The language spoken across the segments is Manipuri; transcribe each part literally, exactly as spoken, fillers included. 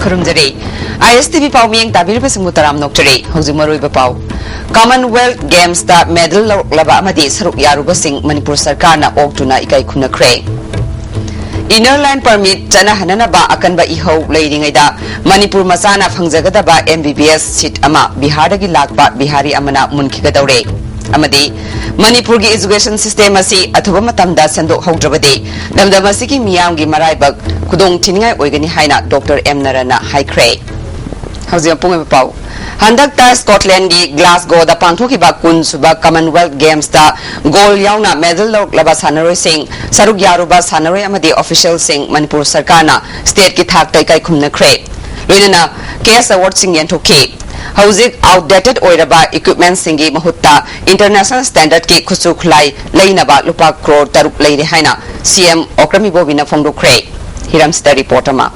ꯈꯨꯔꯨꯝꯖꯔꯤ꯫ ꯑꯥꯏ ꯑꯦꯁ ꯇꯤ ꯚꯤ ꯄꯥꯎꯃꯤꯌꯦꯡ ꯇꯥꯕꯤꯔꯤꯕꯁꯤꯡꯕꯨ ꯇꯔꯥꯝꯅ ꯑꯣꯛꯆꯔꯤ꯫ ꯍꯧꯖꯤꯛ ꯃꯔꯨꯑꯣꯏꯕ ꯄꯥꯎ꯫ Commonwealth Gamesꯇ medal ꯂꯧꯔꯛꯂꯕ ꯑꯃꯗꯤ ꯁꯔꯨꯛ ꯌꯥꯔꯨꯕꯁꯤꯡ ꯃꯅꯤꯄꯨꯔ ꯁꯔꯀꯥꯔꯅ ꯑꯣꯛꯇꯨꯅ ꯏꯀꯥꯏ ꯈꯨꯝꯅꯈ꯭ꯔꯦ꯫ Inner Line Permit ꯆꯠꯅꯍꯟꯅꯅꯕ ꯑꯀꯟꯕ ꯏꯍꯧ ꯂꯩꯔꯤꯉꯩꯗ ꯃꯅꯤꯄꯨꯔ ꯃꯆꯥꯅ ꯐꯪꯖꯒꯗꯕ M B B S seat ꯑꯃ ꯕꯤꯍꯥꯔꯗꯒꯤ ꯂꯥꯛꯄ ꯕꯤꯍꯥꯔꯤ ꯑꯃꯅ ꯃꯨꯟꯈꯤꯒꯗꯧꯔꯦ꯫ ꯑꯃꯗꯤ ꯃꯅꯤꯄꯨꯔꯒꯤ education system ꯑꯁꯤ ꯑꯊꯨꯕ ꯃꯇꯝꯗ ꯁꯦꯝꯗꯣꯛꯍꯧꯗ꯭ꯔꯕꯗꯤ ꯂꯝꯗꯝ ꯑꯁꯤꯒꯤ ꯃꯤꯌꯥꯝꯒꯤ ꯃꯔꯥꯏꯕꯛ ꯈꯨꯗꯣꯡ ꯊꯤꯅꯤꯡꯉꯥꯏ ꯑꯣꯏꯒꯅꯤ ꯍꯥꯏꯅ ꯗꯣꯛꯇꯔ ꯑꯦꯝ ꯅꯔꯟꯅ ꯍꯥꯏꯈ꯭ꯔꯦ꯫ ꯍꯧꯖꯤꯛ ꯃꯄꯨꯡ ꯑꯣꯏꯕ ꯄꯥꯎ꯫ ꯍꯟꯗꯛꯇ ꯁ꯭ꯀꯣꯠꯂꯦꯟꯒꯤ ꯒ꯭ꯂꯥꯁꯒꯣꯗ ꯄꯥꯡꯊꯣꯛꯈꯤꯕ ꯀꯨꯟ ꯁꯨꯕ Commonwealth Gamesꯇ gold ꯌꯥꯎꯅ medal ꯂꯧꯔꯛꯂꯕ ꯁꯥꯟꯅꯔꯣꯏꯁꯤꯡ, ꯁꯔꯨꯛ ꯌꯥꯔꯨꯕ ꯁꯥꯟꯅꯔꯣꯏ ꯑꯃꯗꯤ officialꯁꯤꯡ ꯃꯅꯤꯄꯨꯔ ꯁꯔꯀꯥꯔꯅ stateꯀꯤ ꯊꯥꯛꯇ ꯏꯀꯥꯏ ꯈꯨꯝꯅꯈ꯭ꯔꯦ꯫ ꯂꯣꯏꯅꯅ cash awardꯁꯤꯡ ꯌꯦꯟꯊꯣꯛꯈꯤ꯫ ꯍꯧꯖꯤꯛ outdated ꯑꯣꯏꯔꯕ equipmentꯁꯤꯡꯒꯤ ꯃꯍꯨꯠꯇ international standardꯀꯤ ꯈꯨꯠꯁꯨ ꯈꯨꯠꯂꯥꯏ ꯂꯩꯅꯕ ꯂꯨꯄꯥ ꯀ꯭ꯔꯣꯔ ꯇꯔꯨꯛ ꯂꯩꯔꯦ ꯍꯥꯏꯅ ꯁꯤ ꯑꯦꯝ ꯑꯣꯀ꯭ꯔꯝ ꯏꯕꯣꯕꯤꯅ ꯐꯣꯡꯗꯣꯛꯈ꯭ꯔꯦ꯫ ꯍꯤꯔꯝꯁꯤꯗ report ꯑꯃ꯫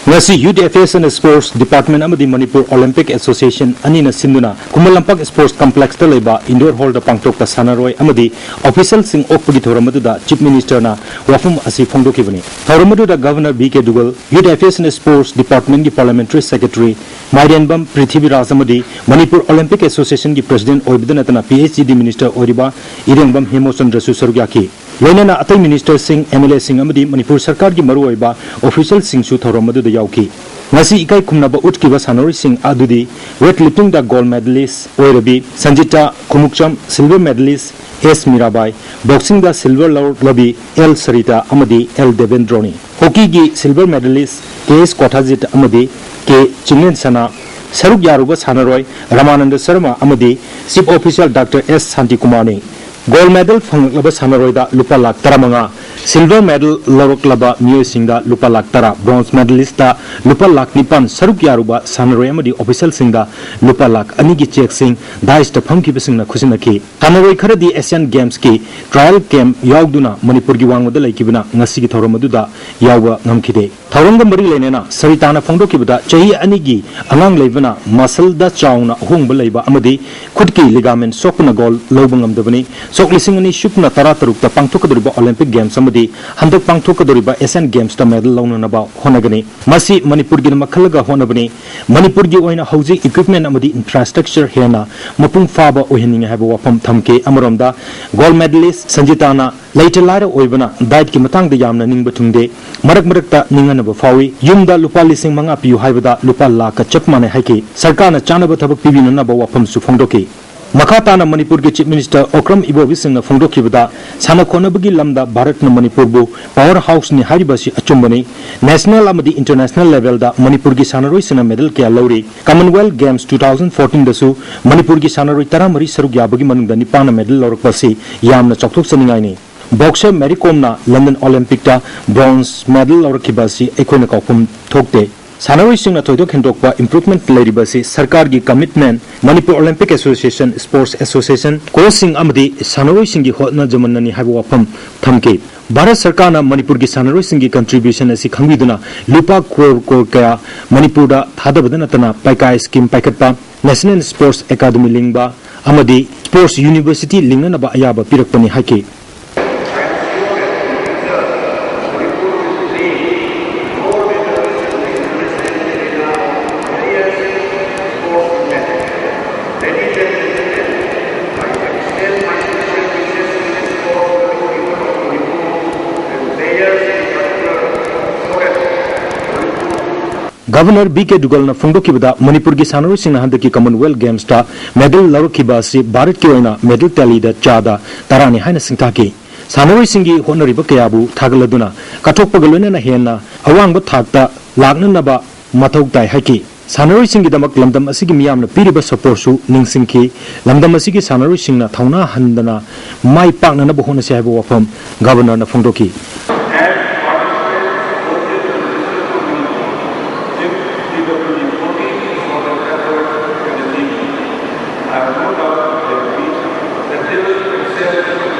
ꯉꯁꯤ Youth Affairs and Sports Department ꯑꯃꯗꯤ Manipur Olympic Association ꯑꯅꯤꯅ ꯁꯤꯟꯗꯨꯅ ꯈꯨꯃꯟ ꯂꯝꯄꯥꯛ Sports Complexꯇ ꯂꯩꯕ indoor hallꯗ ꯄꯥꯡꯊꯣꯛꯄ ꯁꯥꯟꯅꯔꯣꯏ ꯑꯃꯗꯤ officialꯁꯤꯡ ꯑꯣꯛꯄꯒꯤ ꯊꯧꯔꯝ ꯑꯗꯨꯗ Chief Ministerꯅ ꯋꯥꯐꯝ ꯑꯁꯤ ꯐꯣꯡꯗꯣꯛꯈꯤꯕꯅꯤ꯫ ꯊꯧꯔꯝ ꯑꯗꯨꯗ Governor B K Dugal, Youth Affairs and Sports Departmentꯀꯤ Parliamentary Secretary ꯃꯥꯏꯔꯦꯟꯕꯝ Prithviraj ꯑꯃꯗꯤ Manipur Olympic Associationꯒꯤ President ꯑꯣꯏꯕꯗ ꯅꯠꯇꯅ P H E D Minister ꯑꯣꯏꯔꯤꯕ ꯏꯔꯦꯡꯕꯝ ꯍꯦꯃꯣꯆꯟꯗ꯭ꯔꯁꯨ ꯁꯔꯨꯛ ꯌꯥꯈꯤ꯫ ꯂꯣꯏꯅꯅ ꯑꯇꯩ ministerꯁꯤꯡ, M L Aꯁꯤꯡ ꯑꯃꯗꯤ ꯃꯅꯤꯄꯨꯔ ꯁꯔꯀꯥꯔꯒꯤ ꯃꯔꯨꯑꯣꯏꯕ officialꯁꯤꯡꯁꯨ ꯊꯧꯔꯝ ꯑꯗꯨꯗ ꯌꯥꯎꯈꯤ꯫ ꯉꯁꯤ ꯏꯀꯥꯏ ꯈꯨꯝꯅꯕ ꯎꯠꯈꯤꯕ ꯁꯥꯟꯅꯔꯣꯏꯁꯤꯡ ꯑꯗꯨꯗꯤ weightliftingꯗ gold medalist ꯑꯣꯏꯔꯕꯤ ꯁꯟꯖꯤꯇꯥ Khumukcham, silver medalist S Mirabai, boxingꯗ silver ꯂꯧꯔꯛꯂꯕꯤ L Sarita ꯑꯃꯗꯤ L ꯗꯦꯕꯦꯟꯗ꯭ꯔꯣꯅꯤ꯫ Hockeyꯒꯤ silver medalist K S ꯀ꯭ꯋꯥꯊꯥꯖꯤꯠ ꯑꯃꯗꯤ K ꯆꯤꯡꯂꯦꯟꯁꯅꯥ, ꯁꯔꯨꯛ ꯌꯥꯔꯨꯕ ꯁꯥꯟꯅꯔꯣꯏ ꯔꯥꯃꯥꯅꯟꯗ ꯁꯔꯃ ꯑꯃꯗꯤ Chief Official Doctor S ꯁꯥꯟꯇꯤꯀꯨꯃꯥꯔꯅꯤ꯫ Gold medal ꯐꯪꯂꯛꯂꯕ ꯁꯥꯟꯅꯔꯣꯏꯗ ꯂꯨꯄꯥ ꯂꯥꯈ ꯇꯔꯥꯃꯉꯥ, silver medal ꯂꯧꯔꯛꯂꯕ ꯃꯤꯑꯣꯏꯁꯤꯡꯗ ꯂꯨꯄꯥ ꯂꯥꯈ ꯇꯔꯥ, bronze medalistꯇ ꯂꯨꯄꯥ ꯂꯥꯈ ꯅꯤꯄꯥꯟ, ꯁꯔꯨꯛ ꯌꯥꯔꯨꯕ ꯁꯥꯟꯅꯔꯣꯏ ꯑꯃꯗꯤ officialꯁꯤꯡꯗ ꯂꯨꯄꯥ ꯂꯥꯈ ꯑꯅꯤꯒꯤ chequeꯁꯤꯡ dicesꯇ ꯐꯝꯈꯤꯕꯁꯤꯡꯅ ꯈꯨꯠꯁꯤꯟꯅꯈꯤ꯫ ꯁꯥꯟꯅꯔꯣꯏ ꯈꯔꯗꯤ Asian Gamesꯀꯤ trial camp ꯌꯥꯎꯗꯨꯅ ꯃꯅꯤꯄꯨꯔꯒꯤ ꯋꯥꯡꯃꯗ ꯂꯩꯈꯤꯕꯅ ꯉꯁꯤꯒꯤ ꯊꯧꯔꯝ ꯑꯗꯨꯗ ꯌꯥꯎꯕ ꯉꯝꯈꯤꯗꯦ꯫ ꯊꯧꯔꯝꯒ ꯃꯔꯤ ꯂꯩꯅꯅ ꯁꯔꯤꯇꯥꯅ ꯐꯣꯡꯗꯣꯛꯈꯤꯕꯗ, ꯆꯍꯤ ꯑꯅꯤꯒꯤ ꯑꯉꯥꯡ ꯂꯩꯕꯅ muscleꯗ ꯆꯥꯎꯅ ꯑꯍꯣꯡꯕ ꯂꯩꯕ ꯑꯃꯗꯤ ꯈꯨꯠꯀꯤ ligament ꯁꯣꯛꯄꯅ gold ꯂꯧꯕ ꯉꯝꯗꯕꯅꯤ꯫ ꯁꯣꯛ ꯂꯤꯁꯤꯡ ꯑꯅꯤ ꯁꯨꯞꯅ ꯇꯔꯥ ꯇꯔꯨꯛꯇ ꯄꯥꯡꯊꯣꯛꯀꯗꯧꯔꯤꯕ Olympic Games ꯑꯃꯗꯤ ꯍꯟꯗꯛ ꯄꯥꯡꯊꯣꯛꯀꯗꯧꯔꯤꯕ Asian Gamesꯇ medal ꯂꯧꯅꯅꯕ ꯍꯣꯠꯅꯒꯅꯤ꯫ ꯃꯁꯤ ꯃꯅꯤꯄꯨꯔꯒꯤꯗꯃꯛ ꯈꯜꯂꯒ ꯍꯣꯠꯅꯕꯅꯤ꯫ ꯃꯅꯤꯄꯨꯔꯒꯤ ꯑꯣꯏꯅ ꯍꯧꯖꯤꯛ equipment ꯑꯃꯗꯤ infrastructure ꯍꯦꯟꯅ ꯃꯄꯨꯡ ꯐꯥꯕ ꯑꯣꯏꯍꯟꯅꯤꯡꯉꯤ ꯍꯥꯏꯕ ꯋꯥꯐꯝ ꯊꯝꯈꯤ꯫ ꯑꯃꯔꯣꯝꯗ, gold medalist ꯁꯟꯖꯤꯇꯥꯅ ꯂꯩꯇ ꯂꯥꯏꯔ ꯑꯣꯏꯕꯅ dietꯀꯤ ꯃꯇꯥꯡꯗ ꯌꯥꯝꯅ ꯅꯤꯡꯕ ꯊꯨꯡꯗꯦ꯫ ꯃꯔꯛ ꯃꯔꯛꯇ ꯅꯤꯡꯍꯟꯅꯕ ꯐꯥꯎꯏ꯫ ꯌꯨꯝꯗ ꯂꯨꯄꯥ ꯂꯤꯁꯤꯡ ꯃꯉꯥ ꯄꯤꯌꯨ ꯍꯥꯏꯕꯗ ꯂꯨꯄꯥ ꯂꯥꯈꯀ ꯆꯞ ꯃꯥꯟꯅꯩ ꯍꯥꯏꯈꯤ꯫ ꯁꯔꯀꯥꯔꯅ ꯆꯥꯅꯕ ꯊꯕꯛ ꯄꯤꯕꯤꯅꯅꯕ ꯋꯥꯐꯝꯁꯨ ꯐꯣꯡꯗꯣꯛꯈꯤ꯫ ꯃꯈꯥ ꯇꯥꯅ ꯃꯅꯤꯄꯨꯔꯒꯤ Chief Minister ꯑꯣꯀ꯭ꯔꯝ ꯏꯕꯣꯕꯤ ꯁꯤꯡꯅ ꯐꯣꯡꯗꯣꯛꯈꯤꯕꯗ, ꯁꯥꯟꯅ ꯈꯣꯠꯅꯕꯒꯤ ꯂꯝꯗ ꯚꯥꯔꯠꯅ ꯃꯅꯤꯄꯨꯔꯕꯨ power houseꯅꯤ ꯍꯥꯏꯔꯤꯕ ꯑꯁꯤ ꯑꯆꯨꯝꯕꯅꯤ꯫ National ꯑꯃꯗꯤ international levelꯗ ꯃꯅꯤꯄꯨꯔꯒꯤ ꯁꯥꯟꯅꯔꯣꯏꯁꯤꯡꯅ medal ꯀꯌꯥ ꯂꯧꯔꯤ꯫ Commonwealth Games two thousand fourteenꯗꯁꯨ ꯃꯅꯤꯄꯨꯔꯒꯤ ꯁꯥꯟꯅꯔꯣꯏ ꯇꯔꯥꯃꯔꯤ ꯁꯔꯨꯛ ꯌꯥꯕꯒꯤ ꯃꯅꯨꯡꯗ ꯅꯤꯄꯥꯟꯅ medal ꯂꯧꯔꯛꯄ ꯑꯁꯤ ꯌꯥꯝꯅ ꯆꯥꯎꯊꯣꯛꯆꯅꯤꯡꯉꯥꯏꯅꯤ꯫ Boxer Mary Comꯅ London Olympicꯇ bronze medal ꯂꯧꯔꯛꯈꯤꯕ ꯑꯁꯤ ꯑꯩꯈꯣꯏꯅ ꯀꯥꯎꯐꯝ ꯊꯣꯛꯇꯦ꯫ ꯁꯥꯟꯅꯔꯣꯏꯁꯤꯡꯅ ꯊꯣꯏꯗꯣꯛ ꯍꯦꯟꯗꯣꯛꯄ improvement ꯂꯩꯔꯤꯕ ꯑꯁꯤ ꯁꯔꯀꯥꯔꯒꯤ commitment, Manipur Olympic Association, Sports Association, coachꯁꯤꯡ ꯑꯃꯗꯤ ꯁꯥꯟꯅꯔꯣꯏꯁꯤꯡꯒꯤ ꯍꯣꯠꯅꯖꯃꯟꯅꯅꯤ ꯍꯥꯏꯕ ꯋꯥꯐꯝ ꯊꯝꯈꯤ꯫ ꯚꯥꯔꯠ ꯁꯔꯀꯥꯔꯅ ꯃꯅꯤꯄꯨꯔꯒꯤ ꯁꯥꯟꯅꯔꯣꯏꯁꯤꯡꯒꯤ contribution ꯑꯁꯤ ꯈꯪꯕꯤꯗꯨꯅ ꯂꯨꯄꯥ ꯀ꯭ꯔꯣꯔ ꯀ꯭ꯔꯣꯔ ꯀꯌꯥ ꯃꯅꯤꯄꯨꯔꯗ ꯊꯥꯗꯕꯗ ꯅꯠꯇꯅ ꯄꯩꯀꯥ scheme ꯄꯥꯏꯈꯠꯄ, National Sports Academy ꯂꯤꯡꯕ ꯑꯃꯗꯤ Sports University ꯂꯤꯡꯅꯅꯕ ꯑꯌꯥꯕ ꯄꯤꯔꯛꯄꯅꯤ ꯍꯥꯏꯈꯤ꯫ Governor ꯕꯤ ꯀꯦ ꯗꯨꯒꯜꯅ ꯐꯣꯡꯗꯣꯛꯈꯤꯕꯗ, ꯃꯅꯤꯄꯨꯔꯒꯤ ꯁꯥꯟꯅꯔꯣꯏꯁꯤꯡꯅ ꯍꯟꯗꯛꯀꯤ Commonwealth Gamesꯇ medal ꯂꯧꯔꯛꯈꯤꯕ ꯑꯁꯤ ꯚꯥꯔꯠꯀꯤ ꯑꯣꯏꯅ medal tallyꯗ ꯆꯥꯗ ꯇꯔꯥꯅꯤ ꯍꯥꯏꯅ ꯁꯤꯡꯊꯥꯈꯤ꯫ ꯁꯥꯟꯅꯔꯣꯏꯁꯤꯡꯒꯤ ꯍꯣꯠꯅꯔꯤꯕ ꯀꯌꯥꯕꯨ ꯊꯥꯒꯠꯂꯗꯨꯅ, ꯀꯠꯊꯣꯛꯄꯒ ꯂꯣꯏꯅꯅ ꯍꯦꯟꯅ ꯑꯋꯥꯡꯕ ꯊꯥꯛꯇ ꯂꯥꯛꯅꯅꯕ ꯃꯊꯧ ꯇꯥꯏ ꯍꯥꯏꯈꯤ꯫ ꯁꯥꯟꯅꯔꯣꯏꯁꯤꯡꯒꯤꯗꯃꯛ ꯂꯝꯗꯝ ꯑꯁꯤꯒꯤ ꯃꯤꯌꯥꯝꯅ ꯄꯤꯔꯤꯕ supportꯁꯨ ꯅꯤꯡꯁꯤꯡꯈꯤ꯫ ꯂꯝꯗꯝ ꯑꯁꯤꯒꯤ ꯁꯥꯟꯅꯔꯣꯏꯁꯤꯡꯅ ꯊꯧꯅꯥ ꯍꯟꯗꯅ ꯃꯥꯏ ꯄꯥꯛꯅꯅꯕ ꯍꯣꯠꯅꯁꯤ ꯍꯥꯏꯕ ꯋꯥꯐꯝ Governorꯅ ꯐꯣꯡꯗꯣꯛꯈꯤ꯫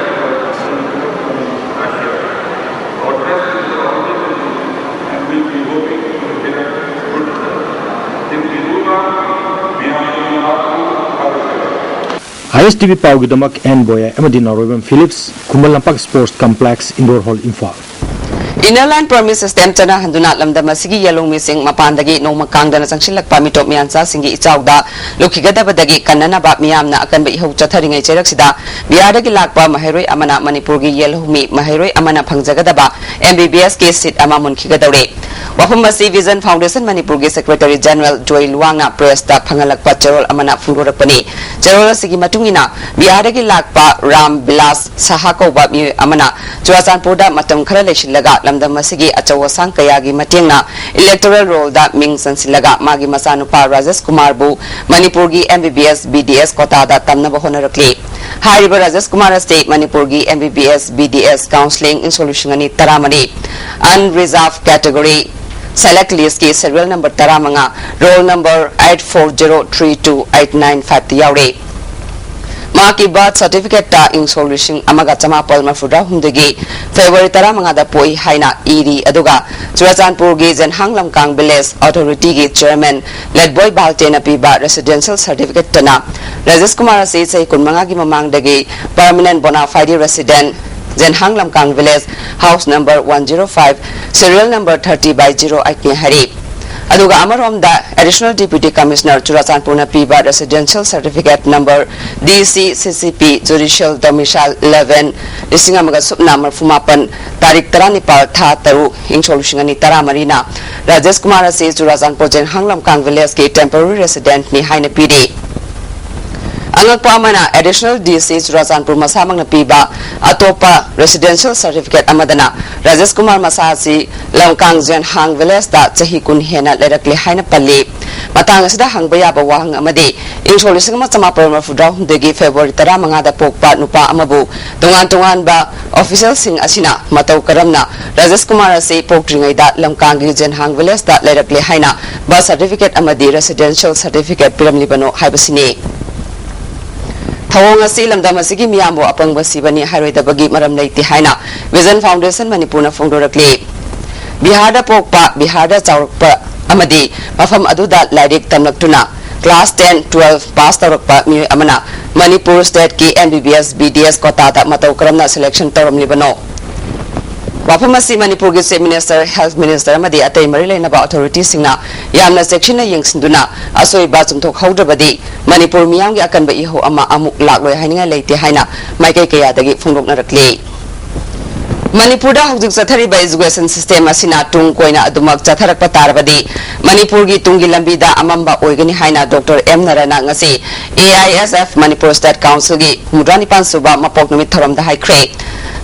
ꯑꯥꯏ ꯑꯦꯁ ꯇꯤ ꯚꯤ ꯄꯥꯎꯒꯤꯗꯃꯛ ꯑꯦꯟ ꯕꯣꯌꯥꯏ ꯑꯃꯗꯤ Naoroibam Philips, Khuman Lampak sports complex, indoor hall, Imphal. Inner Line Permit System ꯆꯠꯅꯍꯟꯗꯨꯅ ꯂꯝꯗꯝ ꯑꯁꯤꯒꯤ ꯌꯦꯜꯍꯧꯃꯤꯁꯤꯡ ꯃꯄꯥꯟꯗꯒꯤ ꯅꯣꯡꯃ ꯀꯥꯡꯗꯅ ꯆꯪꯁꯤꯜꯂꯛꯄ ꯃꯤꯇꯣꯞ ꯃꯤꯌꯥꯟꯆꯥꯁꯤꯡꯒꯤ ꯏꯆꯥꯎꯗ ꯂꯨꯈꯤꯒꯗꯕꯗꯒꯤ ꯀꯟꯅꯅꯕ ꯃꯤꯌꯥꯝꯅ ꯑꯀꯟꯕ ꯏꯍꯧ ꯆꯠꯊꯔꯤꯉꯩ ꯆꯩꯔꯛꯁꯤꯗ ꯕꯤꯍꯥꯔꯗꯒꯤ ꯂꯥꯛꯄ ꯃꯍꯩꯔꯣꯏ ꯑꯃꯅ ꯃꯅꯤꯄꯨꯔꯒꯤ ꯌꯦꯜꯍꯧꯃꯤ ꯃꯍꯩꯔꯣꯏ ꯑꯃꯅ ꯐꯪꯖꯒꯗꯕ ꯑꯦꯝ ꯕꯤ ꯕꯤ ꯑꯦꯁꯀꯤ ꯁꯤꯠ ꯑꯃ ꯃꯨꯟꯈꯤꯒꯗꯧꯔꯦ꯫ ꯋꯥꯐꯝ ꯑꯁꯤ Vision Foundation ꯃꯅꯤꯄꯨꯔꯒꯤ ꯁꯦꯀ꯭ꯔꯦꯇꯔꯤ ꯖꯦꯅꯔꯦꯜ ꯖꯣꯏ ꯂꯨꯋꯥꯡꯅ ꯄ꯭ꯔꯦꯁꯇ ꯐꯪꯍꯜꯂꯛꯄ ꯆꯦꯔꯣꯜ ꯑꯃꯅ ꯐꯣꯡꯗꯣꯔꯛꯄꯅꯤ꯫ ꯆꯦꯔꯣꯜ ꯑꯁꯤꯒꯤ ꯃꯇꯨꯡ ꯏꯟꯅ ꯕꯤꯍꯥꯔꯗꯒꯤ ꯂꯥꯛꯄ ꯔꯥꯝ ꯕꯤꯂꯥꯁ ꯁꯍꯥ ꯀꯧꯕ ꯃꯤꯑꯣꯏ ꯑꯃꯅ ꯆꯨꯔꯥꯆꯥꯟꯄꯨꯔꯗ ꯃꯇꯝ ꯈꯔ ꯂꯩꯁꯤꯜꯂꯒ ꯂꯝꯗꯝ ꯑꯁꯤꯒꯤ ꯑꯆꯧ ꯑꯁꯥꯡ ꯀꯌꯥꯒꯤ ꯃꯇꯦꯡꯅ electoral rollꯗ ꯃꯤꯡ ꯆꯟꯁꯤꯜꯂꯒ ꯃꯥꯒꯤ ꯃꯆꯥꯅꯨꯄꯥ ꯔꯥꯖꯦꯁ ꯀꯨꯃꯥꯔꯕꯨ ꯃꯅꯤꯄꯨꯔꯒꯤ ꯑꯦꯝ ꯕꯤ ꯕꯤ ꯑꯦꯁ ꯕꯤ ꯗꯤ ꯑꯦꯁ ꯀꯣꯇꯥꯗ ꯇꯝꯅꯕ ꯍꯣꯠꯅꯔꯛꯂꯤ꯫ ꯍꯥꯏꯔꯤꯕ ꯔꯥꯖꯦꯁ ꯀꯨꯃꯥꯔ ꯑꯁꯤ ꯃꯅꯤꯄꯨꯔꯒꯤ ꯑꯦꯝ ꯕꯤ ꯕꯤ ꯑꯦꯁ ꯕꯤ ꯗꯤ ꯑꯦꯁ ꯀꯥꯎꯟꯁꯤꯂꯤꯡ ꯏꯪꯁꯣꯛ ꯂꯤꯁꯤꯡ ꯑꯅꯤ ꯇꯔꯥꯃꯔꯤ unreserved category select listꯀꯤ serial number ꯇꯔꯥꯃꯉꯥ, roll number eight four zero three two eight nine fiveꯇ ꯌꯥꯎꯔꯦ꯫ ꯃꯍꯥꯛꯀꯤ birth certificateꯇ ꯏꯪꯁꯣꯛ ꯂꯤꯁꯤꯡ ꯑꯃꯒ ꯆꯃꯥꯄꯜ ꯃꯔꯐꯨꯇꯔꯥꯍꯨꯝꯗꯣꯏꯒꯤ February ꯇꯔꯥꯃꯉꯥꯗ ꯄꯣꯛꯏ ꯍꯥꯏꯅ ꯏꯔꯤ꯫ ꯑꯗꯨꯒ ꯆꯨꯔꯥꯆꯥꯟꯄꯨꯔꯒꯤ ꯖꯦꯟꯍꯥꯡ ꯂꯝꯀꯥꯡ village authorityꯒꯤ chairman ꯂꯦꯠꯕꯣꯏ ꯕꯥꯜꯇꯦꯅ ꯄꯤꯕ residential certificateꯇꯅ ꯔꯥꯖꯦꯁ ꯀꯨꯃꯥꯔ ꯑꯁꯤ ꯆꯍꯤ ꯀꯨꯟꯃꯉꯥꯒꯤ ꯃꯃꯥꯡꯗꯒꯤ permanent bona fide resident, ꯖꯦꯟꯍꯥꯡ ꯂꯝꯀꯥꯡ village, house number one zero five, serial number thirty by zero eightꯅꯤ ꯍꯥꯏꯔꯤ꯫ ꯑꯗꯨꯒ ꯑꯃꯔꯣꯝꯗ Additional Deputy Commissioner ꯆꯨꯔꯥꯆꯥꯟꯄꯨꯔꯅ ꯄꯤꯕ residential certificate number D C C C P judicial domicile eleven, ꯂꯤꯁꯤꯡ ꯑꯃꯒ ꯁꯨꯞꯅ ꯃꯔꯐꯨ ꯃꯥꯄꯟ, ꯇꯥꯔꯤꯛ ꯇꯔꯥꯅꯤꯄꯥꯜ ꯊꯥ ꯇꯔꯨꯛ ꯏꯪꯁꯣꯛ ꯂꯤꯁꯤꯡ ꯑꯅꯤ ꯇꯔꯥꯃꯔꯤꯅ ꯔꯥꯖꯦꯁ ꯀꯨꯃꯥꯔ ꯑꯁꯤ ꯆꯨꯔꯥꯆꯥꯟꯄꯨꯔ ꯖꯦꯟꯍꯥꯡ ꯂꯝꯀꯥꯡ villageꯀꯤ temporary residentꯅꯤ ꯍꯥꯏꯅ ꯄꯤꯔꯤ꯫ ꯑꯉꯛꯄ ꯑꯃꯅ Additional D C ꯆꯨꯔꯥꯆꯥꯟꯄꯨꯔ ꯃꯁꯥꯃꯛꯅ ꯄꯤꯕ ꯑꯇꯣꯞꯄ residential certificate ꯑꯃꯗꯅ ꯔꯥꯖꯦꯁ ꯀꯨꯃꯥꯔ ꯃꯁꯥ ꯑꯁꯤ ꯂꯝꯀꯥꯡ ꯖꯦꯟꯍꯥꯡ villageꯇ ꯆꯍꯤ ꯀꯨꯟ ꯍꯦꯟꯅ ꯂꯩꯔꯛꯂꯦ ꯍꯥꯏꯅ ꯄꯜꯂꯤ꯫ ꯃꯇꯥꯡ ꯑꯁꯤꯗ ꯍꯪꯕ ꯌꯥꯕ ꯋꯥꯍꯪ ꯑꯃꯗꯤ, ꯏꯪꯁꯣꯛ ꯂꯤꯁꯤꯡ ꯑꯃ ꯆꯃꯥꯄꯜ ꯃꯔꯐꯨꯇꯔꯥꯍꯨꯝꯗꯣꯏꯒꯤ February ꯇꯔꯥꯃꯉꯥꯗ ꯄꯣꯛꯄ ꯅꯨꯄꯥ ꯑꯃꯕꯨ ꯇꯣꯉꯥꯟ ꯇꯣꯉꯥꯟꯕ officialꯁꯤꯡ ꯑꯁꯤꯅ ꯃꯇꯧ ꯀꯔꯝꯅ ꯔꯥꯖꯦꯁ ꯀꯨꯃꯥꯔ ꯑꯁꯤ ꯄꯣꯛꯇ꯭ꯔꯤꯉꯩꯗ ꯂꯝꯀꯥꯡꯒꯤ ꯖꯦꯟꯍꯥꯡ villageꯇ ꯂꯩꯔꯛꯂꯦ ꯍꯥꯏꯅ birth certificate ꯑꯃꯗꯤ residential certificate ꯄꯤꯔꯝꯂꯤꯕꯅꯣ ꯍꯥꯏꯕꯁꯤꯅꯤ꯫ ꯊꯧꯑꯣꯡ ꯑꯁꯤ ꯂꯝꯗꯝ ꯑꯁꯤꯒꯤ ꯃꯤꯌꯥꯝꯕꯨ ꯑꯄꯪꯕ ꯁꯤꯕꯅꯤ ꯍꯥꯏꯔꯣꯏꯗꯕꯒꯤ ꯃꯔꯝ ꯂꯩꯇꯦ ꯍꯥꯏꯅ Vision Foundation ꯃꯅꯤꯄꯨꯔꯅ ꯐꯣꯡꯗꯣꯔꯛꯂꯤ꯫ ꯕꯤꯍꯥꯔꯗ ꯄꯣꯛꯄ, ꯕꯤꯍꯥꯔꯗ ꯆꯥꯎꯔꯛꯄ ꯑꯃꯗꯤ ꯃꯐꯝ ꯑꯗꯨꯗ ꯂꯥꯏꯔꯤꯛ ꯇꯝꯂꯛꯇꯨꯅ class ten, twelve pass ꯇꯧꯔꯛꯄ ꯃꯤꯑꯣꯏ ꯑꯃꯅ Manipur stateꯀꯤ M B B S, B D S quotaꯗ ꯃꯇꯧ ꯀꯔꯝꯅ selection ꯇꯧꯔꯝꯂꯤꯕꯅꯣ? ꯋꯥꯐꯝ ꯑꯁꯤ ꯃꯅꯤꯄꯨꯔꯒꯤ Chief Minister, Health Minister ꯑꯃꯗꯤ ꯑꯇꯩ ꯃꯔꯤ ꯂꯩꯅꯕ authorityꯁꯤꯡꯅ ꯌꯥꯝꯅ ꯆꯦꯛꯁꯤꯟꯅ ꯌꯦꯡꯁꯤꯟꯗꯨꯅ ꯑꯁꯣꯏꯕ ꯆꯨꯝꯊꯣꯛꯍꯧꯗ꯭ꯔꯕꯗꯤ ꯃꯅꯤꯄꯨꯔ ꯃꯤꯌꯥꯝꯒꯤ ꯑꯀꯟꯕ ꯏꯍꯧ ꯑꯃ ꯑꯃꯨꯛ ꯂꯥꯛꯂꯣꯏ ꯍꯥꯏꯅꯤꯡꯉꯥꯏ ꯂꯩꯇꯦ ꯍꯥꯏꯅ ꯃꯥꯏꯀꯩ ꯀꯌꯥꯗꯒꯤ ꯐꯣꯡꯗꯣꯛꯅꯔꯛꯂꯤ꯫ ꯃꯅꯤꯄꯨꯔꯗ ꯍꯧꯖꯤꯛ ꯆꯠꯊꯔꯤꯕ education system ꯑꯁꯤꯅ ꯇꯨꯡ ꯀꯣꯏꯅ ꯑꯗꯨꯃꯛ ꯆꯠꯊꯔꯛꯄ ꯇꯥꯔꯕꯗꯤ ꯃꯅꯤꯄꯨꯔꯒꯤ ꯇꯨꯡꯒꯤ ꯂꯝꯕꯤꯗ ꯑꯃꯝꯕ ꯑꯣꯏꯒꯅꯤ ꯍꯥꯏꯅ Doctor M ꯅꯔꯥꯅ ꯉꯁꯤ A I S F Manipur State Councilꯒꯤ ꯍꯨꯝꯐꯨꯇꯔꯥ ꯅꯤꯄꯥꯟ ꯁꯨꯕ ꯃꯄꯣꯛ ꯅꯨꯃꯤꯠ ꯊꯧꯔꯝꯗ ꯍꯥꯏꯈ꯭ꯔꯦ꯫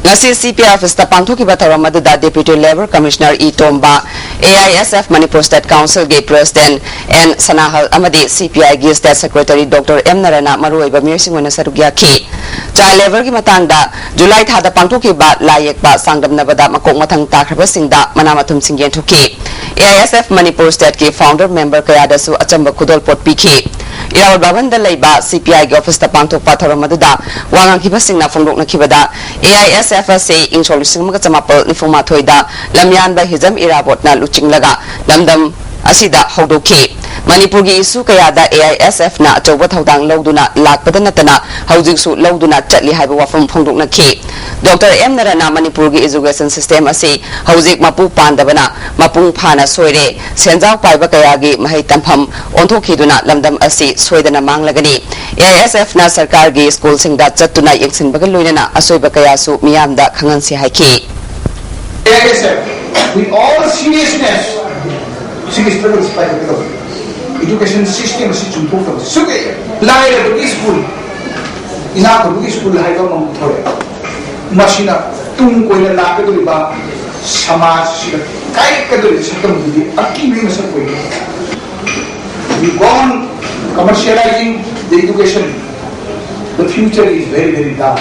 ꯉꯁꯤ C P I officeꯇ ꯄꯥꯡꯊꯣꯛꯈꯤꯕ ꯊꯧꯔꯝ ꯑꯗꯨꯗ Deputy Labour Commissioner E Tomba, A I S F Manipur State Councilꯒꯤ President N ꯁꯅꯥꯍꯜ ꯑꯃꯗꯤ C P Iꯒꯤ State Secretary Doctor M ꯅꯔꯥꯅ ꯃꯔꯨꯑꯣꯏꯕ ꯃꯤꯑꯣꯏꯁꯤꯡ ꯑꯣꯏꯅ ꯁꯔꯨꯛ ꯌꯥꯈꯤ꯫ Child labourꯒꯤ ꯃꯇꯥꯡꯗ ꯖꯨꯂꯥꯏ ꯊꯥꯗ ꯄꯥꯡꯊꯣꯛꯈꯤꯕ ꯂꯥꯏ ꯌꯦꯛꯄ ꯆꯥꯡꯗꯝꯅꯕꯗ ꯃꯀꯣꯛ ꯃꯊꯪ ꯇꯥꯈ꯭ꯔꯕꯁꯤꯡꯗ ꯃꯅꯥ ꯃꯊꯨꯝꯁꯤꯡ ꯌꯦꯟꯊꯣꯛꯈꯤ꯫ A I S F Manipur stateꯀꯤ founder member ꯀꯌꯥꯗꯁꯨ ꯑꯆꯝꯕ ꯈꯨꯗꯣꯜ ꯄꯣꯠ ꯄꯤꯈꯤ꯫ ꯏꯔꯥꯕꯣꯠ ꯚꯕꯟꯗ ꯂꯩꯕ C P Iꯒꯤ officeꯇ ꯄꯥꯡꯊꯣꯛꯄ ꯊꯧꯔꯝ ꯑꯗꯨꯗ ꯋꯥ ꯉꯥꯡꯈꯤꯕꯁꯤꯡꯅ ꯐꯣꯡꯗꯣꯛꯅꯈꯤꯕꯗ, A I S F ꯑꯁꯤ ꯏꯪ ꯁꯣꯛ ꯂꯤꯁꯤꯡ ꯑꯃꯒ ꯆꯃꯥꯄꯜ ꯅꯤꯐꯨ ꯃꯥꯊꯣꯏꯗ ꯂꯝꯌꯥꯟꯕ ꯍꯤꯖꯝ ꯏꯔꯥꯕꯣꯠꯅ ꯂꯨꯆꯤꯡꯂꯒ ꯂꯝꯗꯝ ꯑꯁꯤꯗ ꯍꯧꯗꯣꯛꯈꯤ꯫ ꯃꯅꯤꯄꯨꯔꯒꯤ issue ꯀꯌꯥꯗ A I S Fꯅ ꯑꯆꯧꯕ ꯊꯧꯗꯥꯡ ꯂꯧꯗꯨꯅ ꯂꯥꯛꯄꯗ ꯅꯠꯇꯅ ꯍꯧꯖꯤꯛꯁꯨ ꯂꯧꯗꯨꯅ ꯆꯠꯂꯤ ꯍꯥꯏꯕ ꯋꯥꯐꯝ ꯐꯣꯡꯗꯣꯛꯅꯈꯤ꯫ Doctor M ꯅꯔꯥꯅ ꯃꯅꯤꯄꯨꯔꯒꯤ education system ꯑꯁꯤ ꯍꯧꯖꯤꯛ ꯃꯄꯨ ꯄꯥꯟꯗꯕꯅ ꯃꯄꯨꯡ ꯐꯥꯅ ꯁꯣꯏꯔꯦ, ꯁꯦꯟꯖꯥꯎ ꯄꯥꯏꯕ ꯀꯌꯥꯒꯤ ꯃꯍꯩ ꯇꯝꯐꯝ ꯑꯣꯟꯊꯣꯛꯈꯤꯗꯨꯅ ꯂꯝꯗꯝ ꯑꯁꯤ ꯁꯣꯏꯗꯅ ꯃꯥꯡꯂꯒꯅꯤ꯫ A I S Fꯅ ꯁꯔꯀꯥꯔꯒꯤ ꯁ꯭ꯀꯨꯜꯁꯤꯡꯗ ꯆꯠꯇꯨꯅ ꯌꯦꯡꯁꯤꯟꯕꯒ ꯂꯣꯏꯅꯅ ꯑꯁꯣꯏꯕ ꯀꯌꯥꯁꯨ ꯃꯤꯌꯥꯝꯗ ꯈꯪꯍꯟꯁꯤ ꯍꯥꯏꯈꯤ꯫ A I S F, with all seriousness, ꯁꯤꯒꯤ struggle ꯁꯤ ꯄꯥꯏꯈꯠꯀꯗꯧꯕꯅꯤ꯫ Education system ꯑꯁꯤ ꯆꯨꯝꯊꯣꯛꯇꯕ ꯁꯨꯛꯌꯥ ꯌꯥꯔꯣꯏ꯫ ꯂꯥꯏꯔꯕꯒꯤ school, ꯏꯅꯥꯛ ꯈꯨꯟꯕꯒꯤ school ꯍꯥꯏꯕ ꯑꯃꯃꯨꯛ ꯊꯣꯛꯑꯦ꯫ ꯃꯁꯤꯅ ꯇꯨꯡ ꯀꯣꯏꯅ ꯂꯥꯛꯀꯗꯧꯔꯤꯕ ꯁꯃꯥꯖꯁꯤꯗ ꯀꯥꯏꯔꯛꯀꯗꯧꯔꯤꯕ ꯁꯛꯇꯝꯗꯨꯗꯤ ꯑꯀꯤꯕꯒꯤ ꯃꯁꯛ ꯑꯣꯏꯔꯦ꯫ We go on commercializing the education, the future is very, very dark.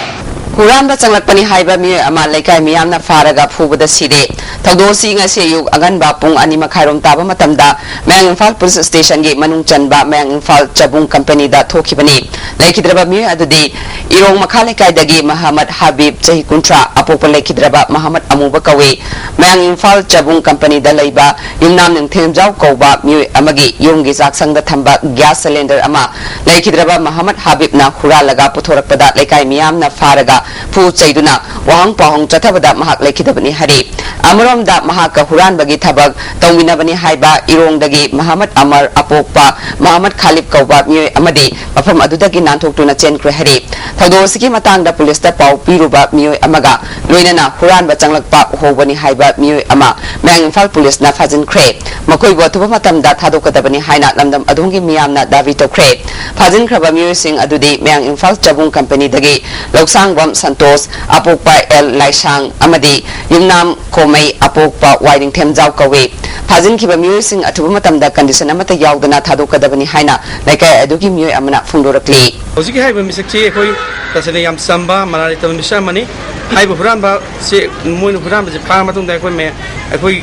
ꯍꯨꯔꯥꯟꯕ ꯆꯪꯂꯛꯄꯅꯤ ꯍꯥꯏꯕ ꯃꯤꯑꯣꯏ ꯑꯃ ꯂꯩꯀꯥꯏ ꯃꯤꯌꯥꯝꯅ ꯐꯥꯔꯒ ꯐꯨꯕꯗ ꯁꯤꯔꯦ꯫ ꯊꯧꯗꯣꯛ ꯑꯁꯤ ꯉꯁꯤ ꯑꯌꯨꯛ ꯑꯉꯟꯕ ꯄꯨꯡ ꯑꯅꯤ ꯃꯈꯥꯏꯔꯣꯝ ꯇꯥꯕ ꯃꯇꯝꯗ ꯃꯌꯥꯡ ꯏꯝꯐꯥꯜ ꯄꯨꯂꯤꯁ ꯁ꯭ꯇꯦꯁꯟꯒꯤ ꯃꯅꯨꯡ ꯆꯟꯕ ꯃꯌꯥꯡ ꯏꯝꯐꯥꯜ ꯆꯕꯨꯡ ꯀꯝꯄꯦꯅꯤꯗ ꯊꯣꯛꯈꯤꯕꯅꯤ꯫ ꯂꯩꯈꯤꯗ꯭ꯔꯕ ꯃꯤꯑꯣꯏ ꯑꯗꯨꯗꯤ ꯏꯔꯣꯡ ꯃꯈꯥ ꯂꯩꯀꯥꯏꯗꯒꯤ ꯃꯍꯃꯗ ꯍꯥꯕꯤꯕ, ꯆꯍꯤ ꯀꯨꯟꯊ꯭ꯔꯥ, ꯑꯄꯣꯛꯄ ꯂꯩꯈꯤꯗ꯭ꯔꯕ ꯃꯍꯃꯗ ꯑꯃꯨꯕ ꯀꯧꯏ꯫ ꯃꯌꯥꯡ ꯏꯝꯐꯥꯜ ꯆꯕꯨꯡ ꯀꯝꯄꯦꯅꯤꯗ ꯂꯩꯕ ꯌꯨꯝꯅꯥꯝ ꯅꯤꯡꯊꯦꯝꯖꯥꯎ ꯀꯧꯕ ꯃꯤꯑꯣꯏ ꯑꯃꯒꯤ ꯌꯨꯝꯒꯤ ꯆꯥꯛꯁꯪꯗ ꯊꯝꯕ ꯒ꯭ꯌꯥꯁ ꯁꯤꯂꯤꯟꯗꯔ ꯑꯃ ꯂꯩꯈꯤꯗ꯭ꯔꯕ ꯃꯍꯃꯗ ꯍꯥꯕꯤꯕꯅ ꯍꯨꯔꯥꯜꯂꯒ ꯄꯨꯊꯣꯔꯛꯄꯗ ꯂꯩꯀꯥꯏ ꯃꯤꯌꯥꯝꯅ ꯐꯥꯔꯒ ꯐꯨ ꯆꯩꯗꯨꯅ ꯋꯥꯍꯪ ꯄꯥꯎꯍꯪ ꯆꯠꯊꯕꯗ ꯃꯍꯥꯛ ꯂꯩꯈꯤꯗꯕꯅꯤ ꯍꯥꯏꯔꯤ꯫ ꯑꯃꯔꯣꯝꯗ ꯃꯍꯥꯛꯀ ꯍꯨꯔꯥꯟꯕꯒꯤ ꯊꯕꯛ ꯇꯧꯃꯤꯟꯅꯕꯅꯤ ꯍꯥꯏꯕ ꯏꯔꯣꯡꯗꯒꯤ ꯃꯍꯃꯗ ꯑꯃꯔ, ꯑꯄꯣꯛꯄ ꯃꯍꯃꯗ ꯈꯥꯂꯤꯕ ꯀꯧꯕ ꯃꯤꯑꯣꯏ ꯑꯃꯗꯤ ꯃꯐꯝ ꯑꯗꯨꯗꯒꯤ ꯅꯥꯟꯊꯣꯛꯇꯨꯅ ꯆꯦꯟꯈ꯭ꯔꯦ ꯍꯥꯏꯔꯤ꯫ ꯊꯧꯗꯣꯛ ꯑꯁꯤꯒꯤ ꯃꯇꯥꯡꯗ ꯄꯨꯂꯤꯁꯇ ꯄꯥꯎ ꯄꯤꯔꯨꯕ ꯃꯤꯑꯣꯏ ꯑꯃꯒ ꯂꯣꯏꯅꯅ ꯍꯨꯔꯥꯟꯕ ꯆꯪꯂꯛꯄ ꯎꯍꯧꯕꯅꯤ ꯍꯥꯏꯕ ꯃꯤꯑꯣꯏ ꯑꯃ ꯃꯌꯥꯡ ꯏꯝꯐꯥꯜ ꯄꯨꯂꯤꯁꯅ ꯐꯥꯖꯤꯟꯈ꯭ꯔꯦ꯫ ꯃꯈꯣꯏꯕꯨ ꯑꯊꯨꯕ ꯃꯇꯝꯗ ꯊꯥꯗꯣꯛꯀꯗꯕꯅꯤ ꯍꯥꯏꯅ ꯂꯝꯗꯝ ꯑꯗꯣꯝꯒꯤ ꯃꯤꯌꯥꯝꯅ ꯗꯥꯕꯤ ꯇꯧꯈ꯭ꯔꯦ꯫ ꯐꯥꯖꯤꯟꯈ꯭ꯔꯕ ꯃꯤꯑꯣꯏꯁꯤꯡ ꯑꯗꯨꯗꯤ ꯃꯌꯥꯡ ꯏꯝꯐꯥꯜ ꯆꯕꯨꯡ ꯀꯝꯄꯦꯅꯤꯗꯒꯤ ꯂꯧꯁꯥꯡꯕꯝ ꯁꯟꯇꯣꯁ, ꯑꯄꯣꯛꯄ ꯑꯦꯜ ꯂꯥꯏꯁꯥꯡ ꯑꯃꯗꯤ ꯌꯨꯝꯅꯥꯝ ꯈꯣꯃꯩ, ꯑꯄꯣꯛꯄ ꯋꯥꯏ ꯅꯤꯡꯊꯦꯝꯖꯥꯎ ꯀꯧꯏ꯫ ꯐꯥꯖꯤꯟꯈꯤꯕ ꯃꯤꯑꯣꯏꯁꯤꯡ ꯑꯊꯨꯕ ꯃꯇꯝꯗ ꯀꯟꯗꯤꯁꯟ ꯑꯃꯠꯇ ꯌꯥꯎꯗꯅ ꯊꯥꯗꯣꯛꯀꯗꯕꯅꯤ ꯍꯥꯏꯅ ꯂꯩꯀꯥꯏ ꯑꯗꯨꯒꯤ ꯃꯤꯑꯣꯏ ꯑꯃꯅ ꯐꯣꯡꯗꯣꯔꯛꯂꯤ꯫ ꯍꯧꯖꯤꯛꯀꯤ ꯍꯥꯏꯔꯤꯕ ꯃꯤꯁꯛꯁꯤ ꯑꯩꯈꯣꯏ ꯇꯁꯦꯡꯅ ꯌꯥꯝ ꯆꯝꯕ, ꯃꯔꯥꯜ ꯂꯩꯇꯕ ꯃꯤꯁꯛ ꯑꯃꯅꯤ꯫ ꯍꯥꯏꯔꯤꯕ ꯍꯨꯔꯥꯟꯕꯁꯦ, ꯃꯣꯏꯅ ꯍꯨꯔꯥꯟꯕꯁꯦ ꯐꯥꯔ ꯃꯇꯨꯡꯗ ꯑꯩꯈꯣꯏ ꯃꯌꯥꯝ, ꯑꯩꯈꯣꯏ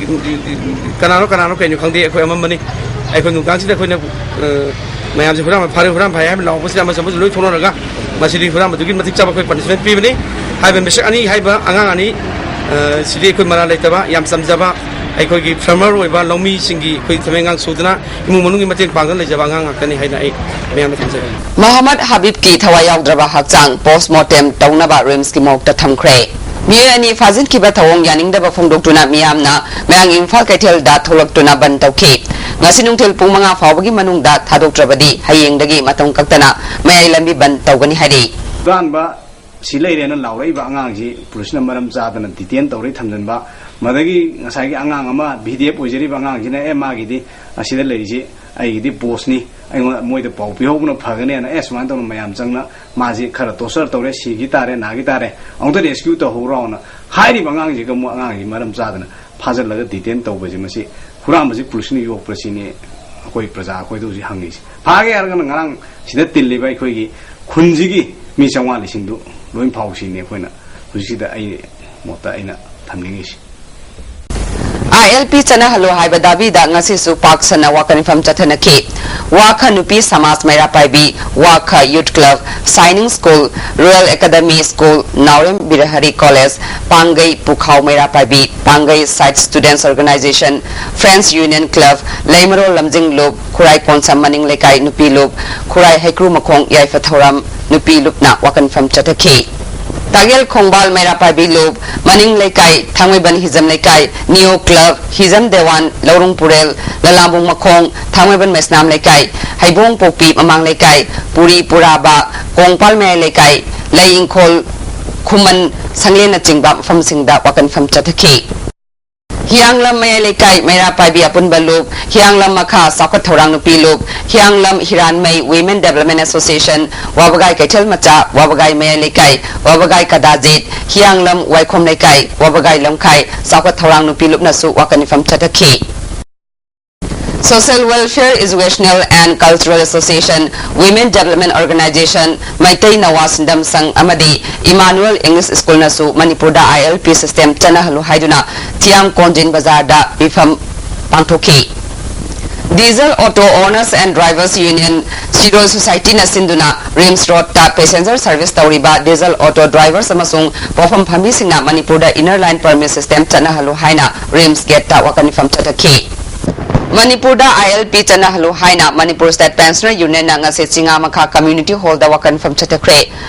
ꯀꯅꯥꯅꯣ, ꯀꯅꯥꯅꯣ, ꯀꯩꯅꯣ ꯈꯪꯗꯦ, ꯑꯩꯈꯣꯏ ꯑꯃꯝꯕꯅꯤ꯫ ꯑꯩꯈꯣꯏ ꯅꯨꯡꯗꯥꯡꯁꯤꯗ ꯑꯩꯈꯣꯏꯅ, ꯑ, ꯃꯌꯥꯝꯁꯦ ꯍꯨꯔꯥꯟꯕ ꯐꯥꯔꯦ, ꯍꯨꯔꯥꯟꯕ ꯐꯥꯔꯦ ꯍꯥꯏꯕ ꯂꯥꯎꯔꯛꯄꯁꯤꯗ ꯑꯃꯁꯨ ꯑꯃꯁꯨ ꯂꯣꯏ ꯊꯣꯛꯅꯔꯒ ꯃꯁꯤꯗꯤ ꯍꯨꯔꯥꯟꯕꯗꯨꯒꯤ ꯃꯇꯤꯛ ꯆꯥꯕ ꯑꯩꯈꯣꯏ ꯄꯅꯤꯁꯃꯦꯟ ꯄꯤꯕꯅꯤ꯫ ꯍꯥꯏꯔꯤꯕ ꯃꯤꯁꯛ ꯑꯅꯤ, ꯍꯥꯏꯔꯤꯕ ꯑꯉꯥꯡ ꯑꯅꯤ, ꯑ, ꯁꯤꯗꯤ ꯑꯩꯈꯣꯏ ꯃꯔꯥꯜ ꯂꯩꯇꯕ, ꯌꯥꯝ ꯆꯝꯖꯕ, ꯑꯩꯈꯣꯏꯒꯤ ꯐꯥꯔꯃꯔ ꯑꯣꯏꯕ ꯂꯧꯃꯤꯁꯤꯡꯒꯤ ꯑꯩꯈꯣꯏ ꯊꯕꯛ ꯏꯪꯈꯥꯡ ꯁꯨꯗꯅ ꯏꯃꯨꯡ ꯃꯅꯨꯡꯒꯤ ꯃꯇꯦꯡ ꯄꯥꯡꯗꯨꯅ ꯂꯩꯖꯕ ꯑꯉꯥꯡ ꯉꯥꯛꯇꯅꯤ ꯍꯥꯏꯅ ꯑꯩ ꯃꯌꯥꯝꯗ ꯊꯝꯖꯒꯦ꯫ ꯃꯣꯍꯝꯃꯗ ꯍꯕꯤꯕꯀꯤ ꯊꯋꯥꯏ ꯌꯥꯎꯗ꯭ꯔꯕ ꯍꯛꯆꯥꯡ ꯄꯣꯁꯃꯣꯔꯇꯦꯝ ꯇꯧꯅꯕ ꯔꯤꯝꯁꯀꯤ ꯃꯣꯔꯒꯇ ꯊꯝꯈ꯭ꯔꯦ꯫ ꯃꯤꯑꯣꯏ ꯑꯅꯤ ꯐꯥꯖꯤꯟꯈꯤꯕ ꯊꯧꯑꯣꯡ ꯌꯥꯅꯤꯡꯗꯕ ꯐꯣꯡꯗꯣꯛꯇꯨꯅ ꯃꯤꯌꯥꯝꯅ ꯃꯌꯥꯡ ꯏꯝꯐꯥꯜ ꯀꯩꯊꯦꯜꯗ ꯊꯣꯛꯂꯛꯇꯨꯅ ꯕꯟ ꯇꯧꯈꯤ꯫ ꯉꯁꯤ ꯅꯨꯡꯊꯤꯜ ꯄꯨꯡ ꯃꯉꯥ ꯐꯥꯎꯕꯒꯤ ꯃꯅꯨꯡꯗ ꯊꯥꯗꯣꯛꯇ꯭ꯔꯕꯗꯤ ꯍꯌꯦꯡꯗꯒꯤ ꯃꯇꯝ ꯀꯛꯇꯅ ꯃꯌꯥꯏ ꯂꯝꯕꯤ ꯕꯟ ꯇꯧꯒꯅꯤ ꯍꯥꯏꯔꯤ꯫ ꯍꯨꯔꯥꯟꯕ ꯁꯤ ꯂꯩꯔꯦꯅ ꯂꯥꯎꯔꯛꯏꯕ ꯑꯉꯥꯡꯁꯤ ꯄꯨꯂꯤꯁꯅ ꯃꯔꯝ ꯆꯥꯗꯅ ꯗꯤꯇꯦꯟ ꯇꯧꯔꯒ ꯊꯝꯖꯤꯟꯕ, ꯃꯗꯒꯤ ꯉꯁꯥꯏꯒꯤ ꯑꯉꯥꯡ ꯑꯃ ꯚꯤ ꯗꯤ ꯑꯦꯐ ꯑꯣꯏꯖꯔꯤꯕ ꯑꯉꯥꯡꯁꯤꯅ, "ꯑꯦ, ꯃꯥꯒꯤꯗꯤ ꯑꯁꯤꯗ ꯂꯩꯔꯤꯁꯤ ꯑꯩꯒꯤꯗꯤ ꯕꯣꯁꯅꯤ, ꯑꯩꯉꯣꯟꯗ, ꯃꯣꯏꯗ ꯄꯥꯎ ꯄꯤꯍꯧꯕꯅ ꯐꯒꯅꯦꯅ, ꯑꯦ, ꯁꯨꯃꯥꯏꯅ ꯇꯧꯅ ꯃꯌꯥꯝ ꯆꯪꯅ ꯃꯥꯁꯤ ꯈꯔ ꯇꯣꯔꯆꯔ ꯇꯧꯔꯦ, ꯁꯤꯈꯤ ꯇꯥꯔꯦ, ꯅꯥꯈꯤ ꯇꯥꯔꯦ, ꯑꯃꯨꯛꯇ ꯔꯦꯁꯀ꯭ꯌꯨ ꯇꯧꯍꯧꯔꯣꯅ" ꯍꯥꯏꯔꯤꯕ ꯑꯉꯥꯡꯁꯤꯒ ꯑꯃꯨꯛ ꯑꯉꯥꯡꯁꯤ ꯃꯔꯝ ꯆꯥꯗꯅ ꯐꯥꯖꯤꯜꯂꯒ ꯗꯤꯇꯦꯟ ꯇꯧꯕꯁꯤ, ꯃꯁꯤ ꯍꯨꯔꯥꯟꯕꯁꯤ ꯄꯨꯂꯤꯁꯅ ꯌꯣꯛꯄ꯭ꯔꯥ ꯁꯤꯅꯤ ꯑꯩꯈꯣꯏ ꯄ꯭ꯔꯖꯥ ꯑꯩꯈꯣꯏꯗ ꯍꯧꯖꯤꯛ ꯍꯪꯉꯤꯁꯤ꯫ ꯐꯥꯒꯦ ꯍꯥꯏꯔꯒꯅ ꯉꯔꯥꯡ ꯁꯤꯗ ꯇꯤꯜꯂꯤꯕ ꯑꯩꯈꯣꯏꯒꯤ ꯈꯨꯟꯁꯤꯒꯤ ꯃꯤ ꯆꯥꯝꯃꯉꯥ ꯂꯤꯁꯤꯡꯗꯨ ꯂꯣꯏ ꯐꯥꯎꯁꯤꯅꯤ ꯑꯩꯈꯣꯏꯅ ꯍꯧꯖꯤꯛꯁꯤꯗ ꯑꯩ ꯃꯣꯠꯇ ꯑꯩꯅ ꯊꯝꯅꯤꯡꯉꯤꯁꯤ꯫ ꯑꯥꯏ ꯑꯦꯜ ꯄꯤ ꯆꯠꯅꯍꯜꯂꯨ ꯍꯥꯏꯕ ꯗꯥꯕꯤꯗ ꯉꯁꯤꯁꯨ ꯄꯥꯛ ꯁꯟꯅ ꯋꯥꯀꯠ ꯃꯤꯐꯝ ꯆꯠꯊꯅꯈꯤ꯫ ꯋꯥꯈ ꯅꯨꯄꯤ ꯁꯃꯥꯖ ꯃꯩꯔꯥ ꯄꯥꯏꯕꯤ, Wakha youth club, shining school, royal academy school, Naorem Birahari college, Pangei Pukhao ꯃꯩꯔꯥ ꯄꯥꯏꯕꯤ, Pangei site students organization, friends union club, ꯂꯩꯃꯔꯣꯜ ꯂꯝꯖꯤꯡ ꯂꯨꯞ, ꯈꯨꯔꯥꯏ ꯀꯣꯟꯁꯝ ꯃꯅꯤꯡ ꯂꯩꯀꯥꯏ ꯅꯨꯄꯤ ꯂꯨꯞ, ꯈꯨꯔꯥꯏ ꯍꯩꯀ꯭ꯔꯨ ꯃꯈꯣꯡ ꯌꯥꯏꯐ ꯊꯧꯔꯥꯝ ꯅꯨꯄꯤ ꯂꯨꯞꯅ ꯋꯥꯀꯠ ꯃꯤꯐꯝ ꯆꯠꯊꯈꯤ꯫ ꯇꯥꯒꯦꯜ ꯈꯣꯡꯕꯥꯜ ꯃꯩꯔꯥ ꯄꯥꯏꯕꯤ ꯂꯨꯞ, ꯃꯅꯤꯡ ꯂꯩꯀꯥꯏ ꯊꯥꯡꯃꯩꯕꯟ ꯍꯤꯖꯝ ꯂꯩꯀꯥꯏ, ꯅꯤꯌꯣ ꯀ꯭ꯂꯕ, ꯍꯤꯖꯝ ꯗꯦꯋꯥꯟ, ꯂꯧꯔꯨꯡ ꯄꯨꯔꯦꯜ, ꯂꯂꯥꯝꯕꯨꯡ ꯃꯈꯣꯡ, ꯊꯥꯡꯃꯩꯕꯟ ꯃꯩꯁꯅꯥꯝ ꯂꯩꯀꯥꯏ, ꯍꯩꯕꯣꯡ ꯄꯣꯛꯄꯤ ꯃꯃꯥꯡ ꯂꯩꯀꯥꯏ, ꯄꯨꯔꯤ ꯄꯨꯔꯥꯕ, ꯀꯣꯡꯄꯥꯜ ꯃꯌꯥꯏ ꯂꯩꯀꯥꯏ, ꯂꯩ ꯏꯪꯈꯣꯜ, ꯈꯨꯃꯟ, ꯁꯪꯂꯦꯟꯅꯆꯤꯡꯕ ꯃꯐꯝꯁꯤꯡꯗ ꯋꯥꯀꯠ ꯃꯤꯐꯝ ꯆꯠꯊꯈꯤ꯫ ꯍꯤꯌꯥꯡꯂꯝ ꯃꯌꯥꯏ ꯂꯩꯀꯥꯏ ꯃꯩꯔꯥ ꯄꯥꯏꯕꯤ ꯑꯄꯨꯟꯕ ꯂꯨꯞ, ꯍꯤꯌꯥꯡꯂꯝ ꯃꯈꯥ ꯆꯥꯎꯈꯠ ꯊꯧꯔꯥꯡ ꯅꯨꯄꯤ ꯂꯨꯞ, ꯍꯤꯌꯥꯡꯂꯝ ꯍꯤꯔꯥꯟꯃꯩ Women Development Association, ꯋꯥꯕꯒꯥꯏ ꯀꯩꯊꯦꯜ ꯃꯆꯥ, ꯋꯥꯕꯒꯥꯏ ꯃꯌꯥꯏ ꯂꯩꯀꯥꯏ, ꯋꯥꯕꯒꯥꯏ ꯀꯗꯥꯖꯤꯠ, ꯍꯤꯌꯥꯡꯂꯝ ꯋꯥꯏꯈꯣꯝ ꯂꯩꯀꯥꯏ, ꯋꯥꯕꯒꯥꯏ ꯂꯝꯈꯥꯏ ꯆꯥꯎꯈꯠ ꯊꯧꯔꯥꯡ ꯅꯨꯄꯤ ꯂꯨꯞꯅꯁꯨ ꯋꯥꯀꯠ ꯃꯤꯐꯝ ꯆꯠꯊꯈꯤ꯫ Social Welfare, Educational and Cultural Association, Women Development Organization, Meitei ꯅꯋꯥ ꯁꯤꯟꯗꯝ ꯁꯪ ꯑꯃꯗꯤ Emmanuel English Schoolꯅꯁꯨ ꯃꯅꯤꯄꯨꯔꯗ ꯑꯥꯏ ꯑꯦꯜ ꯄꯤ system ꯆꯠꯅꯍꯜꯂꯨ ꯍꯥꯏꯗꯨꯅ ꯊꯤꯌꯥꯝ ꯀꯣꯟꯖꯤꯟ ꯕꯖꯥꯔꯗ ꯃꯤꯐꯝ ꯄꯥꯡꯊꯣꯛꯈꯤ꯫ Diesel Auto Owners and Drivers Union, ꯁꯤꯔꯣꯏ ꯁꯣꯁꯥꯏꯇꯤꯅ ꯁꯤꯟꯗꯨꯅ ꯔꯤꯝꯁ ꯔꯣꯗꯇ passenger service ꯇꯧꯔꯤꯕ diesel auto drivers ꯑꯃꯁꯨꯡ ꯄꯣꯠꯐꯝ ꯐꯝꯕꯤꯁꯤꯡꯅ ꯃꯅꯤꯄꯨꯔꯗ inner line permit system ꯆꯠꯅꯍꯜꯂꯨ ꯍꯥꯏꯅ ꯔꯤꯝꯁ ꯒꯦꯠꯇ ꯋꯥꯀꯠ ꯃꯤꯐꯝ ꯆꯠꯊꯈꯤ꯫ ꯃꯅꯤꯄꯨꯔꯗ ꯑꯥꯏ ꯑꯦꯜ ꯄꯤ ꯆꯠꯅꯍꯜꯂꯨ ꯍꯥꯏꯅ ꯃꯅꯤꯄꯨꯔ State Pensioner Unionꯅ ꯉꯁꯤ ꯆꯤꯉꯥꯃꯈꯥ Community Hallꯗ ꯋꯥꯀꯠ ꯃꯤꯐꯝ ꯆꯠꯊꯈ꯭ꯔꯦ꯫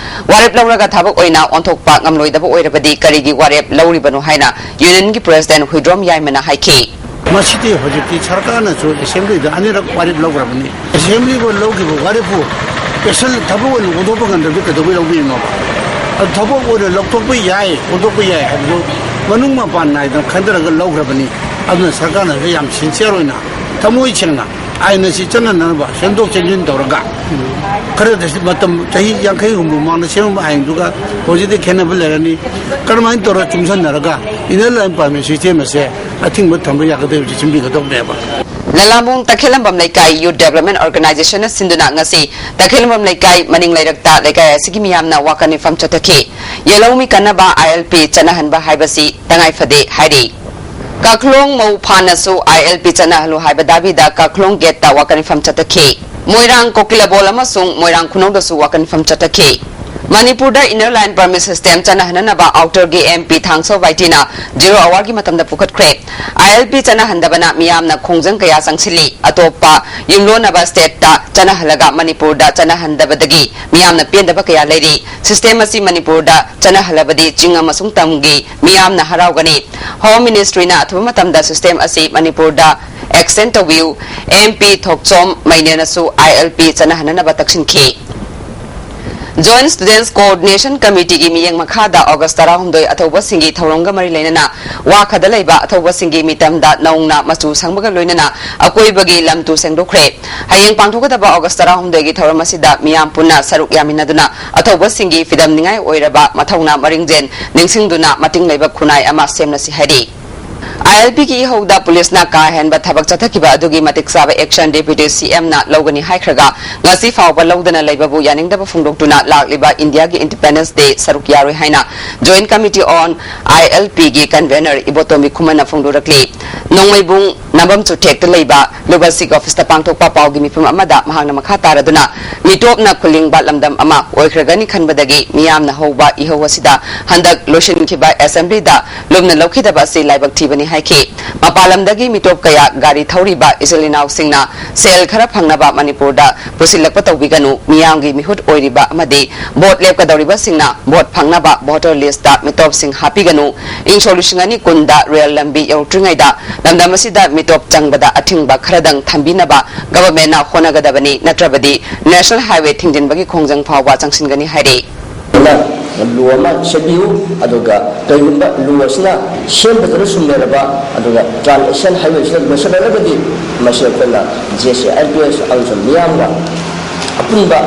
ꯋꯥꯔꯦꯞ ꯂꯧꯔꯒ ꯊꯕꯛ ꯑꯣꯏꯅ ꯑꯣꯟꯊꯣꯛꯄ ꯉꯝꯂꯣꯏꯗꯕ ꯑꯣꯏꯔꯕꯗꯤ ꯀꯔꯤꯒꯤ ꯋꯥꯔꯦꯞ ꯂꯧꯔꯤꯕꯅꯣ ꯍꯥꯏꯅ unionꯒꯤ president ꯍꯨꯏꯗ꯭ꯔꯣꯝ ꯌꯥꯏꯃꯅ ꯍꯥꯏꯈꯤ꯫ ꯃꯁꯤꯗꯤ ꯍꯧꯖꯤꯛꯇꯤ ꯁꯔꯀꯥꯔꯅꯁꯨ ꯑꯦꯁꯦꯝꯕ꯭ꯂꯤꯗ ꯑꯅꯤꯔꯛ ꯋꯥꯔꯦꯞ ꯂꯧꯈ꯭ꯔꯕꯅꯤ꯫ ꯑꯦꯁꯦꯝꯕ꯭ꯂꯤꯕꯨ ꯂꯧꯈꯤꯕ ꯋꯥꯔꯦꯞꯄꯨ ꯑꯦꯛꯁꯟ ꯊꯕꯛ ꯑꯣꯏꯅ ꯑꯣꯟꯊꯣꯛꯄ ꯉꯝꯗꯕꯗꯤ ꯀꯩꯗꯧꯕꯩ ꯂꯧꯕꯤꯔꯤꯅꯣꯕ? ꯑꯗꯨ ꯊꯕꯛ ꯑꯣꯏꯅ ꯂꯧꯊꯣꯛꯄ ꯌꯥꯏ, ꯑꯣꯟꯊꯣꯛꯄ ꯌꯥꯏ ꯍꯥꯏꯕꯗꯨ ꯃꯅꯨꯡ ꯃꯄꯥꯟ ꯅꯥꯏꯗꯅ ꯈꯟꯊꯔꯒ ꯂꯧꯈ꯭ꯔꯕꯅꯤ꯫ ꯑꯗꯨꯅ ꯁꯔꯀꯥꯔꯅꯁꯨ ꯌꯥꯝ ꯁꯤꯟꯁꯤꯌꯔ ꯑꯣꯏꯅ, ꯊꯃꯣꯏ ꯁꯦꯡꯅ ꯑꯥꯏꯟ ꯑꯁꯤ ꯆꯠꯅꯅꯕ ꯁꯦꯝꯗꯣꯛ ꯁꯦꯝꯖꯤꯟ ꯇꯧꯔꯒ, ꯈꯔꯗꯁꯨ ꯃꯇꯝ ꯆꯍꯤ ꯌꯥꯡꯈꯩ ꯍꯨꯝꯐꯨ ꯃꯃꯥꯡꯗ ꯁꯦꯝꯃꯝꯕ ꯑꯥꯏꯟꯗꯨꯒ ꯍꯧꯖꯤꯛꯇꯤ ꯈꯦꯠꯅꯕ ꯂꯩꯔꯅꯤ꯫ ꯀꯔꯝꯍꯥꯏꯅ ꯇꯧꯔꯒ ꯆꯨꯝꯁꯤꯟꯅꯔꯒ inner line permit system ꯑꯁꯦ ꯑꯊꯤꯡꯕ ꯊꯝꯕ ꯌꯥꯒꯗꯕꯁꯤ ꯁꯤꯟꯕꯤꯒꯗꯧꯕꯅꯦꯕ꯫ ꯂꯂꯥꯝꯕꯨꯡ ꯇꯈꯦꯂꯝꯕꯝ ꯂꯩꯀꯥꯏ Youth Development Organizationꯅ ꯁꯤꯟꯗꯨꯅ ꯉꯁꯤ ꯇꯈꯦꯂꯝꯕꯝ ꯂꯩꯀꯥꯏ ꯃꯅꯤꯡ ꯂꯩꯔꯛꯇ ꯂꯩꯀꯥꯏ ꯑꯁꯤꯒꯤ ꯃꯤꯌꯥꯝꯅ ꯋꯥꯀꯠ ꯃꯤꯐꯝ ꯆꯠꯊꯈꯤ꯫ ꯌꯦꯜꯍꯧꯃꯤ ꯀꯟꯅꯕ I L P ꯆꯠꯅꯍꯟꯕ ꯍꯥꯏꯕꯁꯤ ꯇꯉꯥꯏ ꯐꯗꯦ ꯍꯥꯏꯔꯤ꯫ ꯀꯥꯈꯂꯣꯡ ꯃꯧ ꯐꯥꯅꯁꯨ I L P ꯆꯠꯅꯍꯜꯂꯨ ꯍꯥꯏꯕ ꯗꯥꯕꯤꯗ ꯀꯥꯈꯂꯣꯡ ꯒꯦꯠꯇ ꯋꯥꯀꯠ ꯃꯤꯐꯝ ꯆꯠꯊꯈꯤ꯫ ꯃꯣꯏꯔꯥꯡ ꯀꯣꯀꯤꯂꯕꯣꯜ ꯑꯃꯁꯨꯡ ꯃꯣꯏꯔꯥꯡ ꯈꯨꯅꯧꯗꯁꯨ ꯋꯥꯀꯠ ꯃꯤꯐꯝ ꯆꯠꯊꯈꯤ꯫ ꯃꯅꯤꯄꯨꯔꯗ Inner Line Permit System ꯆꯠꯅꯍꯟꯅꯅꯕ ꯑꯥꯎꯇꯔꯒꯤ M P ꯊꯥꯡꯁꯧ ꯕꯥꯏꯇꯤꯅ Zero Hourꯒꯤ ꯃꯇꯝꯗ ꯄꯨꯈꯠꯈ꯭ꯔꯦ꯫ I L P ꯆꯠꯅꯍꯟꯗꯕꯅ ꯃꯤꯌꯥꯝꯅ ꯈꯣꯡꯖꯪ ꯀꯌꯥ ꯆꯪꯁꯤꯜꯂꯤ꯫ ꯑꯇꯣꯞꯄ ꯌꯨꯝꯂꯣꯟꯅꯕ stateꯇ ꯆꯠꯅꯍꯜꯂꯒ ꯃꯅꯤꯄꯨꯔꯗ ꯆꯠꯅꯍꯟꯗꯕꯗꯒꯤ ꯃꯤꯌꯥꯝꯅ ꯄꯦꯟꯗꯕ ꯀꯌꯥ ꯂꯩꯔꯤ꯫ System ꯑꯁꯤ ꯃꯅꯤꯄꯨꯔꯗ ꯆꯠꯅꯍꯜꯂꯕꯗꯤ ꯆꯤꯡ ꯑꯃꯁꯨꯡ ꯇꯝꯒꯤ ꯃꯤꯌꯥꯝꯅ ꯍꯔꯥꯎꯒꯅꯤ꯫ Home Ministryꯅ ꯑꯊꯨꯕ ꯃꯇꯝꯗ system ꯑꯁꯤ ꯃꯅꯤꯄꯨꯔꯗ extend ꯇꯧꯕꯤꯌꯨ꯫ M P Thokchom ꯃꯩꯅꯦꯅꯁꯨ I L P ꯆꯠꯅꯍꯟꯅꯅꯕ ꯇꯛꯁꯤꯟꯈꯤ꯫ Joint Students Coordination Committeeꯒꯤ ꯃꯤꯠꯌꯦꯡ ꯃꯈꯥꯗ August ꯇꯔꯥꯍꯨꯝꯗꯣꯏ ꯑꯊꯧꯕꯁꯤꯡꯒꯤ ꯊꯧꯔꯝꯒ ꯃꯔꯤ ꯂꯩꯅꯅ ꯋꯥꯈꯗ ꯂꯩꯕ ꯑꯊꯧꯕꯁꯤꯡꯒꯤ ꯃꯤꯇꯝꯗ ꯅꯧꯅ ꯃꯆꯨ ꯁꯪꯕꯒ ꯂꯣꯏꯅꯅ ꯑꯀꯣꯏꯕꯒꯤ ꯂꯝ ꯇꯨ ꯁꯦꯡꯗꯣꯛꯈ꯭ꯔꯦ꯫ ꯍꯌꯦꯡ ꯄꯥꯡꯊꯣꯛꯀꯗꯕ August ꯇꯔꯥꯍꯨꯝꯗꯣꯏꯒꯤ ꯊꯧꯔꯝ ꯑꯁꯤꯗ ꯃꯤꯌꯥꯝ ꯄꯨꯟꯅ ꯁꯔꯨꯛ ꯌꯥꯃꯤꯟꯅꯗꯨꯅ ꯑꯊꯧꯕꯁꯤꯡꯒꯤ ꯐꯤꯗꯝꯅꯤꯡꯉꯥꯏ ꯑꯣꯏꯔꯕ ꯃꯊꯧꯅꯥ ꯃꯔꯤꯡꯖꯦꯜ ꯅꯤꯡꯁꯤꯡꯗꯨꯅ ꯃꯇꯤꯡ ꯂꯩꯕ ꯈꯨꯟꯅꯥꯏ ꯑꯃ ꯁꯦꯝꯅꯁꯤ ꯍꯥꯏꯔꯤ꯫ I L Pꯒꯤ ꯏꯍꯧꯗ ꯄꯨꯂꯤꯁꯅ ꯀꯥ ꯍꯦꯟꯕ ꯊꯕꯛ ꯆꯠꯊꯈꯤꯕ ꯑꯗꯨꯒꯤ ꯃꯇꯤꯛ ꯆꯥꯕ action Deputy C Mꯅ ꯂꯧꯒꯅꯤ ꯍꯥꯏꯈ꯭ꯔꯒ, ꯉꯁꯤ ꯐꯥꯎꯕ ꯂꯧꯗꯅ ꯂꯩꯕꯕꯨ ꯌꯥꯅꯤꯡꯗꯕ ꯐꯣꯡꯗꯣꯛꯇꯨꯅ ꯂꯥꯛꯂꯤꯕ Indiaꯒꯤ Independence Day ꯁꯔꯨꯛ ꯌꯥꯔꯣꯏ ꯍꯥꯏꯅ Joint Committee on I L Pꯒꯤ convener ꯏꯕꯣꯇꯣꯝꯕꯤ ꯈꯨꯃꯟꯅ ꯐꯣꯡꯗꯣꯔꯛꯂꯤ꯫ ꯅꯣꯡꯃꯩꯕꯨꯡ ꯅꯝꯕꯝ ꯆꯨꯊꯦꯛꯇ ꯂꯩꯕ ꯂꯨꯕꯁꯤꯛ officeꯇ ꯄꯥꯡꯊꯣꯛꯄ ꯄꯥꯎꯒꯤ ꯃꯤꯐꯝ ꯑꯃꯗ ꯃꯍꯥꯛꯅ ꯃꯈꯥ ꯇꯥꯔꯗꯨꯅ, ꯃꯤꯇꯣꯞꯅ ꯈꯨꯜꯂꯤꯡꯕ ꯂꯝꯗꯝ ꯑꯃ ꯑꯣꯏꯈ꯭ꯔꯒꯅꯤ ꯈꯟꯕꯗꯒꯤ ꯃꯤꯌꯥꯝꯅ ꯍꯧꯕ ꯏꯍꯧ ꯑꯁꯤꯗ ꯍꯟꯗꯛ ꯂꯣꯏꯁꯤꯟꯈꯤꯕ Assemblyꯗ ꯂꯨꯝꯅ ꯂꯧꯈꯤꯗꯕ ꯑꯁꯤ ꯂꯥꯏꯕꯛ ꯊꯤꯕꯅꯤ ꯍꯥꯏꯈꯤ꯫ ꯃꯄꯥꯟ ꯂꯝꯗꯒꯤ ꯃꯤꯇꯣꯞ ꯀꯌꯥ ꯒꯥꯔꯤ ꯊꯧꯔꯤꯕ ꯏꯆꯤꯜ ꯏꯅꯥꯎꯁꯤꯡꯅ ꯁꯦꯜ ꯈꯔ ꯐꯪꯅꯕ ꯃꯅꯤꯄꯨꯔꯗ ꯄꯨꯁꯤꯜꯂꯛꯄ ꯇꯧꯕꯤꯒꯅꯨ, ꯃꯤꯌꯥꯝꯒꯤ ꯃꯤꯍꯨꯠ ꯑꯣꯏꯔꯤꯕ ꯑꯃꯗꯤ vote ꯂꯦꯞꯀꯗꯧꯔꯤꯕꯁꯤꯡꯅ vote ꯐꯪꯅꯕ voter listꯇ ꯃꯤꯇꯣꯞꯁꯤꯡ ꯍꯥꯞꯄꯤꯒꯅꯨ꯫ ꯏꯪ ꯁꯣꯛ ꯂꯤꯁꯤꯡ ꯑꯅꯤ ꯀꯨꯟꯗ rail ꯂꯝꯕꯤ ꯌꯧꯔꯛꯇ꯭ꯔꯤꯉꯩꯗ ꯂꯝꯗꯝ ꯑꯁꯤꯗ ꯃꯤꯇꯣꯞ ꯆꯪꯕꯗ ꯑꯊꯤꯡꯕ ꯈꯔꯗꯪ ꯊꯝꯕꯤꯅꯕ governmentꯅ ꯍꯣꯠꯅꯒꯗꯕꯅꯤ, ꯅꯠꯇ꯭ꯔꯕꯗꯤ National Highway ꯊꯤꯡꯖꯤꯟꯕꯒꯤ ꯈꯣꯡꯖꯪ ꯐꯥꯎꯕ ꯆꯪꯁꯤꯟꯒꯅꯤ ꯍꯥꯏꯔꯤ꯫ ꯑꯗꯨꯅ law ꯑꯃ ꯁꯦꯝꯕꯤꯌꯨ, ꯑꯗꯨꯒ ꯀꯔꯤꯒꯨꯝꯕ law ꯑꯁꯤꯅ ꯁꯦꯝꯕꯗꯨꯅ ꯁꯨꯝ ꯂꯩꯔꯕ, ꯑꯗꯨꯒ Trans Asian Highwayꯁꯤꯅ ꯂꯣꯏꯁꯤꯜꯂꯒꯗꯤ, ꯃꯁꯤ ꯑꯩꯈꯣꯏꯅ J C I L P S ꯑꯃꯁꯨꯡ ꯃꯤꯌꯥꯝꯒ ꯑꯄꯨꯟꯕ,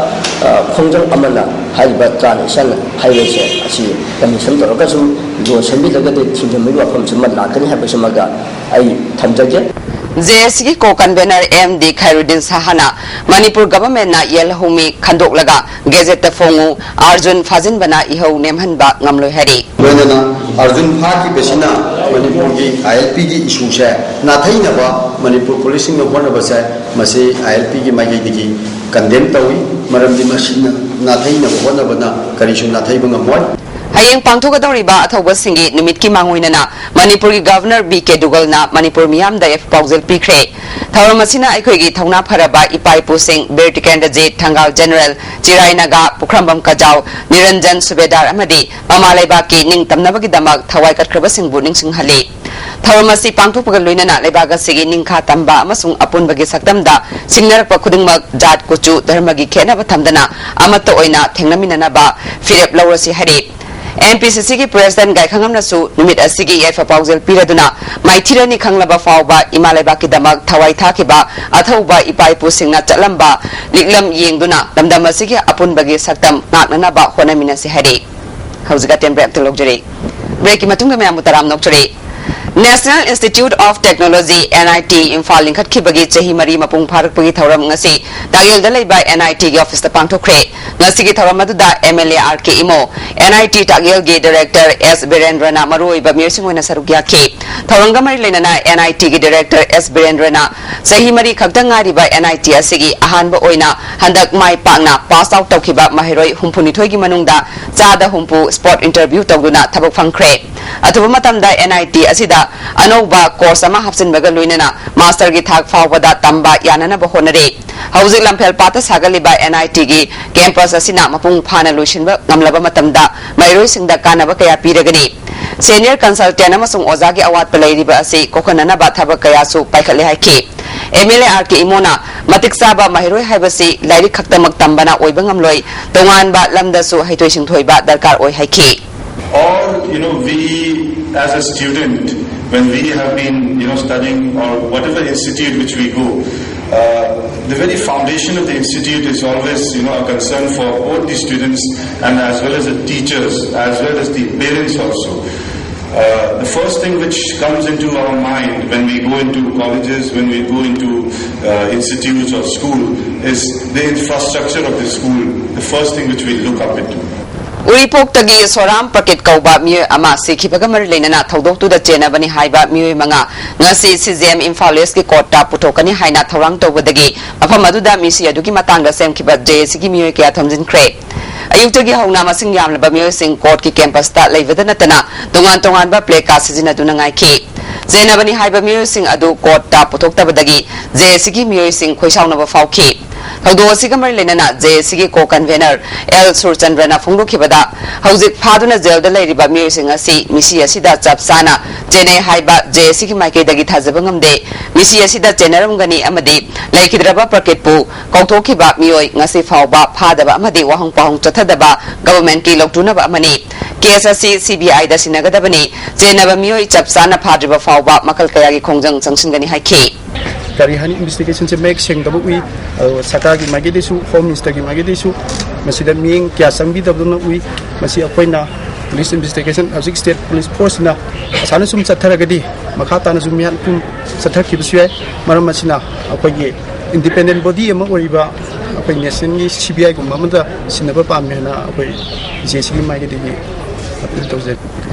ꯑ, ꯈꯣꯡꯖꯪ ꯑꯃꯅ ꯍꯥꯏꯔꯤꯕ Trans Asian Highwayꯁꯦ ꯑꯁꯤ commission ꯇꯧꯔꯒꯁꯨ law ꯁꯦꯝꯕꯤꯗ꯭ꯔꯒꯗꯤ ꯊꯤꯡꯖꯤꯟꯕꯒꯤ ꯋꯥꯐꯝꯁꯤꯃ ꯂꯥꯛꯀꯅꯤ ꯍꯥꯏꯕꯁꯤꯃꯒ ꯑꯩ ꯊꯝꯖꯒꯦ꯫ ꯖꯦ ꯑꯦꯁ ꯁꯤꯒꯤ co convener M D Khairuddin ꯁꯍꯥꯅ ꯃꯅꯤꯄꯨꯔ ꯒꯚꯔꯟꯃꯦꯟꯠꯅ ꯌꯦꯜꯍꯧꯃꯤ ꯈꯟꯗꯣꯛꯂꯒ ꯒꯦꯖꯦꯠꯇ ꯐꯣꯡꯉꯨ, ꯑꯥꯔꯖꯨꯟ ꯐꯥꯖꯤꯟꯕꯅ ꯏꯍꯧ ꯅꯦꯝꯍꯟꯕ ꯉꯝꯂꯣꯏ ꯍꯥꯏꯔꯤ꯫ ꯂꯣꯏꯅꯅ ꯑꯥꯔꯖꯨꯟ ꯐꯥꯈꯤꯕꯁꯤꯅ ꯃꯅꯤꯄꯨꯔꯒꯤ ꯑꯥꯏ ꯑꯦꯜ ꯄꯤꯒꯤ ꯏꯁꯨꯁꯦ ꯅꯥꯊꯩꯅꯕ ꯃꯅꯤꯄꯨꯔ ꯄꯨꯂꯤꯁꯁꯤꯡꯅ ꯍꯣꯠꯅꯕꯁꯦ, ꯃꯁꯤ ꯑꯥꯏ ꯑꯦꯜ ꯄꯤꯒꯤ ꯃꯥꯏꯀꯩꯗꯒꯤ ꯀꯟꯗꯦꯝ ꯇꯧꯏ꯫ ꯃꯔꯝꯗꯤ ꯃꯁꯤꯅ ꯅꯥꯊꯩꯅꯕ ꯍꯣꯠꯅꯕꯅ ꯀꯔꯤꯁꯨ ꯅꯥꯊꯩꯕ ꯉꯝꯃꯣꯏ꯫ ꯍꯌꯦꯡ ꯄꯥꯡꯊꯣꯛꯀꯗꯧꯔꯤꯕ ꯑꯊꯧꯕꯁꯤꯡꯒꯤ ꯅꯨꯃꯤꯠꯀꯤ ꯃꯥꯡꯑꯣꯏꯅꯅ ꯃꯅꯤꯄꯨꯔꯒꯤ ꯒꯚꯔꯅꯔ ꯕꯤ ꯀꯦ ꯗꯨꯒꯜꯅ ꯃꯅꯤꯄꯨꯔ ꯃꯤꯌꯥꯝꯗ ꯌꯥꯏꯐ ꯄꯥꯎꯖꯦꯜ ꯄꯤꯈ꯭ꯔꯦ꯫ ꯊꯧꯔꯝ ꯑꯁꯤꯅ ꯑꯩꯈꯣꯏꯒꯤ ꯊꯧꯅꯥ ꯐꯔꯕ ꯏꯄꯥ ꯏꯄꯨꯁꯤꯡ ꯕꯤꯔ ꯇꯤꯀꯦꯟꯗ꯭ꯔꯖꯤꯠ, ꯊꯪꯒꯥꯜ ꯖꯦꯅꯔꯦꯜ, ꯆꯤꯔꯥꯏ ꯅꯥꯒꯥ, ꯄꯨꯈ꯭ꯔꯝꯕꯝ ꯀꯖꯥꯎ, ꯅꯤꯔꯟꯖꯟ ꯁꯨꯕꯦꯗꯥꯔ ꯑꯃꯗꯤ ꯃꯃꯥ ꯂꯩꯕꯥꯛꯀꯤ ꯅꯤꯡꯇꯝꯅꯕꯒꯤꯗꯃꯛ ꯊꯋꯥꯏ ꯀꯠꯈ꯭ꯔꯕꯁꯤꯡꯕꯨ ꯅꯤꯡꯁꯤꯡꯍꯜꯂꯤ꯫ ꯊꯧꯔꯝ ꯑꯁꯤ ꯄꯥꯡꯊꯣꯛꯄꯒ ꯂꯣꯏꯅꯅ ꯂꯩꯕꯥꯛ ꯑꯁꯤꯒꯤ ꯅꯤꯡꯈꯥ ꯇꯝꯕ ꯑꯃꯁꯨꯡ ꯑꯄꯨꯟꯕꯒꯤ ꯁꯛꯇꯝꯗ ꯁꯤꯡꯅꯔꯛꯄ ꯈꯨꯗꯤꯡꯃꯛ ꯖꯥꯠ, ꯀꯨꯆꯨ, ꯙꯔꯃꯒꯤ ꯈꯦꯠꯅꯕ ꯊꯝꯗꯅ ꯑꯃꯠꯇ ꯑꯣꯏꯅ ꯊꯦꯡꯅꯃꯤꯟꯅꯅꯕ ꯐꯤꯔꯦꯞ ꯂꯧꯔꯁꯤ ꯍꯥꯏꯔꯤ꯫ ꯑꯦꯟ ꯄꯤ ꯁꯤ ꯁꯤꯒꯤ ꯄ꯭ꯔꯦꯁꯤꯗꯦꯟꯠ ꯒꯥꯏꯈꯪꯉꯝꯅꯁꯨ ꯅꯨꯃꯤꯠ ꯑꯁꯤꯒꯤ ꯌꯥꯏꯐ ꯄꯥꯎꯖꯦꯜ ꯄꯤꯔꯗꯨꯅ, ꯃꯥꯏꯊꯤꯔꯅꯤ ꯈꯪꯂꯕ ꯐꯥꯎꯕ ꯏꯃꯥ ꯂꯩꯕꯥꯛꯀꯤꯗꯃꯛ ꯊꯋꯥꯏ ꯊꯥꯈꯤꯕ ꯑꯊꯧꯕ ꯏꯄꯥ ꯏꯄꯨꯁꯤꯡꯅ ꯆꯠꯂꯝꯕ ꯂꯤꯛꯂꯝ ꯌꯦꯡꯗꯨꯅ ꯂꯝꯗꯝ ꯑꯁꯤꯒꯤ ꯑꯄꯨꯟꯕꯒꯤ ꯁꯛꯇꯝ ꯉꯥꯛꯅꯅꯕ ꯍꯣꯠꯅꯃꯤꯟꯅꯁꯤ ꯍꯥꯏꯔꯤ꯫ ꯍꯧꯖꯤꯛ ꯑꯇꯦꯟ ꯕ꯭ꯔꯦꯛ ꯑꯝꯇ ꯂꯧꯖꯔꯤ꯫ ꯕ꯭ꯔꯦꯛꯀꯤ ꯃꯇꯨꯡꯗ ꯃꯌꯥꯝꯕꯨ ꯇꯔꯥꯝꯅ ꯑꯣꯛꯆꯔꯤ꯫ National Institute of Technology, N I T, Imphal ꯂꯤꯡꯈꯠꯈꯤꯕꯒꯤ ꯆꯍꯤ ꯃꯔꯤ ꯃꯄꯨꯡ ꯐꯥꯔꯛꯄꯒꯤ ꯊꯧꯔꯝ ꯉꯁꯤ ꯇꯥꯛꯌꯦꯜꯗ ꯂꯩꯕ N I T ꯒꯤ ꯑꯣꯐꯤꯁꯇ ꯄꯥꯡꯊꯣꯛꯈ꯭ꯔꯦ꯫ ꯉꯁꯤꯒꯤ ꯊꯧꯔꯝ ꯑꯗꯨꯗ M L A R K ꯏꯃꯣ, N I T ꯇꯥꯛꯌꯦꯜꯒꯤ ꯗꯥꯏꯔꯦꯛꯇꯔ ꯑꯦꯁ ꯕꯤꯔꯦꯟꯗ꯭ꯔꯅ ꯃꯔꯨꯑꯣꯏꯕ ꯃꯤꯑꯣꯏꯁꯤꯡ ꯑꯣꯏꯅ ꯁꯔꯨꯛ ꯌꯥꯈꯤ꯫ ꯊꯧꯔꯝꯒ ꯃꯔꯤ ꯂꯩꯅꯅ N I T ꯒꯤ ꯗꯥꯏꯔꯦꯛꯇꯔ ꯑꯦꯁ ꯕꯤꯔꯦꯟꯗ꯭ꯔꯅ ꯆꯍꯤ ꯃꯔꯤ ꯈꯛꯇ ꯉꯥꯏꯔꯤꯕ N I T ꯑꯁꯤꯒꯤ ꯑꯍꯥꯟꯕ ꯑꯣꯏꯅ ꯍꯟꯗꯛ ꯃꯥꯏ ꯄꯥꯛꯅ ꯄꯥꯁ ꯑꯥꯎꯠ ꯇꯧꯈꯤꯕ ꯃꯍꯩꯔꯣꯏ ꯍꯨꯝꯐꯨꯅꯤꯊꯣꯏꯒꯤ ꯃꯅꯨꯡꯗ ꯆꯥꯗ ꯍꯨꯝꯐꯨ ꯁ꯭ꯄꯣꯠ ꯏꯟꯇꯔꯚ꯭ꯌꯨ ꯇꯧꯗꯨꯅ ꯊꯕꯛ ꯐꯪꯈ꯭ꯔꯦ꯫ ꯑꯊꯨꯕ ꯃꯇꯝꯗ N I T ꯑꯁꯤꯗ ꯑꯅꯧꯕ ꯀꯣꯔꯁ ꯑꯃ ꯍꯥꯞꯆꯤꯟꯕꯒ ꯂꯣꯏꯅꯅ ꯃꯥꯁꯇꯔꯒꯤ ꯊꯥꯛ ꯐꯥꯎꯕꯗ ꯇꯝꯕ ꯌꯥꯅꯅꯕ ꯍꯣꯠꯅꯔꯤ꯫ ꯍꯧꯖꯤꯛ ꯂꯝꯐꯦꯜ ꯄꯥꯠꯇ ꯁꯥꯒꯠꯂꯤꯕ N I T ꯒꯤ ꯀꯦꯝꯄꯁ ꯑꯁꯤꯅ ꯃꯄꯨꯡ ꯐꯥꯅ ꯂꯣꯏꯁꯤꯟꯕ ꯉꯝꯂꯕ ꯃꯇꯝꯗ ꯃꯍꯩꯔꯣꯏꯁꯤꯡꯗ ꯀꯥꯟꯅꯕ ꯀꯌꯥ ꯄꯤꯔꯒꯅꯤ꯫ ꯁꯦꯅꯤꯌꯔ ꯀꯟꯁꯜꯇꯦꯟꯠ ꯑꯃꯁꯨꯡ ꯑꯣꯖꯥꯒꯤ ꯑꯋꯥꯠꯄ ꯂꯩꯔꯤꯕ ꯑꯁꯤ ꯀꯣꯛꯍꯟꯅꯅꯕ ꯊꯕꯛ ꯀꯌꯥꯁꯨ ꯄꯥꯏꯈꯠꯂꯦ ꯍꯥꯏꯈꯤ꯫ M L A R K ꯏꯃꯣꯅ ꯃꯇꯤꯛ ꯆꯥꯕ ꯃꯍꯩꯔꯣꯏ ꯍꯥꯏꯕꯁꯤ ꯂꯥꯏꯔꯤꯛ ꯈꯛꯇꯃꯛ ꯇꯝꯕꯅ ꯑꯣꯏꯕ ꯉꯝꯂꯣꯏ, ꯇꯣꯉꯥꯟꯕ ꯂꯝꯗꯁꯨ ꯍꯩꯊꯣꯏ ꯁꯤꯡꯊꯣꯏꯕ ꯗꯔꯀꯥꯔ ꯑꯣꯏ ꯍꯥꯏꯈꯤ꯫ All, you know, we as a student, when we have been, you know, studying or whatever institute which we go, uh, the very foundation of the institute is always, you know, a concern for both the students and as well as the teachers, as well as the parents also. Uh, the first thing which comes into our mind when we go into colleges, when we go into uh, institutes or school, is the infrastructure of the school. The first thing which we look up into. ꯎꯔꯤꯄꯣꯛꯇꯒꯤ ꯁꯣꯔꯥꯝ ꯄ꯭ꯔꯀꯤꯠ ꯀꯧꯕ ꯃꯤꯑꯣꯏ ꯑꯃ ꯁꯤꯈꯤꯕꯒ ꯃꯔꯤ ꯂꯩꯅꯅ ꯊꯧꯗꯣꯛꯇꯨꯗ ꯆꯦꯟꯅꯕꯅꯤ ꯍꯥꯏꯕ ꯃꯤꯑꯣꯏ ꯃꯉꯥ ꯉꯁꯤ ꯁꯤ ꯖꯤ ꯑꯦꯝ ꯏꯝꯐꯥꯜ ꯏꯁꯀꯤ ꯀꯣꯔꯠꯇ ꯄꯨꯊꯣꯛꯀꯅꯤ ꯍꯥꯏꯅ ꯊꯧꯔꯥꯡ ꯇꯧꯕꯗꯒꯤ ꯃꯐꯝ ꯑꯗꯨꯗ ꯃꯤꯁꯤ ꯑꯗꯨꯒꯤ ꯃꯇꯥꯡꯗ ꯁꯦꯝꯈꯤꯕ ꯖꯦ ꯑꯦ ꯁꯤꯒꯤ ꯃꯤꯑꯣꯏ ꯀꯌꯥ ꯊꯝꯖꯤꯟꯈ꯭ꯔꯦ꯫ ꯑꯌꯨꯛꯇꯒꯤ ꯍꯧꯅ ꯃꯁꯤꯡ ꯌꯥꯝꯂꯕ ꯃꯤꯑꯣꯏꯁꯤꯡ ꯀꯣꯔꯠꯀꯤ ꯀꯦꯝꯄꯁꯇ ꯂꯩꯕꯗ ꯅꯠꯇꯅ ꯇꯣꯉꯥꯟ ꯇꯣꯉꯥꯟꯕ ꯄ꯭ꯂꯦ ꯀꯥꯔꯗ ꯁꯤꯖꯤꯟꯅꯗꯨꯅ ꯉꯥꯏꯈꯤ꯫ ꯆꯦꯟꯅꯕꯅꯤ ꯍꯥꯏꯕ ꯃꯤꯑꯣꯏꯁꯤꯡ ꯑꯗꯨ ꯀꯣꯔꯠꯇ ꯄꯨꯊꯣꯛꯇꯕꯗꯒꯤ ꯖꯦ ꯑꯦ ꯁꯤꯒꯤ ꯃꯤꯑꯣꯏꯁꯤꯡ ꯈꯣꯏꯁꯥꯎꯅꯕ ꯐꯥꯎꯈꯤ꯫ ꯊꯧꯗꯣꯛ ꯑꯁꯤꯒ ꯃꯔꯤ ꯂꯩꯅꯅ ꯖꯦ ꯑꯦ ꯁꯤꯒꯤ ꯀꯣ ꯀꯟꯚꯦꯅꯔ ꯑꯦꯜ ꯁꯨꯔꯆꯟꯗ꯭ꯔꯅ ꯐꯣꯡꯗꯣꯛꯈꯤꯕꯗ, ꯍꯧꯖꯤꯛ ꯐꯥꯗꯨꯅ ꯖꯦꯜꯗ ꯂꯩꯔꯤꯕ ꯃꯤꯑꯣꯏꯁꯤꯡ ꯑꯁꯤ ꯃꯤꯁꯤ ꯑꯁꯤꯗ ꯆꯞ ꯆꯥꯅ ꯆꯦꯟꯅꯩ ꯍꯥꯏꯕ ꯖꯦ ꯑꯦ ꯁꯤꯒꯤ ꯃꯥꯏꯀꯩꯗꯒꯤ ꯊꯥꯖꯕ ꯉꯝꯗꯦ꯫ ꯃꯤꯁꯤ ꯑꯁꯤꯗ ꯆꯦꯟꯅꯔꯝꯒꯅꯤ ꯑꯃꯗꯤ ꯂꯩꯈꯤꯗ꯭ꯔꯕ ꯄ꯭ꯔꯀꯤꯠꯄꯨ ꯀꯧꯊꯣꯛꯈꯤꯕ ꯃꯤꯑꯣꯏ ꯉꯁꯤ ꯐꯥꯎꯕ ꯐꯥꯗꯕ ꯑꯃꯗꯤ ꯋꯥꯍꯪ ꯄꯥꯎꯍꯪ ꯆꯠꯊꯗꯕ ꯒꯚꯔꯟꯃꯦꯟꯠꯀꯤ ꯂꯧꯇꯨꯅꯕ ꯑꯃꯅꯤ꯫ ꯀꯦꯁ ꯑꯁꯤ ꯁꯤ ꯕꯤ ꯑꯥꯏꯗ ꯁꯤꯟꯅꯒꯗꯕꯅꯤ꯫ ꯆꯦꯟꯅꯕ ꯃꯤꯑꯣꯏ ꯆꯞ ꯆꯥꯅ ꯐꯥꯗ꯭ꯔꯤꯕ ꯐꯥꯎꯕ ꯃꯈꯜ ꯀꯌꯥꯒꯤ ꯈꯣꯡꯖꯪ ꯆꯪꯁꯤꯟꯒꯅꯤ ꯍꯥꯏꯈꯤ꯫ ꯀꯔꯤ ꯍꯥꯏꯅꯤ, ꯏꯟꯚꯦꯁꯇꯤꯒꯦꯁꯟꯁꯦ ꯃꯌꯦꯛ ꯁꯦꯡꯗꯕ ꯎꯏ꯫ ꯑꯗꯣ ꯁꯔꯀꯥꯔꯒꯤ ꯃꯥꯏꯀꯩꯗꯩꯁꯨ, ꯍꯣꯝ ꯃꯤꯅꯤꯁꯇꯔꯒꯤ ꯃꯥꯏꯀꯩꯗꯩꯁꯨ ꯃꯁꯤꯗ ꯃꯤꯠꯌꯦꯡ ꯀꯌꯥ ꯆꯪꯕꯤꯗꯕꯗꯧꯅ ꯎꯏ꯫ ꯃꯁꯤ ꯑꯩꯈꯣꯏꯅ ꯄꯨꯂꯤꯁ ꯏꯟꯚꯦꯁꯇꯤꯒꯦꯁꯟ, ꯍꯧꯖꯤꯛ ꯁ꯭ꯇꯦꯠ ꯄꯨꯂꯤꯁ ꯐꯣꯔꯁꯁꯤꯅ ꯑꯁꯥꯅ ꯁꯨꯝ ꯆꯠꯊꯔꯒꯗꯤ ꯃꯈꯥ ꯇꯥꯅꯁꯨ ꯃꯤꯍꯥꯠ ꯃꯤꯄꯨꯟ ꯆꯠꯊꯈꯤꯕꯁꯨ ꯌꯥꯏ꯫ ꯃꯔꯝ ꯑꯁꯤꯅ ꯑꯩꯈꯣꯏꯒꯤ ꯏꯟꯗꯤꯄꯦꯟꯗꯦꯟ ꯕꯣꯗꯤ ꯑꯃ ꯑꯣꯏꯔꯤꯕ ꯑꯩꯈꯣꯏ ꯅꯦꯁꯅꯦꯜꯒꯤ ꯁꯤ ꯕꯤ ꯑꯥꯏꯒꯨꯝꯕ ꯑꯃꯗ ꯁꯤꯟꯅꯕ ꯄꯥꯝꯃꯦ ꯍꯥꯏꯅ ꯑꯩꯈꯣꯏ ꯖꯦ ꯑꯦ ꯁꯤꯒꯤ ꯃꯥꯏꯀꯩꯗꯒꯤ ꯑꯄꯤꯜ ꯇꯧꯖꯔꯤ꯫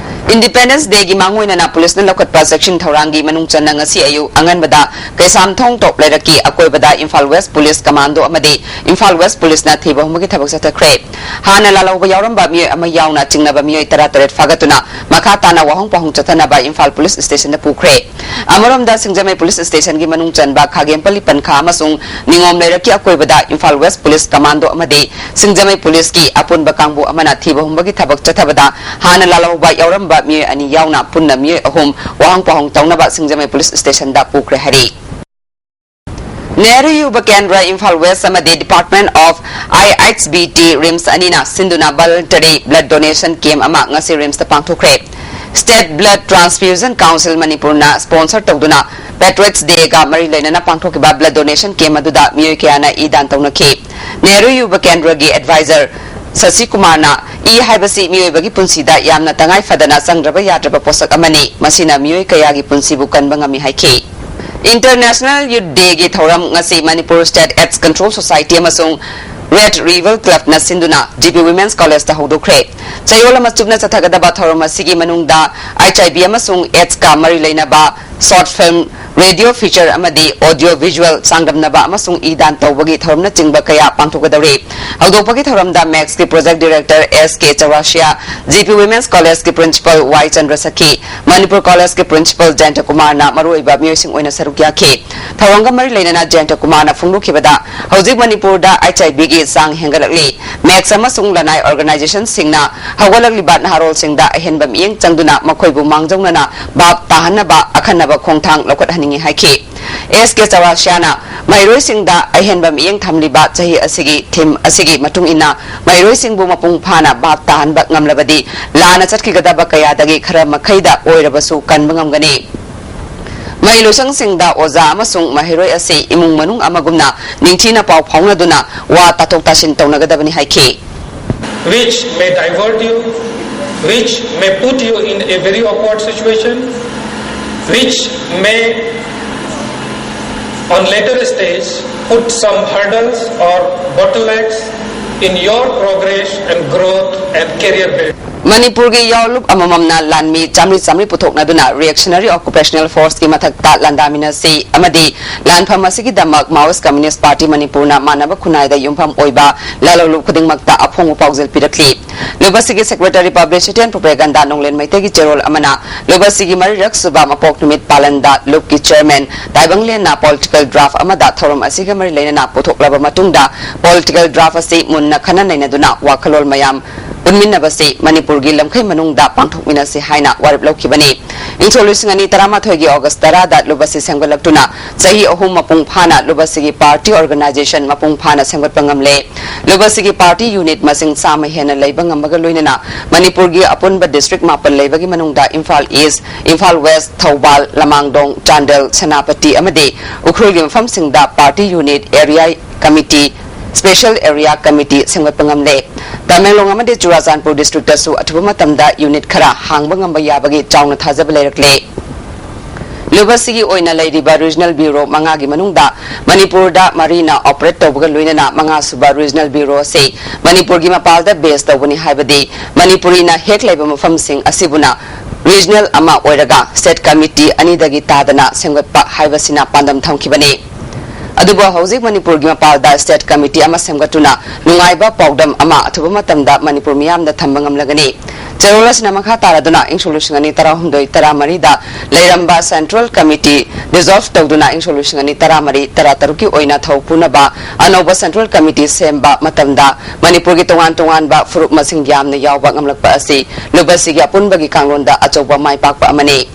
ꯏꯟꯗꯤꯄꯦꯟꯗꯦꯟꯁ ꯗꯦꯒꯤ ꯃꯥꯡꯑꯣꯏꯅꯅ ꯄꯨꯂꯤꯁꯅ ꯂꯧꯈꯠꯄ ꯆꯦꯛꯁꯤꯟ ꯊꯧꯔꯥꯡꯒꯤ ꯃꯅꯨꯡ ꯆꯟꯅ ꯉꯁꯤ ꯑꯌꯨꯛ ꯑꯉꯟꯕꯗ ꯀꯩꯁꯥꯝꯊꯣꯡ ꯇꯣꯞ ꯂꯩꯔꯛꯀꯤ ꯑꯀꯣꯏꯕꯗ ꯏꯝꯐꯥꯜ ꯋꯦꯁ ꯄꯨꯂꯤꯁ ꯀꯃꯥꯟꯗꯣ ꯑꯃꯗꯤ ꯏꯝꯐꯥꯜ ꯋꯦꯁ ꯄꯨꯂꯤꯁꯅ ꯊꯤꯕ ꯍꯨꯝꯕꯒꯤ ꯊꯕꯛ ꯆꯠꯊꯈ꯭ꯔꯦ꯫ ꯍꯥꯟꯅ ꯂꯥꯜꯍꯧꯕ ꯌꯥꯎꯔꯝꯕ ꯃꯤꯑꯣꯏ ꯑꯃ ꯌꯥꯎꯅ ꯆꯤꯡꯅꯕ ꯃꯤꯑꯣꯏ ꯇꯔꯥꯇꯔꯦꯠ ꯐꯥꯒꯠꯇꯨꯅ ꯃꯈꯥ ꯇꯥꯅ ꯋꯥꯍꯪ ꯄꯥꯎꯍꯪ ꯆꯠꯊꯅꯕ ꯏꯝꯐꯥꯜ ꯄꯨꯂꯤꯁ ꯁ꯭ꯇꯦꯁꯟꯗ ꯄꯨꯈ꯭ꯔꯦ꯫ ꯑꯃꯔꯣꯝꯗ ꯁꯤꯡꯖꯃꯩ ꯄꯨꯂꯤꯁ ꯁ꯭ꯇꯦꯁꯟꯒꯤ ꯃꯅꯨꯡ ꯆꯟꯕ ꯈꯥꯒꯦꯝꯄꯜꯂꯤ ꯄꯟꯈꯥ ꯑꯃꯁꯨꯡ ꯅꯤꯉꯣꯝ ꯂꯩꯔꯛꯀꯤ ꯑꯀꯣꯏꯕꯗ ꯏꯝꯐꯥꯜ ꯋꯦꯁ ꯄꯨꯂꯤꯁ ꯀꯃꯥꯟꯗꯣ ꯑꯃꯗꯤ ꯁꯤꯡꯖꯃꯩ ꯄꯨꯂꯤꯁꯀꯤ ꯑꯄꯨꯟꯕ ꯀꯥꯡꯕꯨ ꯑꯃꯅ ꯊꯤꯕ ꯍꯨꯝꯕꯒꯤ ꯊꯕꯛ ꯆꯠꯊꯕꯗ ꯍꯥꯟꯅ ꯂꯥꯜꯍꯧꯕ ꯌꯥꯎꯔꯝꯕ ꯃꯤꯑꯣꯏ ꯑꯅꯤ ꯌꯥꯎꯅ ꯄꯨꯟꯅ ꯃꯤꯑꯣꯏ ꯑꯍꯨꯝ ꯋꯥꯍꯪ ꯄꯥꯎꯍꯪ ꯇꯧꯅꯕ ꯁꯤꯡꯖꯃꯩ ꯄꯨꯂꯤꯁ ꯁ꯭ꯇꯦꯁꯟꯗ ꯄꯨꯈ꯭ꯔꯦ ꯍꯥꯏꯔꯤ꯫ ꯅꯦꯍꯔꯨ ꯌꯨꯕ ꯀꯦꯟꯗ꯭ꯔ ꯏꯝꯐꯥꯜ ꯋꯦꯁ ꯑꯃꯗꯤ Department of I H B T RIMS ꯑꯅꯤꯅ ꯁꯤꯟꯗꯨꯅ voluntary blood donation camp ꯑꯃ ꯉꯁꯤ ꯔꯤꯝꯁꯇ ꯄꯥꯡꯊꯣꯛꯈ꯭ꯔꯦ꯫ State Blood Transfusion Council ꯃꯅꯤꯄꯨꯔꯅ sponsor ꯇꯧꯗꯨꯅ Patriots Day ꯒ ꯃꯔꯤ ꯂꯩꯅꯅ ꯄꯥꯡꯊꯣꯛꯈꯤꯕ blood donation camp ꯑꯗꯨꯗ ꯃꯤꯑꯣꯏ ꯀꯌꯥꯅ ꯏ ꯗꯥꯟ ꯇꯧꯅꯈꯤ꯫ ꯅꯦꯍꯔꯨ ꯌꯨꯕ ꯀꯦꯟꯗ꯭ꯔꯒꯤ advisor ꯁꯁꯤ ꯀꯨꯃꯥꯔꯅ ꯏ ꯍꯥꯏꯕꯁꯤ ꯃꯤꯑꯣꯏꯕꯒꯤ ꯄꯨꯟꯁꯤꯗ ꯌꯥꯝꯅ ꯇꯉꯥꯏ ꯐꯗꯅ ꯆꯪꯗ꯭ꯔꯕ ꯌꯥꯗ꯭ꯔꯕ ꯄꯣꯠꯁꯛ ꯑꯃꯅꯤ꯫ ꯃꯁꯤꯅ ꯃꯤꯑꯣꯏ ꯀꯌꯥꯒꯤ ꯄꯨꯟꯁꯤꯕꯨ ꯀꯟꯕ ꯉꯝꯃꯤ ꯍꯥꯏꯈꯤ꯫ International Youth Day ꯒꯤ ꯊꯧꯔꯝ ꯉꯁꯤ Manipur State AIDS Control Society ꯑꯃꯁꯨꯡ Red River Club ꯅ ꯁꯤꯟꯗꯨꯅ G P Women's College ꯇ ꯍꯧꯗꯣꯛꯈ꯭ꯔꯦ꯫ ꯆꯌꯣꯜ ꯑꯃ ꯆꯨꯞꯅ ꯆꯠꯊꯒꯗꯕ ꯊꯧꯔꯝ ꯑꯁꯤꯒꯤ ꯃꯅꯨꯡꯗ H I V ꯑꯃꯁꯨꯡ AIDS ꯀ ꯃꯔꯤ ꯂꯩꯅꯕ short film, radio feature ꯑꯃꯗꯤ audio visual ꯆꯥꯡꯗꯝꯅꯕ ꯑꯃꯁꯨꯡ ꯏ ꯗꯥꯟ ꯇꯧꯕꯒꯤ ꯊꯧꯔꯝꯅꯆꯤꯡꯕ ꯀꯌꯥ ꯄꯥꯡꯊꯣꯛꯀꯗꯧꯔꯤ꯫ ꯍꯧꯗꯣꯛꯄꯒꯤ ꯊꯧꯔꯝꯗ ꯃꯦꯛꯁꯀꯤ Project Director S K ꯆꯧꯔꯥꯁꯤꯌꯥ, G P Women's College ꯀꯤ Principal Y ꯆꯟꯗ꯭ꯔꯁꯈꯤ, ꯃꯅꯤꯄꯨꯔ College ꯀꯤ Principal ꯖꯌꯟꯇ ꯀꯨꯃꯥꯔꯅ ꯃꯔꯨꯑꯣꯏꯕ ꯃꯤꯑꯣꯏꯁꯤꯡ ꯑꯣꯏꯅ ꯁꯔꯨꯛ ꯌꯥꯈꯤ꯫ ꯊꯧꯔꯝꯒ ꯃꯔꯤ ꯂꯩꯅꯅ ꯖꯌꯟꯇ ꯀꯨꯃꯥꯔꯅ ꯐꯣꯡꯗꯣꯛꯈꯤꯕꯗ, ꯍꯧꯖꯤꯛ ꯃꯅꯤꯄꯨꯔꯗ H I V ꯒꯤ ꯆꯥꯡ ꯍꯦꯟꯒꯠꯂꯛꯂꯤ꯫ ꯃꯦꯛꯁ ꯑꯃꯁꯨꯡ ꯂꯅꯥꯏ organization ꯁꯤꯡꯅ ꯍꯧꯒꯠꯂꯛꯂꯤꯕ ꯅꯍꯥꯔꯣꯜꯁꯤꯡꯗ ꯑꯍꯦꯟꯕ ꯃꯤꯠꯌꯦꯡ ꯆꯪꯗꯨꯅ ꯃꯈꯣꯏꯕꯨ ꯃꯥꯡꯖꯧꯅꯅ ꯚꯥꯞ ꯇꯥꯍꯟꯅꯕ ꯑꯈꯟꯅꯕ ꯈꯣꯡꯊꯥꯡ ꯂꯧꯈꯠꯍꯟꯅꯤꯡꯏ ꯍꯥꯏꯈꯤ꯫ S K ꯆꯧꯔꯥꯁꯤꯌꯥꯅ ꯃꯍꯩꯔꯣꯏꯁꯤꯡꯗ ꯑꯍꯦꯟꯕ ꯃꯤꯠꯌꯦꯡ ꯊꯝꯂꯤꯕ ꯆꯍꯤ ꯑꯁꯤꯒꯤ theme ꯑꯁꯤꯒꯤ ꯃꯇꯨꯡ ꯏꯟꯅ ꯃꯍꯩꯔꯣꯏꯁꯤꯡꯕꯨ ꯃꯄꯨꯡ ꯐꯥꯅ ꯚꯥꯞ ꯇꯥꯍꯟꯕ ꯉꯝꯂꯕꯗꯤ ꯂꯥꯟꯅ ꯆꯠꯈꯤꯒꯗꯕ ꯀꯌꯥꯗꯒꯤ ꯈꯔ ꯃꯈꯩꯗ ꯑꯣꯏꯔꯕꯁꯨ ꯀꯟꯕ ꯉꯝꯒꯅꯤ꯫ ꯃꯍꯩ ꯂꯣꯏꯁꯪꯁꯤꯡꯗ ꯑꯣꯖꯥ ꯑꯃꯁꯨꯡ ꯃꯍꯩꯔꯣꯏ ꯑꯁꯤ ꯏꯃꯨꯡ ꯃꯅꯨꯡ ꯑꯃꯒꯨꯝꯅ ꯅꯤꯡꯊꯤꯅ ꯄꯥꯎ ꯐꯥꯎꯅꯗꯨꯅ ꯋꯥ ꯇꯥꯊꯣꯛ ꯇꯥꯁꯤꯟ ꯇꯧꯅꯒꯗꯕꯅꯤ ꯍꯥꯏꯈꯤ꯫ Which may divert you, which may put you in a very awkward situation, which may, on later stage, put some hurdles or bottlenecks in your progress and growth and career building. ꯃꯅꯤꯄꯨꯔꯒꯤ ꯌꯥꯎꯂꯨꯞ ꯑꯃꯃꯝꯅ ꯂꯥꯟꯃꯤ ꯆꯥꯃꯔꯤ ꯆꯥꯃꯔꯤ ꯄꯨꯊꯣꯛꯅꯗꯨꯅ Reactionary Occupational Force ꯀꯤ ꯃꯊꯛꯇ ꯂꯥꯟꯗꯥꯃꯤꯟꯅꯁꯤ ꯑꯃꯗꯤ ꯂꯥꯟꯐꯝ ꯑꯁꯤꯒꯤꯗꯃꯛ Maoist Communist Party ꯃꯅꯤꯄꯨꯔꯅ ꯃꯥꯟꯅꯕ ꯈꯨꯟꯅꯥꯏꯗ ꯌꯨꯝꯐꯝ ꯑꯣꯏꯕ ꯂꯥꯂꯣꯡꯂꯨꯞ ꯈꯨꯗꯤꯡꯃꯛꯇ ꯑꯐꯣꯡꯕ ꯄꯥꯎꯖꯦꯜ ꯄꯤꯔꯛꯂꯤ꯫ ꯂꯨꯞ ꯑꯁꯤꯒꯤ Secretary Publicity and Propaganda ꯅꯣꯡꯂꯦꯟ ꯃꯩꯇꯩꯒꯤ ꯆꯦꯔꯣꯜ ꯑꯃꯅ ꯂꯨꯞ ꯑꯁꯤꯒꯤ ꯃꯔꯤꯔꯛ ꯁꯨꯕ ꯃꯄꯣꯛ ꯅꯨꯃꯤꯠ ꯄꯥꯂꯟꯗ ꯂꯨꯞꯀꯤ Chairman ꯇꯥꯏꯕꯪꯂꯦꯟꯅ political draft ꯑꯃꯗ ꯊꯧꯔꯝ ꯑꯁꯤꯒ ꯃꯔꯤ ꯂꯩꯅꯅ ꯄꯨꯊꯣꯛꯂꯕ ꯃꯇꯨꯡꯗ political draft ꯑꯁꯤ ꯃꯨꯟꯅ ꯈꯟꯅ ꯅꯩꯅꯗꯨꯅ ꯋꯥꯈꯜꯂꯣꯟ ꯃꯌꯥꯝ ꯄꯨꯟꯃꯤꯟꯅꯕꯁꯤ ꯃꯅꯤꯄꯨꯔꯒꯤ ꯂꯝꯈꯩ ꯃꯅꯨꯡꯗ ꯄꯥꯡꯊꯣꯛꯃꯤꯟꯅꯁꯤ ꯍꯥꯏꯅ ꯋꯥꯔꯦꯞ ꯂꯧꯈꯤꯕꯅꯤ꯫ ꯏꯪ ꯁꯣꯛ ꯂꯤꯁꯤꯡ ꯑꯅꯤ ꯇꯔꯥꯃꯥꯊꯣꯏꯒꯤ August ꯇꯔꯥꯗ ꯂꯨꯞ ꯑꯁꯤ ꯁꯦꯝꯒꯠꯂꯛꯇꯨꯅ ꯆꯍꯤ ꯑꯍꯨꯝ ꯃꯄꯨꯡ ꯐꯥꯅ ꯂꯨꯞ ꯑꯁꯤꯒꯤ party organization ꯃꯄꯨꯡ ꯐꯥꯅ ꯁꯦꯝꯒꯠꯄ ꯉꯝꯂꯦ꯫ ꯂꯨꯞ ꯑꯁꯤꯒꯤ party unit ꯃꯁꯤꯡ ꯆꯥꯝꯃ ꯍꯦꯟꯅ ꯂꯩꯕ ꯉꯝꯕꯒ ꯂꯣꯏꯅꯅ ꯃꯅꯤꯄꯨꯔꯒꯤ ꯑꯄꯨꯟꯕ district ꯃꯥꯄꯟ ꯂꯩꯕꯒꯤ ꯃꯅꯨꯡꯗ ꯏꯝꯐꯥꯜ East, ꯏꯝꯐꯥꯜ West, ꯊꯧꯕꯥꯜ, ꯂꯃꯥꯡꯗꯣꯡ, ꯆꯥꯟꯗꯦꯜ, ꯁꯦꯅꯥꯄꯇꯤ ꯑꯃꯗꯤ ꯎꯈ꯭ꯔꯨꯜꯒꯤ ꯃꯐꯝꯁꯤꯡꯗ party unit, area committee, Special Area Committee ꯁꯦꯝꯒꯠꯄ ꯉꯝꯂꯦ꯫ ꯇꯃꯦꯡꯂꯣꯡ ꯑꯃꯗꯤ ꯆꯨꯔꯥꯆꯥꯟꯄꯨꯔ districtꯇꯁꯨ ꯑꯊꯨꯕ ꯃꯇꯝꯗ unit ꯈꯔ ꯍꯥꯡꯕ ꯉꯝꯕ ꯌꯥꯕꯒꯤ ꯆꯥꯎꯅ ꯊꯥꯖꯕ ꯂꯩꯔꯛꯂꯦ꯫ ꯂꯨꯕꯁꯤꯒꯤ ꯑꯣꯏꯅ ꯂꯩꯔꯤꯕ regional bureau ꯃꯉꯥꯒꯤ ꯃꯅꯨꯡꯗ ꯃꯅꯤꯄꯨꯔꯗ ꯃꯔꯤꯅ operate ꯇꯧꯕꯒ ꯂꯣꯏꯅꯅ ꯃꯉꯥꯁꯨꯕ regional bureau ꯑꯁꯤ ꯃꯅꯤꯄꯨꯔꯒꯤ ꯃꯄꯥꯜꯗ base ꯇꯧꯕꯅꯤ ꯍꯥꯏꯕꯗꯤ ꯃꯅꯤꯄꯨꯔꯤꯅ ꯍꯦꯛ ꯂꯩꯕ ꯃꯐꯝꯁꯤꯡ ꯑꯁꯤꯕꯨꯅ regional ꯑꯃ ꯑꯣꯏꯔꯒ state committee ꯑꯅꯤꯗꯒꯤ ꯇꯥꯗꯅ ꯁꯦꯝꯒꯠꯄ ꯍꯥꯏꯕꯁꯤꯅ ꯄꯥꯟꯗꯝ ꯊꯝꯈꯤꯕꯅꯤ꯫ ꯑꯗꯨꯕꯨ ꯍꯧꯖꯤꯛ ꯃꯅꯤꯄꯨꯔꯒꯤ ꯃꯄꯥꯜꯗ state committee ꯑꯃ ꯁꯦꯝꯒꯠꯇꯨꯅ ꯅꯨꯡꯉꯥꯏꯕ ꯄꯥꯎꯗꯝ ꯑꯃ ꯑꯊꯨꯕ ꯃꯇꯝꯗ ꯃꯅꯤꯄꯨꯔ ꯃꯤꯌꯥꯝꯗ ꯊꯝꯕ ꯉꯝꯂꯒꯅꯤ꯫ ꯆꯦꯔꯣꯜ ꯑꯁꯤꯅ ꯃꯈꯥ ꯇꯥꯔꯗꯨꯅ ꯏꯪ ꯁꯣꯛ ꯂꯤꯁꯤꯡ ꯑꯅꯤ ꯇꯔꯥꯍꯨꯝꯗꯣꯏ ꯇꯔꯥꯃꯔꯤꯗ ꯂꯩꯔꯝꯕ central committee dissolve ꯇꯧꯗꯨꯅ ꯏꯪ ꯁꯣꯛ ꯂꯤꯁꯤꯡ ꯑꯅꯤ ꯇꯔꯥꯃꯔꯤ ꯇꯔꯥꯇꯔꯨꯛꯀꯤ ꯑꯣꯏꯅ ꯊꯧ ꯄꯨꯅꯕ ꯑꯅꯧꯕ central committee ꯁꯦꯝꯕ ꯃꯇꯝꯗ ꯃꯅꯤꯄꯨꯔꯒꯤ ꯇꯣꯉꯥꯟ ꯇꯣꯉꯥꯟꯕ ꯐꯨꯔꯨꯞ ꯃꯁꯤꯡ ꯌꯥꯝꯅ ꯌꯥꯎꯕ ꯉꯝꯂꯛꯄ ꯑꯁꯤ ꯂꯨꯕꯁꯤꯒꯤ ꯑꯄꯨꯟꯕꯒꯤ ꯀꯥꯡꯂꯣꯟꯗ ꯑꯆꯧꯕ ꯃꯥꯏ ꯄꯥꯛꯄ ꯑꯃꯅꯤ꯫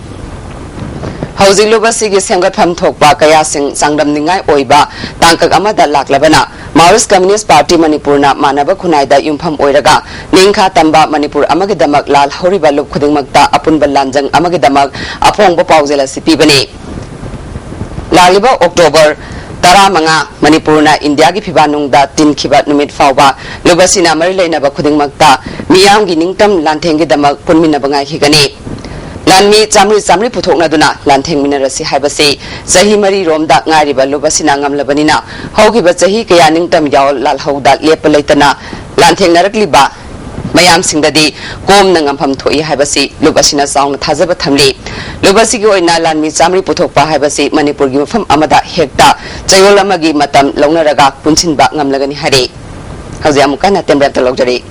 ꯍꯧꯖꯤꯛ ꯂꯨꯕꯁꯤꯒꯤ ꯁꯦꯝꯒꯠꯐꯝ ꯊꯣꯛꯄ ꯀꯌꯥꯁꯤꯡ ꯆꯥꯡꯗꯝꯅꯤꯡꯉꯥꯏ ꯑꯣꯏꯕ ꯇꯥꯡꯀꯛ ꯑꯃꯗ ꯂꯥꯛꯂꯕꯅ Maoist Communist Party ꯃꯅꯤꯄꯨꯔꯅ ꯃꯥꯟꯅꯕ ꯈꯨꯟꯅꯥꯏꯗ ꯌꯨꯝꯐꯝ ꯑꯣꯏꯔꯒ ꯅꯤꯡꯈꯥ ꯇꯝꯕ ꯃꯅꯤꯄꯨꯔ ꯑꯃꯒꯤꯗꯃꯛ ꯂꯥꯜꯍꯧꯔꯤꯕ ꯂꯨꯞ ꯈꯨꯗꯤꯡꯃꯛꯇ ꯑꯄꯨꯟꯕ ꯂꯥꯟꯖꯪ ꯑꯃꯒꯤꯗꯃꯛ ꯑꯐꯣꯡꯕ ꯄꯥꯎꯖꯦꯜ ꯑꯁꯤ ꯄꯤꯕꯅꯤ꯫ ꯂꯥꯛꯂꯤꯕ October ꯇꯔꯥꯃꯉꯥ ꯃꯅꯤꯄꯨꯔꯅ ꯏꯟꯗꯤꯌꯥꯒꯤ ꯐꯤꯕꯥꯟꯅꯨꯡꯗ ꯇꯤꯟꯈꯤꯕ ꯅꯨꯃꯤꯠ ꯐꯥꯎꯕ ꯂꯨꯕꯁꯤꯅ ꯃꯔꯤ ꯂꯩꯅꯕ ꯈꯨꯗꯤꯡꯃꯛꯇ ꯃꯤꯌꯥꯝꯒꯤ ꯅꯤꯡꯇꯝ ꯂꯥꯟꯊꯦꯡꯒꯤꯗꯃꯛ ꯄꯨꯟꯃꯤꯟꯅꯕ ꯉꯥꯏꯈꯤꯒꯅꯤ꯫ ꯂꯥꯟꯃꯤ ꯆꯥꯃꯔꯤ ꯆꯥꯃꯔꯤ ꯄꯨꯊꯣꯛꯅꯗꯨꯅ ꯂꯥꯟꯊꯦꯡꯃꯤꯟꯅꯔꯁꯤ ꯍꯥꯏꯕꯁꯤ ꯆꯍꯤ ꯃꯔꯤ ꯔꯣꯝꯗ ꯉꯥꯏꯔꯤꯕ ꯂꯨꯕꯁꯤꯅ ꯉꯝꯂꯕꯅꯤꯅ ꯍꯧꯈꯤꯕ ꯆꯍꯤ ꯀꯌꯥ ꯅꯤꯡꯇꯝ ꯌꯥꯑꯣꯜ ꯂꯥꯜꯍꯧꯗ ꯂꯦꯞꯄ ꯂꯩꯇꯅ ꯂꯥꯟꯊꯦꯡꯅꯔꯛꯂꯤꯕ ꯃꯌꯥꯝꯁꯤꯡꯗꯗꯤ ꯀꯣꯝꯅ ꯉꯝꯐꯝ ꯊꯣꯛꯏ ꯍꯥꯏꯕꯁꯤ ꯂꯨꯞ ꯑꯁꯤꯅ ꯆꯥꯎꯅ ꯊꯥꯖꯕ ꯊꯝꯂꯤ꯫ ꯂꯨꯞ ꯑꯁꯤꯒꯤ ꯑꯣꯏꯅ ꯂꯥꯟꯃꯤ ꯆꯥꯃꯔꯤ ꯄꯨꯊꯣꯛꯄ ꯍꯥꯏꯕꯁꯤ ꯃꯅꯤꯄꯨꯔꯒꯤ ꯃꯐꯝ ꯑꯃꯗ ꯍꯦꯛꯇ ꯆꯌꯣꯜ ꯑꯃꯒꯤ ꯃꯇꯝ ꯂꯧꯅꯔꯒ ꯄꯨꯟꯁꯤꯟꯕ ꯉꯝꯂꯒꯅꯤ ꯍꯥꯏꯔꯤ꯫ ꯍꯧꯖꯤꯛ ꯑꯃꯨꯛꯀ ꯍꯟꯅ ꯇꯦꯝꯕ꯭ꯔꯦꯝꯇ ꯂꯧꯖꯔꯤ꯫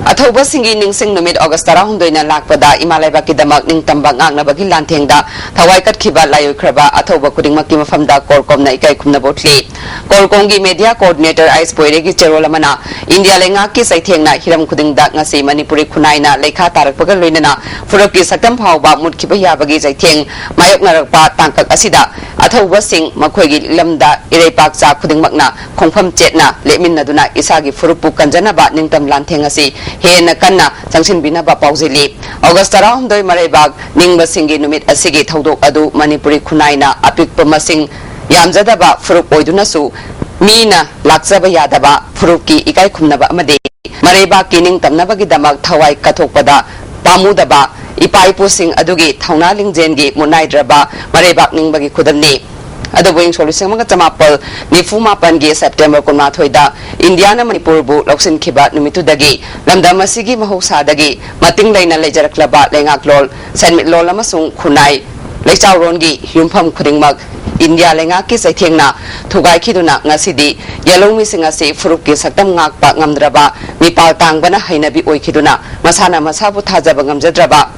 ꯑꯊꯧꯕꯁꯤꯡꯒꯤ ꯅꯤꯡꯁꯤꯡ ꯅꯨꯃꯤꯠ August ꯇꯔꯥꯍꯨꯝꯗꯣꯏꯅ ꯂꯥꯛꯄꯗ ꯏꯃꯥ ꯂꯩꯕꯥꯛꯀꯤꯗꯃꯛ ꯅꯤꯡꯇꯝꯕ ꯉꯥꯛꯅꯕꯒꯤ ꯂꯥꯟꯊꯦꯡꯗ ꯊꯋꯥꯏ ꯀꯠꯈꯤꯕ ꯂꯥꯏꯑꯣꯏꯈ꯭ꯔꯕ ꯑꯊꯧꯕ ꯈꯨꯗꯤꯡꯃꯛꯀꯤ ꯃꯐꯝꯗ ꯀꯣꯔꯀꯣꯝꯅ ꯏꯀꯥꯏ ꯈꯨꯝꯅꯕ ꯎꯠꯂꯤ꯫ ꯀꯣꯔꯀꯣꯝꯒꯤ media coordinator ꯑꯥꯏꯁ ꯄꯣꯏꯔꯦꯒꯤ ꯆꯦꯔꯣꯜ ꯑꯃꯅ ꯏꯟꯗꯤꯌꯥ ꯂꯩꯉꯥꯛꯀꯤ ꯆꯩꯊꯦꯡꯅ ꯍꯤꯔꯝ ꯈꯨꯗꯤꯡꯗ ꯉꯁꯤ ꯃꯅꯤꯄꯨꯔꯤ ꯈꯨꯟꯅꯥꯏꯅ ꯂꯩꯈꯥ ꯇꯥꯔꯛꯄꯒ ꯂꯣꯏꯅꯅ ꯐꯨꯔꯨꯞꯀꯤ ꯁꯛꯇꯝ ꯐꯥꯎꯕ ꯃꯨꯠꯈꯤꯕ ꯌꯥꯕꯒꯤ ꯆꯩꯊꯦꯡ ꯃꯥꯌꯣꯛꯅꯔꯛꯄ ꯇꯥꯡꯀꯛ ꯑꯁꯤꯗ ꯑꯊꯧꯕꯁꯤꯡ ꯃꯈꯣꯏꯒꯤ ꯂꯝꯗ ꯏꯔꯩꯄꯥꯛꯆꯥ ꯈꯨꯗꯤꯡꯃꯛꯅ ꯈꯣꯡꯐꯝ ꯆꯦꯠꯅ ꯂꯦꯞꯃꯤꯟꯅꯗꯨꯅ ꯏꯁꯥꯒꯤ ꯐꯨꯔꯨꯞꯄꯨ ꯀꯟꯖꯅꯕ ꯅꯤꯡꯇꯝ ꯂꯥꯟꯊꯦꯡ ꯑꯁꯤ ꯍꯦꯟꯅ ꯀꯟꯅ ꯆꯪꯁꯤꯟꯕꯤꯅꯕ ꯄꯥꯎꯖꯦꯜꯂꯤ꯫ August ꯇꯔꯥꯍꯨꯝꯗꯣꯏ ꯃꯔꯩꯕꯥꯛ ꯅꯤꯡꯕꯁꯤꯡꯒꯤ ꯅꯨꯃꯤꯠ ꯑꯁꯤꯒꯤ ꯊꯧꯗꯣꯛ ꯑꯗꯨ ꯃꯅꯤꯄꯨꯔꯤ ꯈꯨꯟꯅꯥꯏꯅ ꯑꯄꯤꯛꯄ ꯃꯁꯤꯡ ꯌꯥꯝꯖꯗꯕ ꯐꯨꯔꯨꯞ ꯑꯣꯏꯗꯨꯅꯁꯨ ꯃꯤꯅ ꯂꯥꯛꯆꯕ ꯌꯥꯗꯕ ꯐꯨꯔꯨꯞꯀꯤ ꯏꯀꯥꯏ ꯈꯨꯝꯅꯕ ꯑꯃꯗꯤ ꯃꯔꯩꯕꯥꯛꯀꯤ ꯅꯤꯡꯇꯝꯅꯕꯒꯤꯗꯃꯛ ꯊꯋꯥꯏ ꯀꯠꯊꯣꯛꯄꯗ ꯄꯥꯝꯃꯨꯗꯕ ꯏꯄꯥ ꯏꯄꯨꯁꯤꯡ ꯑꯗꯨꯒꯤ ꯊꯧꯅꯥ ꯂꯤꯡꯖꯦꯜꯒꯤ ꯃꯨꯠꯅꯥꯏꯗ꯭ꯔꯕ ꯃꯔꯩꯕꯥꯛ ꯅꯤꯡꯕꯒꯤ ꯈꯨꯗꯝꯅꯤ꯫ ꯑꯗꯨꯕꯨ ꯏꯪ ꯁꯣꯛ ꯂꯤꯁꯤꯡ ꯑꯃꯒ ꯆꯃꯥꯄꯜ ꯅꯤꯐꯨ ꯃꯥꯄꯟꯒꯤ ꯁꯦꯞꯇꯦꯝꯕꯔ ꯀꯨꯟꯃꯥꯊꯣꯏꯗ ꯏꯟꯗꯤꯌꯥꯅ ꯃꯅꯤꯄꯨꯔꯕꯨ ꯂꯧꯁꯤꯟꯈꯤꯕ ꯅꯨꯃꯤꯠꯇꯨꯗꯒꯤ ꯂꯝꯗꯝ ꯑꯁꯤꯒꯤ ꯃꯍꯧꯁꯥꯗꯒꯤ ꯃꯇꯤꯡ ꯂꯩꯅ ꯂꯩꯖꯔꯛꯂꯕ ꯂꯩꯉꯥꯛꯂꯣꯟ, ꯁꯦꯟꯃꯤꯠꯂꯣꯟ ꯑꯃꯁꯨꯡ ꯈꯨꯟꯅꯥꯏ ꯂꯩꯆꯥꯎꯔꯣꯟꯒꯤ ꯌꯨꯝꯐꯝ ꯈꯨꯗꯤꯡꯃꯛ ꯏꯟꯗꯤꯌꯥ ꯂꯩꯉꯥꯛꯀꯤ ꯆꯩꯊꯦꯡꯅ ꯊꯨꯒꯥꯏꯈꯤꯗꯨꯅ ꯉꯁꯤꯗꯤ ꯌꯦꯜꯍꯧꯃꯤꯁꯤꯡ ꯑꯁꯤ ꯐꯨꯔꯨꯞꯀꯤ ꯁꯛꯇꯝ ꯉꯥꯛꯄ ꯉꯝꯗ꯭ꯔꯕ, ꯃꯤꯄꯥꯜ ꯇꯥꯡꯕꯅ ꯍꯩꯅꯕꯤ ꯑꯣꯏꯈꯤꯗꯨꯅ ꯃꯁꯥꯅ ꯃꯁꯥꯕꯨ ꯊꯥꯖꯕ ꯉꯝꯖꯗ꯭ꯔꯕ,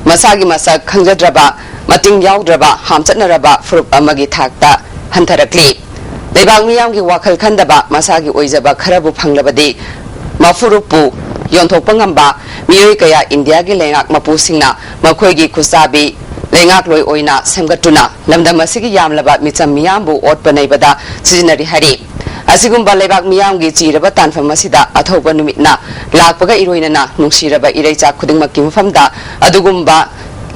ꯃꯁꯥꯒꯤ ꯃꯁꯛ ꯈꯪꯖꯗ꯭ꯔꯕ, ꯃꯇꯤꯡ ꯌꯥꯎꯗ꯭ꯔꯕ, ꯍꯥꯝꯆꯠꯅꯔꯕ ꯐꯨꯔꯨꯞ ꯑꯃꯒꯤ ꯊꯥꯛꯇ ꯍꯟꯊꯔꯛꯂꯤ꯫ ꯂꯩꯕꯥꯛ ꯃꯤꯌꯥꯝꯒꯤ ꯋꯥꯈꯜ ꯈꯟꯗꯕ, ꯃꯁꯥꯒꯤ ꯑꯣꯏꯖꯕ ꯈꯔꯕꯨ ꯐꯪꯂꯕꯗꯤ ꯃꯐꯨꯔꯨꯞꯄꯨ ꯌꯣꯟꯊꯣꯛꯄ ꯉꯝꯕ ꯃꯤꯑꯣꯏ ꯀꯌꯥ ꯏꯟꯗꯤꯌꯥꯒꯤ ꯂꯩꯉꯥꯛ ꯃꯄꯨꯁꯤꯡꯅ ꯃꯈꯣꯏꯒꯤ ꯈꯨꯠꯆꯥꯕꯤ ꯂꯩꯉꯥꯛꯂꯣꯏ ꯑꯣꯏꯅ ꯁꯦꯝꯒꯠꯇꯨꯅ ꯂꯝꯗꯝ ꯑꯁꯤꯒꯤ ꯌꯥꯝꯂꯕ ꯃꯤꯆꯝ ꯃꯤꯌꯥꯝꯕꯨ ꯑꯣꯠꯄ ꯅꯩꯕꯗ ꯁꯤꯖꯤꯟꯅꯔꯤ ꯍꯥꯏꯔꯤ꯫ ꯑꯁꯤꯒꯨꯝꯕ ꯂꯩꯕꯥꯛ ꯃꯤꯌꯥꯝꯒꯤ ꯆꯤꯔꯕ ꯇꯥꯟꯐꯝ ꯑꯁꯤꯗ ꯑꯊꯧꯕ ꯅꯨꯃꯤꯠꯅ ꯂꯥꯛꯄꯒ ꯏꯔꯣꯏꯅꯅ ꯅꯨꯡꯁꯤꯔꯕ ꯏꯔꯩꯆꯥ ꯈꯨꯗꯤꯡꯃꯛꯀꯤ ꯃꯐꯝꯗ ꯑꯗꯨꯒꯨꯝꯕ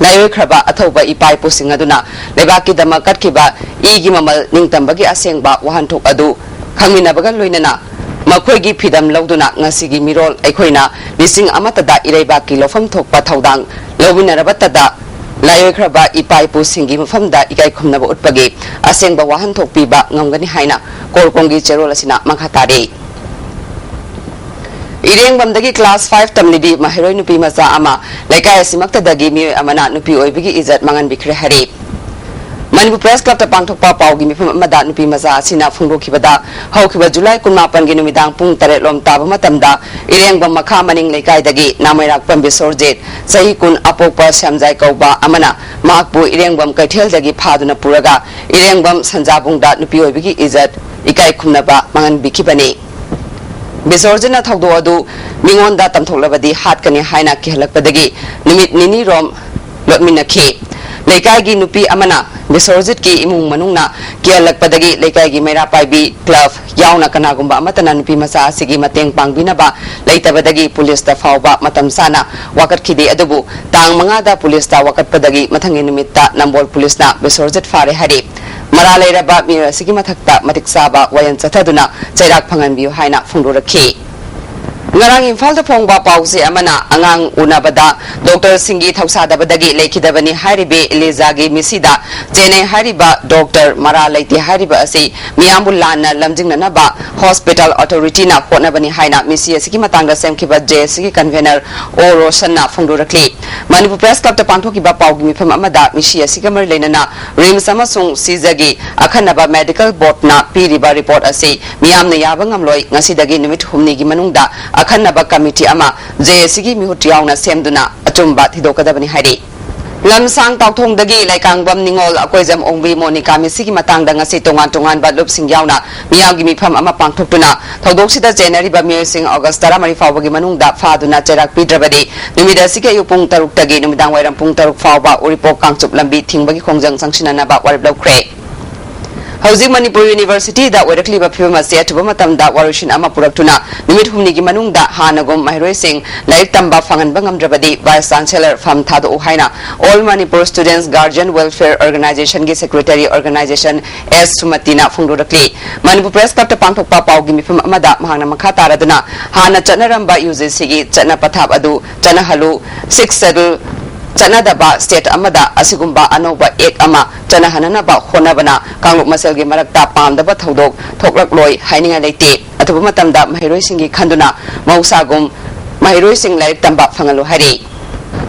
ꯂꯥꯏꯑꯣꯏꯈ꯭ꯔꯕ ꯑꯊꯧꯕ ꯏꯄꯥ ꯏꯄꯨꯁꯤꯡ ꯑꯗꯨꯅ ꯂꯩꯕꯥꯛꯀꯤꯗꯃꯛ ꯀꯠꯈꯤꯕ ꯏꯒꯤ ꯃꯃꯜ ꯅꯤꯡꯇꯝꯕꯒꯤ ꯑꯁꯦꯡꯕ ꯋꯥꯍꯟꯊꯣꯛ ꯑꯗꯨ ꯈꯪꯃꯤꯟꯅꯕꯒ ꯂꯣꯏꯅꯅ ꯃꯈꯣꯏꯒꯤ ꯐꯤꯗꯝ ꯂꯧꯗꯨꯅ ꯉꯁꯤꯒꯤ ꯃꯤꯔꯣꯜ ꯑꯩꯈꯣꯏꯅ ꯂꯤꯁꯤꯡ ꯑꯃꯠꯇꯗ ꯏꯔꯩꯕꯥꯛꯀꯤ ꯂꯧꯐꯝ ꯊꯣꯛꯄ ꯊꯧꯗꯥꯡ ꯂꯧꯃꯤꯟꯅꯔꯕꯇꯗ ꯂꯥꯏꯑꯣꯏꯈ꯭ꯔꯕ ꯏꯄꯥ ꯏꯄꯨꯁꯤꯡꯒꯤ ꯃꯐꯝꯗ ꯏꯀꯥꯏ ꯈꯨꯝꯅꯕ ꯎꯠꯄꯒꯤ ꯑꯁꯦꯡꯕ ꯋꯥꯍꯟꯊꯣꯛ ꯄꯤꯕ ꯉꯝꯒꯅꯤ ꯍꯥꯏꯅ ꯀꯣꯔꯀꯣꯡꯒꯤ ꯆꯦꯔꯣꯜ ꯑꯁꯤꯅ ꯃꯈꯥ ꯇꯥꯔꯤ꯫ ꯏꯔꯦꯡꯕꯝꯗꯒꯤ ꯀ꯭ꯂꯥꯁ ꯐꯥꯏꯚ ꯇꯝꯂꯤꯕꯤ ꯃꯍꯩꯔꯣꯏ ꯅꯨꯄꯤ ꯃꯆꯥ ꯑꯃ ꯂꯩꯀꯥꯏ ꯑꯁꯤꯃꯛꯇꯗꯒꯤ ꯃꯤꯑꯣꯏ ꯑꯃꯅ ꯅꯨꯄꯤ ꯑꯣꯏꯕꯒꯤ ꯏꯖꯠ ꯃꯥꯡꯍꯟꯕꯤꯈ꯭ꯔꯦ ꯍꯥꯏꯔꯤ꯫ ꯃꯅꯤꯄꯨꯔ ꯄ꯭ꯔꯦꯁ ꯀ꯭ꯂꯕꯇ ꯄꯥꯡꯊꯣꯛꯄ ꯄꯥꯎꯒꯤ ꯃꯤꯐꯝ ꯑꯃꯗ ꯅꯨꯄꯤ ꯃꯆꯥ ꯑꯁꯤꯅ ꯐꯣꯡꯗꯣꯛꯈꯤꯕꯗ, ꯍꯧꯈꯤꯕ ꯖꯨꯂꯥꯏ ꯀꯨꯟꯃꯥꯄꯟꯒꯤ ꯅꯨꯃꯤꯗꯥꯡ ꯄꯨꯡ ꯇꯔꯦꯠ ꯂꯣꯝ ꯇꯥꯕ ꯃꯇꯝꯗ ꯏꯔꯦꯡꯕꯝ ꯃꯈꯥ ꯃꯅꯤꯡ ꯂꯩꯀꯥꯏꯗꯒꯤ ꯅꯥꯃꯩꯔꯥꯛꯄꯝ ꯕꯤꯁꯣꯔꯖꯤꯠ, ꯆꯍꯤ ꯀꯨꯟ, ꯑꯄꯣꯛꯄ ꯁ꯭ꯌꯥꯝꯖꯥꯏ ꯀꯧꯕ ꯑꯃꯅ ꯃꯍꯥꯛꯄꯨ ꯏꯔꯦꯡꯕꯝ ꯀꯩꯊꯦꯜꯗꯒꯤ ꯐꯥꯗꯨꯅ ꯄꯨꯔꯒ ꯏꯔꯦꯡꯕꯝ ꯁꯟꯖꯥꯕꯨꯡꯗ ꯅꯨꯄꯤ ꯑꯣꯏꯕꯒꯤ ꯏꯖꯠ ꯏꯀꯥꯏ ꯈꯨꯝꯅꯕ ꯃꯥꯡꯍꯟꯕꯤꯈꯤꯕꯅꯤ꯫ ꯕꯤꯁꯣꯔꯖꯤꯠꯅ ꯊꯧꯗꯣꯛ ꯑꯗꯨ ꯃꯤꯉꯣꯟꯗ ꯇꯝꯊꯣꯛꯂꯕꯗꯤ ꯍꯥꯠꯀꯅꯤ ꯍꯥꯏꯅ ꯀꯤꯍꯜꯂꯛꯄꯗꯒꯤ ꯅꯨꯃꯤꯠ ꯅꯤꯅꯤꯔꯣꯝ ꯂꯣꯠꯃꯤꯟꯅꯈꯤ꯫ ꯂꯩꯀꯥꯏꯒꯤ ꯅꯨꯄꯤ ꯑꯃꯅ ꯕꯤꯁꯣꯔꯖꯤꯠꯀꯤ ꯏꯃꯨꯡ ꯃꯅꯨꯡꯅ ꯀꯤꯍꯜꯂꯛꯄꯗꯒꯤ ꯂꯩꯀꯥꯏꯒꯤ ꯃꯩꯔꯥ ꯄꯥꯏꯕꯤ ꯀ꯭ꯂꯕ ꯌꯥꯎꯅ ꯀꯅꯥꯒꯨꯝꯕ ꯑꯃꯠꯇꯅ ꯅꯨꯄꯤ ꯃꯆꯥ ꯑꯁꯤꯒꯤ ꯃꯇꯦꯡ ꯄꯥꯡꯕꯤꯅꯕ ꯂꯩꯇꯕꯗꯒꯤ ꯄꯨꯂꯤꯁꯇ ꯐꯥꯎꯕ ꯃꯇꯝ ꯆꯥꯅ ꯋꯥꯀꯠꯈꯤꯗꯦ꯫ ꯑꯗꯨꯕꯨ ꯇꯥꯡ ꯃꯉꯥꯗ ꯄꯨꯂꯤꯁꯇ ꯋꯥꯀꯠꯄꯗꯒꯤ ꯃꯊꯪꯒꯤ ꯅꯨꯃꯤꯠꯇ ꯅꯝꯕꯣꯜ ꯄꯨꯂꯤꯁꯅ ꯕꯤꯁꯣꯔꯖꯤꯠ ꯐꯥꯔꯦ ꯍꯥꯏꯔꯤ꯫ ꯃꯔꯥ ꯂꯩꯔꯕ ꯃꯤꯑꯣꯏ ꯑꯁꯤꯒꯤ ꯃꯊꯛꯇ ꯃꯇꯤꯛ ꯆꯥꯕ ꯋꯥꯌꯦꯜ ꯆꯠꯊꯗꯨꯅ ꯆꯩꯔꯥꯛ ꯐꯪꯍꯟꯕꯤꯌꯨ ꯍꯥꯏꯅ ꯐꯣꯡꯗꯣꯔꯛꯈꯤ꯫ ꯉꯔꯥꯡ ꯏꯝꯐꯥꯜꯗ ꯐꯣꯡꯕ ꯄꯥꯎꯆꯦ ꯑꯃꯅ ꯑꯉꯥꯡ ꯎꯅꯕꯗ ꯗꯣꯛꯇꯔꯁꯤꯡꯒꯤ ꯊꯧꯁꯥꯗꯕꯗꯒꯤ ꯂꯩꯈꯤꯗꯕꯅꯤ ꯍꯥꯏꯔꯤꯕꯤ ꯏꯂꯤꯖꯥꯒꯤ ꯃꯤꯁꯤꯗ ꯆꯦꯟꯅꯩ ꯍꯥꯏꯔꯤꯕ ꯗꯣꯛꯇꯔ ꯃꯔꯥ ꯂꯩꯇꯦ ꯍꯥꯏꯔꯤꯕ ꯑꯁꯤ ꯃꯤꯌꯥꯝꯕꯨ ꯂꯥꯟꯅ ꯂꯝꯖꯤꯡꯅꯅꯕ ꯍꯣꯁꯄꯤꯇꯥꯜ ꯑꯣꯊꯣꯔꯤꯇꯤꯅ ꯍꯣꯠꯅꯕꯅꯤ ꯍꯥꯏꯅ ꯃꯤꯁꯤ ꯑꯁꯤꯒꯤ ꯃꯇꯥꯡꯗ ꯁꯦꯝꯈꯤꯕ ꯖꯦ ꯑꯦꯁ ꯁꯤꯒꯤ ꯀꯟꯚꯦꯅꯔ ꯑꯣ ꯔꯣꯁꯟꯅ ꯐꯣꯡꯗꯣꯔꯛꯂꯤ꯫ ꯃꯅꯤꯄꯨꯔ ꯄ꯭ꯔꯦꯁ ꯀ꯭ꯂꯕꯇ ꯄꯥꯡꯊꯣꯛꯈꯤꯕ ꯄꯥꯎꯒꯤ ꯃꯤꯐꯝ ꯑꯃꯗ ꯃꯤꯁꯤ ꯑꯁꯤꯒ ꯃꯔꯤ ꯂꯩꯅꯅ ꯔꯤꯝꯁ ꯑꯃꯁꯨꯡ ꯁꯤꯖꯒꯤ ꯑꯈꯟꯅꯕ ꯃꯦꯗꯤꯀꯦꯜ ꯕꯣꯔꯗꯅ ꯄꯤꯔꯤꯕ ꯔꯤꯄꯣꯔꯠ ꯑꯁꯤ ꯃꯤꯌꯥꯝꯅ ꯌꯥꯕ ꯉꯝꯂꯣꯏ꯫ ꯉꯁꯤꯗꯒꯤ ꯅꯨꯃꯤꯠ ꯍꯨꯝꯅꯤꯒꯤ ꯃꯅꯨꯡꯗ ꯑꯈꯟꯅꯕ ꯀꯃꯤꯇꯤ ꯑꯃ ꯖꯦ ꯑꯦꯁ ꯁꯤꯒꯤ ꯃꯤꯍꯨꯠ ꯌꯥꯎꯅ ꯁꯦꯝꯗꯨꯅ ꯑꯆꯨꯝꯕ ꯊꯤꯗꯣꯛꯀꯗꯕꯅꯤ ꯍꯥꯏꯔꯤ꯫ ꯂꯝꯁꯥꯡ ꯇꯥꯎꯊꯣꯡꯗꯒꯤ ꯂꯩꯀꯥꯡꯕꯝ ꯅꯤꯉꯣꯜ ꯑꯀꯣꯏꯖꯝ ꯑꯣꯡꯕꯤ ꯃꯣꯅꯤꯀꯥ ꯃꯤꯁꯤꯒꯤ ꯃꯇꯥꯡꯗ ꯉꯁꯤ ꯇꯣꯉꯥꯟ ꯇꯣꯉꯥꯟꯕ ꯂꯨꯞꯁꯤꯡ ꯌꯥꯎꯅ ꯃꯤꯌꯥꯝꯒꯤ ꯃꯤꯐꯝ ꯑꯃ ꯄꯥꯡꯊꯣꯛꯇꯨꯅ ꯊꯧꯗꯣꯛꯁꯤꯗ ꯆꯦꯟꯅꯔꯤꯕ ꯃꯤꯑꯣꯏꯁꯤꯡ ꯑꯣꯒꯁ ꯇꯔꯥꯃꯔꯤ ꯐꯥꯎꯕꯒꯤ ꯃꯅꯨꯡꯗ ꯐꯥꯗꯨꯅ ꯆꯩꯔꯥꯛ ꯄꯤꯗ꯭ꯔꯕꯗꯤ ꯅꯨꯃꯤꯠ ꯑꯁꯤꯒꯤ ꯑꯌꯨꯛ ꯄꯨꯡ ꯇꯔꯨꯛꯇꯒꯤ ꯅꯨꯃꯤꯗꯥꯡ ꯋꯥꯏꯔꯝ ꯄꯨꯡ ꯇꯔꯨꯛ ꯐꯥꯎꯕ ꯎꯔꯤꯄꯣꯛ ꯀꯥꯡꯆꯨꯞ ꯂꯝꯕꯤ ꯊꯤꯡꯕꯒꯤ ꯈꯣꯡꯖꯪ ꯆꯪꯁꯤꯟꯅꯅꯕ ꯋꯥꯔꯦꯞ ꯂꯧꯈ꯭ꯔꯦ꯫ ꯍꯧꯖꯤꯛ ꯃꯅꯤꯄꯨꯔ ꯌꯨꯅꯤꯚꯔꯁꯤꯇꯤꯗ ꯑꯣꯏꯔꯛꯂꯤꯕ ꯐꯤꯕꯝ ꯑꯁꯤ ꯑꯊꯨꯕ ꯃꯇꯝꯗ ꯋꯥꯔꯣꯏꯁꯤꯟ ꯑꯃ ꯄꯨꯔꯛꯇꯨꯅ ꯅꯨꯃꯤꯠ ꯍꯨꯝꯅꯤꯒꯤ ꯃꯅꯨꯡꯗ ꯍꯥꯟꯅꯒꯨꯝ ꯃꯍꯩꯔꯣꯏꯁꯤꯡ ꯂꯥꯏꯔꯤꯛ ꯇꯝꯕ ꯐꯪꯍꯟꯕ ꯉꯝꯗ꯭ꯔꯕꯗꯤ ꯚꯥꯏꯁ ꯆꯥꯟꯁꯦꯂꯔ ꯐꯝ ꯊꯥꯗꯣꯛꯎ ꯍꯥꯏꯅ All Manipur Students Guardian Welfare Organizationꯒꯤ ꯁꯦꯀ꯭ꯔꯦꯇꯔꯤ ꯑꯣꯔꯒꯅꯥꯏꯖꯦꯁꯟ ꯑꯦꯁ ꯁꯨꯃꯇꯤꯅ ꯐꯣꯡꯗꯣꯔꯛꯂꯤ꯫ ꯃꯅꯤꯄꯨꯔ ꯄ꯭ꯔꯦꯁ ꯀ꯭ꯂꯕꯇ ꯄꯥꯡꯊꯣꯛꯄ ꯄꯥꯎꯒꯤ ꯃꯤꯐꯝ ꯑꯃꯗ ꯃꯍꯥꯛꯅ ꯃꯈꯥ ꯇꯥꯔꯗꯨꯅ ꯍꯥꯟꯅ ꯆꯠꯅꯔꯝꯕ ꯌꯨ ꯖꯤ ꯁꯤꯒꯤ ꯆꯠꯅ ꯄꯊꯥꯞ ꯑꯗꯨ ꯆꯠꯅꯍꯜꯂꯨ, ꯁꯤꯛꯁ ꯁꯦꯗꯨꯜ ꯆꯠꯅꯗꯕ ꯁ꯭ꯇꯦꯠ ꯑꯃꯗ ꯑꯁꯤꯒꯨꯝꯕ ꯑꯅꯧꯕ ꯑꯦꯛ ꯑꯃ ꯆꯠꯅꯍꯟꯅꯅꯕ ꯍꯣꯠꯅꯕꯅ ꯀꯥꯡꯂꯨꯞ ꯃꯁꯦꯜꯒꯤ ꯃꯔꯛꯇ ꯄꯥꯝꯗꯕ ꯊꯧꯗꯣꯛ ꯊꯣꯛꯂꯛꯂꯣꯏ ꯍꯥꯏꯅꯤꯡꯉꯥꯏ ꯂꯩꯇꯦ꯫ ꯑꯊꯨꯕ ꯃꯇꯝꯗ ꯃꯍꯩꯔꯣꯏꯁꯤꯡꯒꯤ ꯈꯟꯗꯨꯅ ꯃꯍꯧꯁꯥꯒꯨꯝ ꯃꯍꯩꯔꯣꯏꯁꯤꯡ ꯂꯥꯏꯔꯤꯛ ꯇꯝꯕ ꯐꯪꯍꯜꯂꯨ ꯍꯥꯏꯔꯤ꯫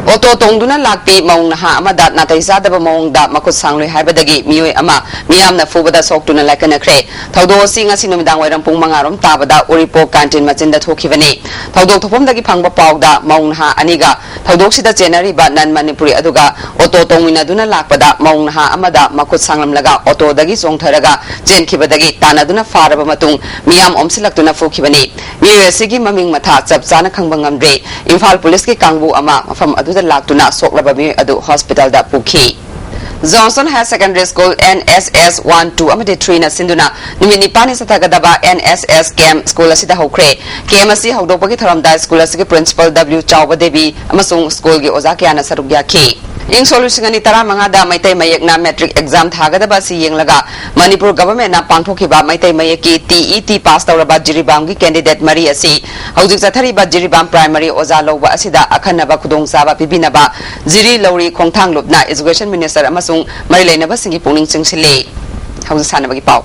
ꯑꯣꯇꯣ ꯇꯣꯡꯗꯨꯅ ꯂꯥꯛꯄꯤ ꯃꯧ ꯅꯍꯥ ꯑꯃꯗ ꯅꯥꯇꯩ ꯆꯥꯗꯕ ꯃꯑꯣꯡꯗ ꯃꯈꯨꯠ ꯁꯥꯡꯂꯣꯏ ꯍꯥꯏꯕꯗꯒꯤ ꯃꯤꯑꯣꯏ ꯑꯃ ꯃꯤꯌꯥꯝꯅ ꯐꯨꯕꯗ ꯁꯣꯛꯇꯨꯅ ꯂꯥꯏꯀꯠꯅꯈ꯭ꯔꯦ꯫ ꯊꯧꯗꯣꯛ ꯑꯁꯤ ꯉꯁꯤ ꯅꯨꯃꯤꯗꯥꯡ ꯋꯥꯏꯔꯝ ꯄꯨꯡ ꯃꯉꯥ ꯔꯣꯝ ꯇꯥꯕꯗ ꯎꯔꯤꯄꯣꯛ ꯀꯥꯟꯇꯤꯟ ꯃꯆꯤꯟꯗ ꯊꯣꯛꯈꯤꯕꯅꯤ꯫ ꯊꯧꯗꯣꯛ ꯊꯣꯛꯐꯝꯗꯒꯤ ꯐꯪꯕ ꯄꯥꯎꯗ ꯃꯧ ꯅꯍꯥ ꯑꯅꯤꯒ ꯊꯧꯗꯣꯛꯁꯤꯗ ꯆꯦꯟꯅꯔꯤꯕ ꯅꯟ ꯃꯅꯤꯄꯨꯔꯤ ꯑꯗꯨꯒ ꯑꯣꯇꯣ ꯇꯣꯡꯃꯤꯟꯅꯗꯨꯅ ꯂꯥꯛꯄꯗ ꯃꯧ ꯅꯍꯥ ꯑꯃꯗ ꯃꯈꯨꯠ ꯁꯥꯡꯂꯝꯂꯒ ꯑꯣꯇꯣꯗꯒꯤ ꯆꯣꯡꯊꯔꯒ ꯆꯦꯟꯈꯤꯕꯗꯒꯤ ꯇꯥꯟꯅꯗꯨꯅ ꯐꯥꯔꯕ ꯃꯇꯨꯡ ꯃꯤꯌꯥꯝ ꯑꯣꯝꯁꯤꯜꯂꯛꯇꯨꯅ ꯐꯨꯈꯤꯕꯅꯤ꯫ ꯃꯤꯑꯣꯏ ꯑꯁꯤꯒꯤ ꯃꯃꯤꯡ ꯃꯊꯥ ꯆꯞ ꯆꯥꯅ ꯈꯪꯕ ꯉꯝꯗ꯭ꯔꯤ꯫ ꯏꯝꯐꯥꯜ ꯄꯨꯂꯤꯁꯀꯤ ꯀꯥꯡꯕꯨ ꯑꯃ ꯃꯐꯝ ꯑꯗꯨꯗ ꯂꯥꯛꯇꯨꯅ ꯁꯣꯛꯂꯕ ꯃꯤꯑꯣꯏ ꯑꯗꯨ ꯍꯣꯁꯄꯤꯇꯥꯜꯗ ꯄꯨꯈꯤ꯫ Johnson Higher Secondary School N S S one, two ꯑꯃꯗꯤ three ꯅ ꯁꯤꯟꯗꯨꯅ ꯅꯨꯃꯤꯠ ꯅꯤꯄꯥꯟꯅꯤ ꯆꯠꯊꯒꯗꯕ N S S camp school ꯑꯁꯤꯗ ꯍꯧꯈ꯭ꯔꯦ꯫ ꯀꯦꯝꯞ ꯑꯁꯤ ꯍꯧꯗꯣꯛꯄꯒꯤ ꯊꯧꯔꯝꯗ ꯁ꯭ꯀꯨꯜ ꯑꯁꯤꯒꯤ ꯄ꯭ꯔꯤꯟꯁꯤꯄꯥꯜ ꯗꯕ꯭ꯂꯤꯎ ꯆꯥꯎꯕ ꯗꯦꯕꯤ ꯑꯃꯁꯨꯡ ꯁ꯭ꯀꯨꯜꯒꯤ ꯑꯣꯖꯥ ꯀꯌꯥꯅ ꯁꯔꯨꯛ ꯌꯥꯈꯤ꯫ ꯏꯪ ꯁꯣꯛ ꯂꯤꯁꯤꯡ ꯑꯅꯤ ꯇꯔꯥꯃꯉꯥꯗ ꯃꯩꯇꯩ ꯃꯌꯦꯛꯅ matric exam ꯊꯥꯒꯗꯕ ꯑꯁꯤ ꯌꯦꯡꯂꯒ ꯃꯅꯤꯄꯨꯔ governmentꯅ ꯄꯥꯡꯊꯣꯛꯈꯤꯕ ꯃꯩꯇꯩ ꯃꯌꯦꯛꯀꯤ TET pass ꯇꯧꯔꯕ ꯖꯤꯔꯤꯕꯥꯝꯒꯤ candidate ꯃꯔꯤ ꯑꯁꯤ ꯍꯧꯖꯤꯛ ꯆꯠꯊꯔꯤꯕ ꯖꯤꯔꯤꯕꯥꯝ primary ꯑꯣꯖꯥ ꯂꯧꯕ ꯑꯁꯤꯗ ꯑꯈꯟꯅꯕ ꯈꯨꯗꯣꯡꯆꯥꯕ ꯄꯤꯕꯤꯅꯕ ꯖꯤꯔꯤ ꯂꯧꯔꯤ ꯈꯣꯡꯊꯥꯡ ꯂꯨꯞꯅ education minister ꯑꯃꯁꯨꯡ ꯃꯔꯤ ꯂꯩꯅꯕꯁꯤꯡꯒꯤ ꯄꯨꯛꯅꯤꯡ ꯆꯤꯡꯁꯤꯜꯂꯤ꯫ ꯍꯧꯖꯤꯛ ꯁꯥꯟꯅꯕꯒꯤ ꯄꯥꯎ꯫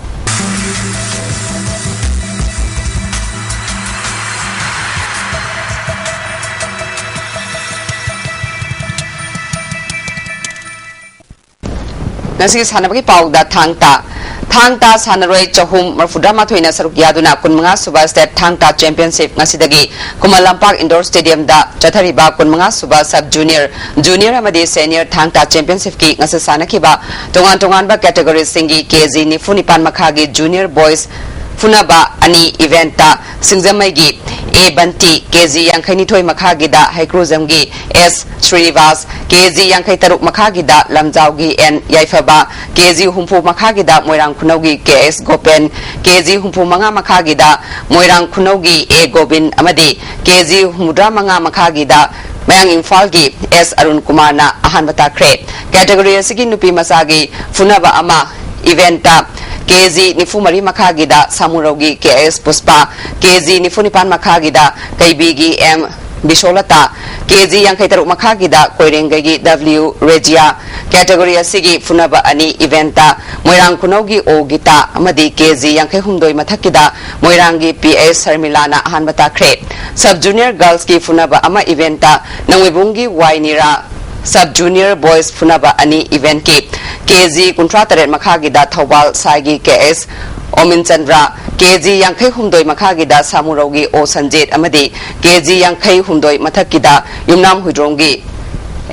ꯉꯁꯤꯒꯤ ꯁꯥꯟꯅꯕꯒꯤ ꯄꯥꯎꯗ ꯊꯥꯡ ꯇꯥ꯫ ꯊꯥꯡ ꯇꯥ ꯁꯥꯟꯅꯔꯣꯏ ꯆꯍꯨꯝ ꯃꯔꯤꯐꯨꯇꯔꯥꯃꯥꯊꯣꯏꯅ ꯁꯔꯨꯛ ꯌꯥꯗꯨꯅ ꯀꯨꯟꯃꯉꯥ ꯁꯨꯕ State ꯊꯥꯡ ꯇꯥ Championship ꯉꯁꯤꯗꯒꯤ ꯈꯨꯃꯟ ꯂꯝꯄꯥꯛ Indoor Stadiumꯗ ꯆꯠꯊꯔꯤꯕ ꯀꯨꯟꯃꯉꯥ ꯁꯨꯕ Sub Junior, Junior ꯑꯃꯗꯤ Senior ꯊꯥꯡ ꯇꯥ Championshipꯀꯤ ꯉꯁꯤ ꯁꯥꯟꯅꯈꯤꯕ ꯇꯣꯉꯥꯟ ꯇꯣꯉꯥꯟꯕ categoryꯁꯤꯡꯒꯤ KG ꯅꯤꯐꯨ ꯅꯤꯄꯥꯟ ꯃꯈꯥꯒꯤ Junior Boys ꯐꯨꯅꯕ ꯑꯅꯤ eventꯇ ꯁꯤꯡꯖꯃꯩꯒꯤ A ꯕꯟꯇꯤ, KG ꯌꯥꯡꯈꯩ ꯅꯤꯊꯣꯏ ꯃꯈꯥꯒꯤꯗ ꯍꯩꯀ꯭ꯔꯨꯖꯝꯒꯤ S ꯁ꯭ꯔꯤꯅꯤꯕꯥꯁ, KG ꯌꯥꯡꯈꯩ ꯇꯔꯨꯛ ꯃꯈꯥꯒꯤꯗ ꯂꯝꯖꯥꯎꯒꯤ N ꯌꯥꯏꯐꯕ, KG ꯍꯨꯝꯐꯨ ꯃꯈꯥꯒꯤꯗ ꯃꯣꯏꯔꯥꯡ ꯈꯨꯅꯧꯒꯤ KS ꯒꯣꯄꯦꯟ, KG ꯍꯨꯝꯐꯨ ꯃꯉꯥ ꯃꯈꯥꯒꯤꯗ ꯃꯣꯏꯔꯥꯡ ꯈꯨꯅꯧꯒꯤ A ꯒꯣꯕꯤꯟ ꯑꯃꯗꯤ KG ꯍꯨꯝꯐꯨꯇꯔꯥ ꯃꯉꯥ ꯃꯈꯥꯒꯤꯗ ꯃꯌꯥꯡ ꯏꯝꯐꯥꯜꯒꯤ S ꯑꯔꯨꯟ ꯀꯨꯃꯥꯔꯅ ꯑꯍꯥꯟꯕ ꯇꯥꯈ꯭ꯔꯦ꯫ Category ꯑꯁꯤꯒꯤ ꯅꯨꯄꯤ ꯃꯆꯥꯒꯤ ꯐꯨꯅꯕ ꯑꯃ eventꯇ KG ꯅꯤꯐꯨ ꯃꯔꯤ ꯃꯈꯥꯒꯤꯗ ꯁꯥꯃꯨꯔꯧꯒꯤ KS ꯄꯨꯁꯄꯥ, KG ꯅꯤꯐꯨ ꯅꯤꯄꯥꯟ ꯃꯈꯥꯒꯤꯗ ꯀꯩꯕꯤꯒꯤ M ꯕꯤꯁꯣꯂꯇꯥ, KG ꯌꯥꯡꯈꯩ ꯇꯔꯨꯛ ꯃꯈꯥꯒꯤꯗ ꯀꯣꯏꯔꯦꯡꯒꯩꯒꯤ W ꯔꯦꯖꯤꯌꯥ꯫ Category ꯑꯁꯤꯒꯤ ꯐꯨꯅꯕ ꯑꯅꯤ eventꯇ ꯃꯣꯏꯔꯥꯡ ꯈꯨꯅꯧꯒꯤ O ꯒꯤꯇꯥ ꯑꯃꯗꯤ KG ꯌꯥꯡꯈꯩ ꯍꯨꯝꯗꯣꯏ ꯃꯊꯛꯀꯤꯗ ꯃꯣꯏꯔꯥꯡꯒꯤ PS ꯁꯔꯃꯤꯂꯥꯅ ꯑꯍꯥꯟꯕ ꯇꯥꯈ꯭ꯔꯦ꯫ Sub Junior Girlsꯀꯤ ꯐꯨꯅꯕ ꯑꯃ eventꯇ ꯅꯣꯡꯃꯩꯕꯨꯡꯒꯤ Y ꯅꯤꯔꯥ, Sub Junior Boys ꯐꯨꯅꯕ ꯑꯅꯤ eventꯀꯤ KG ꯀꯨꯟꯊ꯭ꯔꯥ ꯇꯔꯦꯠ ꯃꯈꯥꯒꯤꯗ ꯊꯧꯕꯥꯜ ꯁꯥꯏꯒꯤ KS ꯑꯣꯃꯤꯟꯆꯟꯗ꯭ꯔ, KG ꯌꯥꯡꯈꯩ ꯍꯨꯝꯗꯣꯏ ꯃꯈꯥꯒꯤꯗ ꯁꯥꯃꯨꯔꯧꯒꯤ O ꯁꯟꯖꯤꯠ ꯑꯃꯗꯤ KG ꯌꯥꯡꯈꯩ ꯍꯨꯝꯗꯣꯏ ꯃꯊꯛꯀꯤꯗ ꯌꯨꯝꯅꯥꯝ ꯍꯨꯏꯗ꯭ꯔꯣꯝꯒꯤ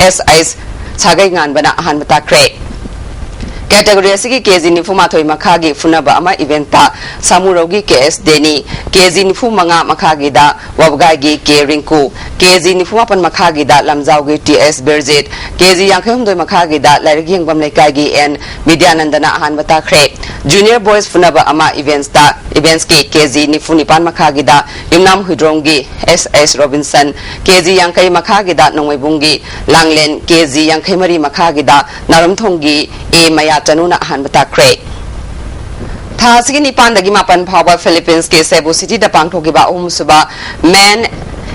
SH ꯁꯥꯒꯩ ꯉꯥꯟꯕꯅ ꯑꯍꯥꯟꯕ ꯇꯥꯈ꯭ꯔꯦ꯫ Category ꯑꯁꯤꯒꯤ KG ꯅꯤꯐꯨ ꯃꯥꯊꯣꯏ ꯃꯈꯥꯒꯤ ꯐꯨꯅꯕ ꯑꯃ eventꯇ ꯁꯥꯃꯨꯔꯧꯒꯤ KS ꯗꯦꯅꯤ, KG ꯅꯤꯐꯨ ꯃꯉꯥ ꯃꯈꯥꯒꯤꯗ ꯋꯥꯕꯒꯥꯏꯒꯤ K ꯔꯤꯡꯀꯨ, KG ꯅꯤꯐꯨ ꯃꯥꯄꯟ ꯃꯈꯥꯒꯤꯗ ꯂꯝꯖꯥꯎꯒꯤ TS ꯕꯤꯔꯖꯤꯠ, KG ꯌꯥꯡꯈꯩ ꯍꯨꯝꯗꯣꯏ ꯃꯈꯥꯒꯤꯗ ꯂꯥꯏꯔꯤꯛ ꯌꯦꯡꯕꯝ ꯂꯩꯀꯥꯏꯒꯤ N ꯕꯤꯗ꯭ꯌꯥꯅꯟꯗꯅ ꯑꯍꯥꯟꯕ ꯇꯥꯈ꯭ꯔꯦ꯫ Junior Boys ꯐꯨꯅꯕ ꯑꯃ ꯏꯚꯦꯟꯁꯇ, ꯏꯚꯦꯟꯁꯀꯤ ꯀꯦ ꯖꯤ ꯅꯤꯐꯨ ꯅꯤꯄꯥꯟ ꯃꯈꯥꯒꯤꯗ ꯌꯨꯝꯅꯥꯝ ꯍꯨꯏꯗ꯭ꯔꯣꯝꯒꯤ ꯑꯦꯁ ꯑꯦꯁ ꯔꯣꯕꯤꯟꯁꯟ, ꯀꯦ ꯖꯤ ꯌꯥꯡꯈꯩ ꯃꯈꯥꯒꯤꯗ ꯅꯣꯡꯃꯩꯕꯨꯡꯒꯤ ꯂꯥꯡꯂꯦꯟ, ꯀꯦ ꯖꯤ ꯌꯥꯡꯈꯩ ꯃꯔꯤ ꯃꯈꯥꯒꯤꯗ ꯅꯥꯔꯝꯊꯣꯡꯒꯤ ꯑꯦ ꯃꯌꯥ ꯆꯅꯨꯅ ꯑꯍꯥꯟꯕ ꯇꯥꯈ꯭ꯔꯦ꯫ ꯊꯥ ꯑꯁꯤꯒꯤ ꯅꯤꯄꯥꯟꯗꯒꯤ ꯃꯥꯄꯟ ꯐꯥꯎꯕ ꯐꯤꯂꯤꯄꯤꯟꯁꯀꯤ ꯁꯦꯕꯨ ꯁꯤꯇꯤꯗ ꯄꯥꯡꯊꯣꯛꯈꯤꯕ ꯑꯍꯨꯝꯁꯨꯕ Men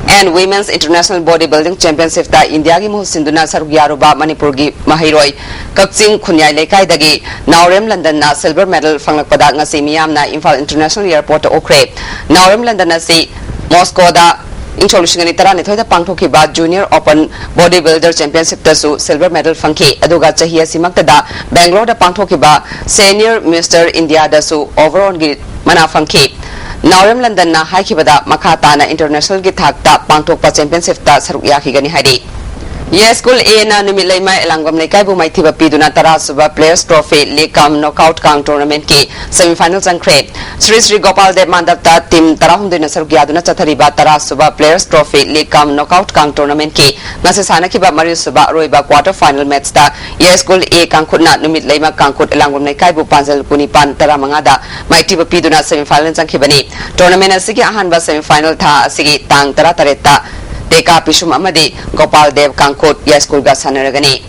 and Women's International Body Building Championshipꯇ ꯏꯟꯗꯤꯌꯥꯒꯤ ꯃꯍꯨꯠ ꯁꯤꯟꯗꯨꯅ ꯁꯔꯨꯛ ꯌꯥꯔꯨꯕ ꯃꯅꯤꯄꯨꯔꯒꯤ ꯃꯍꯩꯔꯣꯏ ꯀꯛꯆꯤꯡ ꯈꯨꯟꯌꯥꯏ ꯂꯩꯀꯥꯏꯗꯒꯤ ꯅꯥꯎꯔꯦꯝ ꯂꯟꯗꯟꯅ silver medal ꯐꯪꯂꯛꯄꯗ ꯉꯁꯤ ꯃꯤꯌꯥꯝꯅ ꯏꯝꯐꯥꯜ International Airportꯇ ꯑꯣꯛꯈ꯭ꯔꯦ꯫ ꯅꯥꯎꯔꯦꯝ ꯂꯟꯗꯟ ꯑꯁꯤ ꯃꯣꯁꯀꯣꯗ ꯏꯪ ꯁꯣꯛ ꯂꯤꯁꯤꯡ ꯑꯅꯤ ꯇꯔꯥꯅꯤꯊꯣꯏꯗ ꯄꯥꯡꯊꯣꯛꯈꯤꯕ Junior Open Body Builder Championshipꯇꯁꯨ silver medal ꯐꯪꯈꯤ꯫ ꯑꯗꯨꯒ ꯆꯍꯤ ꯑꯁꯤꯃꯛꯇꯗ ꯕꯦꯡꯒ꯭ꯂꯣꯔꯗ ꯄꯥꯡꯊꯣꯛꯈꯤꯕ Senior Mister Indiaꯗꯁꯨ overallꯒꯤ ꯃꯅꯥ ꯐꯪꯈꯤ꯫ ꯅꯥꯎꯔꯦꯝ ꯂꯟꯗꯟꯅ ꯍꯥꯏꯈꯤꯕꯗ, ꯃꯈꯥ ꯇꯥꯅ internationalꯒꯤ ꯊꯥꯛꯇ ꯄꯥꯡꯊꯣꯛꯄ championshipꯇ ꯁꯔꯨꯛ ꯌꯥꯈꯤꯒꯅꯤ ꯍꯥꯏꯔꯤ꯫ ꯌꯥꯏꯁ꯭ꯀꯨꯜ Aꯅ ꯅꯨꯃꯤꯠ ꯂꯩꯃ ꯑꯦꯂꯥꯡꯕꯝ ꯂꯩꯀꯥꯏꯕꯨ ꯃꯥꯏꯊꯤꯕ ꯄꯤꯗꯨꯅ ꯇꯔꯥ ꯁꯨꯕ Players Trophy League cum Knockout Kang Tournamentꯀꯤ semifinal ꯆꯪꯈ꯭ꯔꯦ꯫ ꯁ꯭ꯔꯤ ꯁ꯭ꯔꯤ ꯒꯣꯄꯥꯜ ꯗꯦꯕ ꯃꯥꯟꯗꯞꯇ team ꯇꯔꯥꯍꯨꯝꯗꯣꯏꯅ ꯁꯔꯨꯛ ꯌꯥꯗꯨꯅ ꯆꯠꯊꯔꯤꯕ ꯇꯔꯥ ꯁꯨꯕ Players Trophy League cum Knockout Kang Tournamentꯀꯤ ꯉꯁꯤ ꯁꯥꯟꯅꯈꯤꯕ ꯃꯔꯤ ꯁꯨꯕ ꯑꯔꯣꯏꯕ quarter final matchꯇ ꯌꯥꯏꯁ꯭ꯀꯨꯜ A ꯀꯥꯡꯈꯨꯠꯅ ꯅꯨꯃꯤꯠ ꯂꯩꯃ ꯀꯥꯡꯈꯨꯠ ꯑꯦꯂꯥꯡꯕꯝ ꯂꯩꯀꯥꯏꯕꯨ ꯄꯥꯟꯖꯜ ꯀꯨꯟꯅꯤꯄꯥꯟ, ꯇꯔꯥꯃꯉꯥꯗ ꯃꯥꯏꯊꯤꯕ ꯄꯤꯗꯨꯅ semifinal ꯆꯪꯈꯤꯕꯅꯤ꯫ Tournament ꯑꯁꯤꯒꯤ ꯑꯍꯥꯟꯕ semifinal ꯊꯥ ꯑꯁꯤꯒꯤ ꯇꯥꯡ ꯇꯔꯥꯇꯔꯦꯠꯇ ꯇꯦꯀꯥ ꯄꯤꯁꯨꯝ ꯑꯃꯗꯤ ꯒꯣꯄꯥꯜ ꯗꯦꯕ ꯀꯥꯡꯈꯨꯠ ꯌꯥꯏꯁ꯭ꯀꯨꯜꯒ ꯁꯥꯟꯅꯔꯒꯅꯤ꯫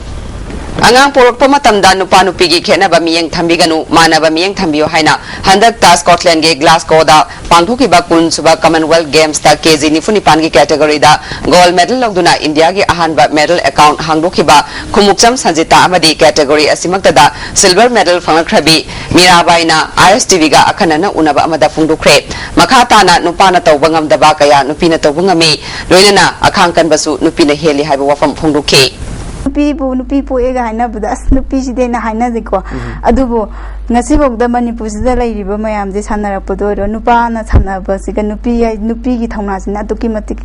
ꯑꯉꯥꯡ ꯄꯣꯛꯂꯛꯄ ꯃꯇꯝꯗ ꯅꯨꯄꯥ ꯅꯨꯄꯤꯒꯤ ꯈꯦꯠꯅꯕ ꯃꯤꯠꯌꯦꯡ ꯊꯝꯕꯤꯒꯅꯨ, ꯃꯥꯟꯅꯕ ꯃꯤꯠꯌꯦꯡ ꯊꯝꯕꯤꯌꯨ ꯍꯥꯏꯅ ꯍꯟꯗꯛꯇ Scotlandꯒꯤ Glasgowꯗ ꯄꯥꯡꯊꯣꯛꯈꯤꯕ ꯀꯨꯟ ꯁꯨꯕ Commonwealth Gamesꯇ ꯀꯦ ꯖꯤ ꯅꯤꯐꯨ ꯅꯤꯄꯥꯟꯒꯤ categoryꯗ gold medal ꯂꯧꯗꯨꯅ ꯏꯟꯗꯤꯌꯥꯒꯤ ꯑꯍꯥꯟꯕ medal account ꯍꯥꯡꯗꯣꯛꯈꯤꯕ ꯈꯨꯃꯨꯛꯆꯝ ꯁꯟꯖꯤꯇꯥ ꯑꯃꯗꯤ category ꯑꯁꯤꯃꯛꯇꯗ silver medal ꯐꯪꯂꯛꯈ꯭ꯔꯕꯤ ꯃꯤꯔꯥꯕꯥꯏꯅ ISTVꯒ ꯑꯈꯟꯅꯅ ꯎꯅꯕ ꯑꯃꯗ ꯐꯣꯡꯗꯣꯛꯈ꯭ꯔꯦ꯫ ꯃꯈꯥ ꯇꯥꯅ ꯅꯨꯄꯥꯅ ꯇꯧꯕ ꯉꯝꯗꯕ ꯀꯌꯥ ꯅꯨꯄꯤꯅ ꯇꯧꯕ ꯉꯝꯃꯤ, ꯂꯣꯏꯅꯅ ꯑꯈꯥꯡ ꯀꯟꯕꯁꯨ ꯅꯨꯄꯤꯅ ꯍꯦꯜꯂꯤ ꯍꯥꯏꯕ ꯋꯥꯐꯝ ꯐꯣꯡꯗꯣꯛꯈꯤ꯫ ꯅꯨꯄꯤꯕꯨ ꯅꯨꯄꯤ ꯄꯣꯛꯑꯦꯒ ꯍꯥꯏꯅꯕꯗ, ꯑꯁ, ꯅꯨꯄꯤꯁꯤꯗꯤ ꯑꯩꯅ ꯍꯥꯏꯅꯗꯦꯀꯣ꯫ ꯑꯗꯨꯕꯨ ꯉꯁꯤꯐꯥꯎꯗ ꯃꯅꯤꯄꯨꯔꯁꯤꯗ ꯂꯩꯔꯤꯕ ꯃꯌꯥꯝꯁꯦ ꯁꯥꯟꯅꯔꯛꯄꯗ ꯑꯣꯏꯔꯣ, ꯅꯨꯄꯥꯅ ꯁꯥꯟꯅꯕꯁꯤꯒ ꯅꯨꯄꯤ ꯍꯥꯏ-, ꯅꯨꯄꯤꯒꯤ ꯊꯧꯅꯥꯁꯤꯅ ꯑꯗꯨꯛꯀꯤ ꯃꯇꯤꯛ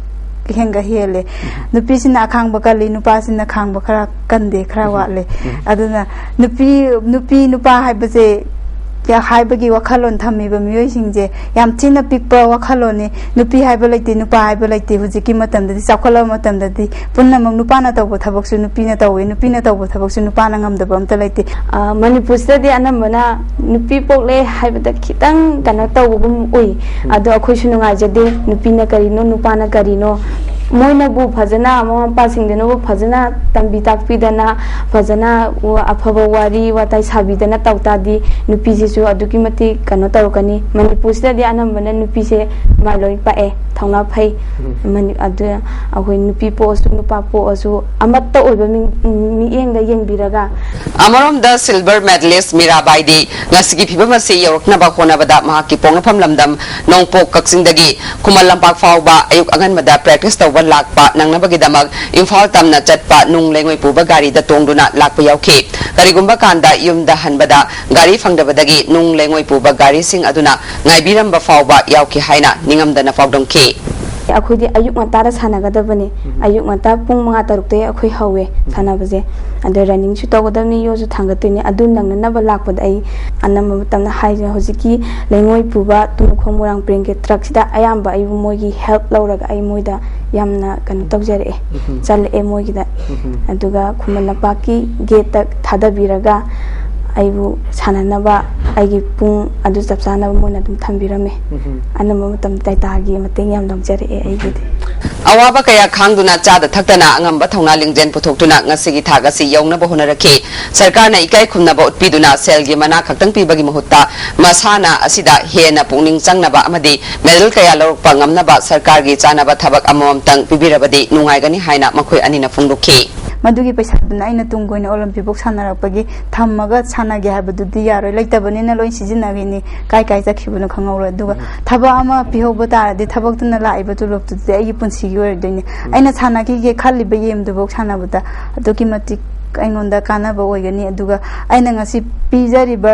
ꯍꯦꯟꯒꯠ ꯍꯦꯜꯂꯦ꯫ ꯅꯨꯄꯤꯁꯤꯅ ꯑꯈꯥꯡꯕ ꯀꯜꯂꯤ, ꯅꯨꯄꯥꯁꯤꯅ ꯈꯥꯡꯕ ꯈꯔ ꯀꯟꯗꯦ, ꯈꯔ ꯋꯥꯠꯂꯦ꯫ ꯑꯗꯨꯅ ꯅꯨꯄꯤ, ꯅꯨꯄꯤ ꯅꯨꯄꯥ ꯍꯥꯏꯕꯁꯦ ꯍꯥꯏꯕꯒꯤ ꯋꯥꯈꯜꯂꯣꯟ ꯊꯝꯃꯤꯕ ꯃꯤꯑꯣꯏꯁꯤꯡꯁꯦ ꯌꯥꯝ ꯊꯤꯅ ꯄꯤꯛꯄ ꯋꯥꯈꯜꯂꯣꯟꯅꯤ꯫ ꯅꯨꯄꯤ ꯍꯥꯏꯕ ꯂꯩꯇꯦ, ꯅꯨꯄꯥ ꯍꯥꯏꯕ ꯂꯩꯇꯦ꯫ ꯍꯧꯖꯤꯛꯀꯤ ꯃꯇꯝꯗꯗꯤ, ꯆꯥꯎꯈꯠꯂꯕ ꯃꯇꯝꯗꯗꯤ, ꯄꯨꯝꯅꯃꯛ ꯅꯨꯄꯥꯅ ꯇꯧꯕ ꯊꯕꯛꯁꯨ ꯅꯨꯄꯤꯅ ꯇꯧꯋꯤ, ꯅꯨꯄꯤꯅ ꯇꯧꯕ ꯊꯕꯛꯁꯨ ꯅꯨꯄꯥꯅ ꯉꯝꯗꯕ ꯑꯝꯇ ꯂꯩꯇꯦ꯫ ꯑ, ꯃꯅꯤꯄꯨꯔꯁꯤꯗꯗꯤ ꯑꯅꯝꯕꯅ ꯅꯨꯄꯤ ꯄꯣꯛꯂꯦ ꯍꯥꯏꯕꯗ ꯈꯤꯇꯪ ꯀꯩꯅꯣ ꯇꯧꯕꯒꯨꯝ ꯎꯏ꯫ ꯑꯗꯣ ꯑꯩꯈꯣꯏꯁꯨ ꯅꯨꯡꯉꯥꯏꯖꯗꯦ꯫ ꯅꯨꯄꯤꯅ ꯀꯔꯤꯅꯣ, ꯅꯨꯄꯥꯅ ꯀꯔꯤꯅꯣ, ꯃꯣꯏꯅꯕꯨ ꯐꯖꯅ, ꯃꯃꯥ ꯃꯄꯥꯁꯤꯡꯗꯨꯅꯕꯨ ꯐꯖꯅ ꯇꯝꯕꯤ ꯇꯥꯛꯄꯤꯗꯅ, ꯐꯖꯅ ꯋꯥ-, ꯑꯐꯕ ꯋꯥꯔꯤ ꯋꯥꯇꯥꯏ ꯁꯥꯕꯤꯗꯅ ꯇꯧ ꯇꯥꯔꯗꯤ, ꯅꯨꯄꯤꯁꯤꯁꯨ ꯑꯗꯨꯛꯀꯤ ꯃꯇꯤꯛ ꯀꯩꯅꯣ ꯇꯧꯔꯛꯀꯅꯤ꯫ ꯃꯅꯤꯄꯨꯔꯁꯤꯗꯗꯤ ꯑꯅꯝꯕꯅ ꯅꯨꯄꯤꯁꯦ ꯃꯥꯏ ꯂꯣꯏ ꯄꯥꯛꯑꯦ, ꯊꯧꯅꯥ ꯐꯩ꯫ ꯎꯝ꯫ ꯃꯅꯤ-, ꯑꯗꯨ ꯑꯩꯈꯣꯏ ꯅꯨꯄꯤ ꯄꯣꯛꯑꯁꯨ, ꯅꯨꯄꯥ ꯄꯣꯛꯑꯁꯨ, ꯑꯃꯠꯇ ꯑꯣꯏꯕ ꯃꯤ-, ꯃꯤꯠꯌꯦꯡꯗ ꯌꯦꯡꯕꯤꯔꯒ꯫ ꯑꯃꯔꯣꯝꯗ, ꯁꯤꯜꯚꯔ ꯃꯦꯗꯂꯤꯁ ꯃꯤꯔꯥꯕꯥꯏꯗꯤ ꯉꯁꯤꯒꯤ ꯐꯤꯕꯝ ꯑꯁꯤ ꯌꯧꯔꯛꯅꯕ ꯍꯣꯠꯅꯕꯗ ꯃꯍꯥꯛꯀꯤ ꯄꯣꯛꯅꯐꯝ ꯂꯝꯗꯝ ꯅꯣꯡꯄꯣꯛ ꯀꯛꯆꯤꯡꯗꯒꯤ ꯈꯨꯃꯟ ꯂꯝꯄꯥꯛ ꯐꯥꯎꯕ ꯑꯌꯨꯛ ꯑꯉꯟꯕꯗ ꯄ꯭ꯔꯦꯛꯇꯤꯁ ꯇꯧꯕ ꯂꯥꯛꯄ ꯅꯪꯅꯕꯒꯤꯗꯃꯛ ꯏꯝꯐꯥꯜ ꯇꯝꯅ ꯆꯠꯄ ꯅꯨꯡ ꯂꯩꯉꯣꯏ ꯄꯨꯕ ꯒꯥꯔꯤꯗ ꯇꯣꯡꯗꯨꯅ ꯂꯥꯛꯄ ꯌꯥꯎꯈꯤ꯫ ꯀꯔꯤꯒꯨꯝꯕ ꯀꯥꯟꯗ ꯌꯨꯝꯗ ꯍꯟꯕꯗ ꯒꯥꯔꯤ ꯐꯪꯗꯕꯗꯒꯤ ꯅꯨꯡ ꯂꯩꯉꯣꯏ ꯄꯨꯕ ꯒꯥꯔꯤꯁꯤꯡ ꯑꯗꯨꯅ ꯉꯥꯏꯕꯤꯔꯝꯕ ꯐꯥꯎꯕ ꯌꯥꯎꯈꯤ ꯍꯥꯏꯅ ꯅꯤꯡꯉꯝꯗꯅ ꯐꯥꯎꯗꯝꯈꯤ꯫ ꯑꯩꯈꯣꯏꯗꯤ ꯑꯌꯨꯛ ꯉꯟꯇꯥꯗ ꯁꯥꯟꯅꯒꯗꯕꯅꯤ꯫ ꯎꯝ꯫ ꯑꯌꯨꯛ ꯉꯟꯇꯥ ꯄꯨꯡ ꯃꯉꯥ ꯇꯔꯨꯛꯇꯒꯤ ꯑꯩꯈꯣꯏ ꯍꯧꯋꯦ ꯎꯝ꯫ ꯁꯥꯟꯅꯕꯁꯦ꯫ ꯑꯗꯣ ꯔꯟꯅꯤꯡꯁꯨ ꯇꯧꯒꯗꯕꯅꯤ, ꯌꯣꯠꯁꯨ ꯊꯥꯡꯒꯠꯇꯣꯏꯅꯤ꯫ ꯑꯗꯨ ꯅꯪꯅꯅꯕ ꯂꯥꯛꯄꯗ ꯑꯩ ꯑꯅꯝꯕ ꯃꯇꯝꯗ ꯍꯥꯏꯁꯦ, ꯍꯧꯖꯤꯛꯀꯤ ꯂꯩꯉꯣꯏ ꯄꯨꯕ ꯇꯨꯃꯈꯣꯡ ꯃꯣꯏꯔꯥꯡ ꯄꯔꯦꯡꯒꯤ ꯇ꯭ꯔꯛꯁꯤꯗ ꯑꯌꯥꯝꯕ ꯑꯩꯕꯨ ꯃꯣꯏꯒꯤ ꯍꯦꯜꯞ ꯂꯧꯔꯒ ꯑꯩ ꯃꯣꯏꯗ ꯌꯥꯝꯅ ꯀꯩꯅꯣ ꯇꯧꯖꯔꯛꯑꯦ, ꯎꯝ꯫ ꯆꯠꯂꯛꯑꯦ ꯃꯣꯏꯒꯤꯗ꯫ ꯎꯝ꯫ ꯑꯗꯨꯒ ꯈꯨꯃꯟ ꯂꯝꯄꯥꯛꯀꯤ ꯒꯦꯠꯇ ꯊꯥꯗꯕꯤꯔꯒ ꯑꯩꯕꯨ ꯁꯥꯟꯅꯅꯕ ꯑꯩꯒꯤ ꯄꯨꯡ ꯑꯗꯨ ꯆꯞ ꯆꯥꯅꯕ ꯃꯣꯏꯅ ꯑꯗꯨꯝ ꯊꯝꯕꯤꯔꯝꯃꯦ꯫ ꯎꯝ꯫ ꯑꯅꯝꯕ ꯃꯇꯝꯗ ꯇꯥꯏꯇꯥꯒꯤ ꯃꯇꯦꯡ ꯌꯥꯝ ꯂꯧꯖꯔꯛꯑꯦ ꯑꯩꯒꯤꯗꯤ꯫ ꯑꯋꯥꯕ ꯀꯌꯥ ꯈꯥꯡꯗꯨꯅ ꯆꯥꯗ ꯊꯛꯇꯅ ꯑꯉꯝꯕ ꯊꯧꯅꯥ ꯂꯤꯡꯖꯦꯜ ꯄꯨꯊꯣꯛꯇꯨꯅ ꯉꯁꯤꯒꯤ ꯊꯥꯛ ꯑꯁꯤ ꯌꯧꯅꯕ ꯍꯣꯠꯅꯔꯛꯈꯤ꯫ ꯁꯔꯀꯥꯔꯅ ꯏꯀꯥꯏ ꯈꯨꯝꯅꯕ ꯎꯠꯄꯤꯗꯨꯅ ꯁꯦꯜꯒꯤ ꯃꯅꯥ ꯈꯛꯇꯪ ꯄꯤꯕꯒꯤ ꯃꯍꯨꯠꯇ ꯃꯁꯥꯟꯅ ꯑꯁꯤꯗ ꯍꯦꯟꯅ ꯄꯨꯛꯅꯤꯡ ꯆꯪꯅꯕ ꯑꯃꯗꯤ ꯃꯦꯗꯜ ꯀꯌꯥ ꯂꯧꯔꯛꯄ ꯉꯝꯅꯕ ꯁꯔꯀꯥꯔꯒꯤ ꯆꯥꯅꯕ ꯊꯕꯛ ꯑꯃꯃꯝꯇꯪ ꯄꯤꯕꯤꯔꯕꯗꯤ ꯅꯨꯡꯉꯥꯏꯒꯅꯤ ꯍꯥꯏꯅ ꯃꯈꯣꯏ ꯑꯅꯤꯅ ꯐꯣꯡꯗꯣꯛꯈꯤ꯫ ꯃꯗꯨꯒꯤ ꯄꯩꯁꯥꯗꯨꯅ ꯑꯩꯅ ꯇꯨꯡ ꯀꯣꯏꯅ ꯑꯣꯂꯤꯝꯄꯤꯛ ꯐꯥꯎ ꯁꯥꯟꯅꯔꯛꯄꯒꯤ ꯊꯝꯃꯒ ꯁꯥꯟꯅꯒꯦ ꯍꯥꯏꯕꯗꯨꯗꯤ ꯌꯥꯔꯣꯏ꯫ ꯂꯩꯇꯕꯅꯤꯅ ꯂꯣꯏ ꯁꯤꯖꯤꯟꯅꯈꯤꯅꯤ, ꯀꯥꯏ ꯀꯥꯏ ꯆꯠꯈꯤꯕꯅꯣ ꯈꯪꯍꯧꯔꯣꯏ꯫ ꯑꯗꯨꯒ ꯎꯝ꯫ ꯊꯕꯛ ꯑꯃ ꯄꯤꯍꯧꯕ ꯇꯥꯔꯗꯤ ꯊꯕꯛꯇꯨꯅ ꯂꯥꯛꯏꯕ ꯇꯣꯂꯣꯞꯇꯨꯗꯤ ꯑꯩꯒꯤ ꯄꯨꯟꯁꯤꯒꯤ ꯑꯣꯏꯔꯗꯣꯏꯅꯤ꯫ ꯎꯝ꯫ ꯑꯩꯅ ꯁꯥꯟꯅꯈꯤꯒꯦ ꯈꯜꯂꯤꯕ ꯑꯦꯝꯗꯨꯐꯥꯎ ꯁꯥꯟꯅꯕꯗ ꯑꯗꯨꯛꯀꯤ ꯃꯇꯤꯛ ꯑꯩꯉꯣꯟꯗ ꯀꯥꯟꯅꯕ ꯑꯣꯏꯒꯅꯤ꯫ ꯑꯗꯨꯒ ꯑꯩꯅ ꯉꯁꯤ ꯄꯤꯖꯔꯤꯕ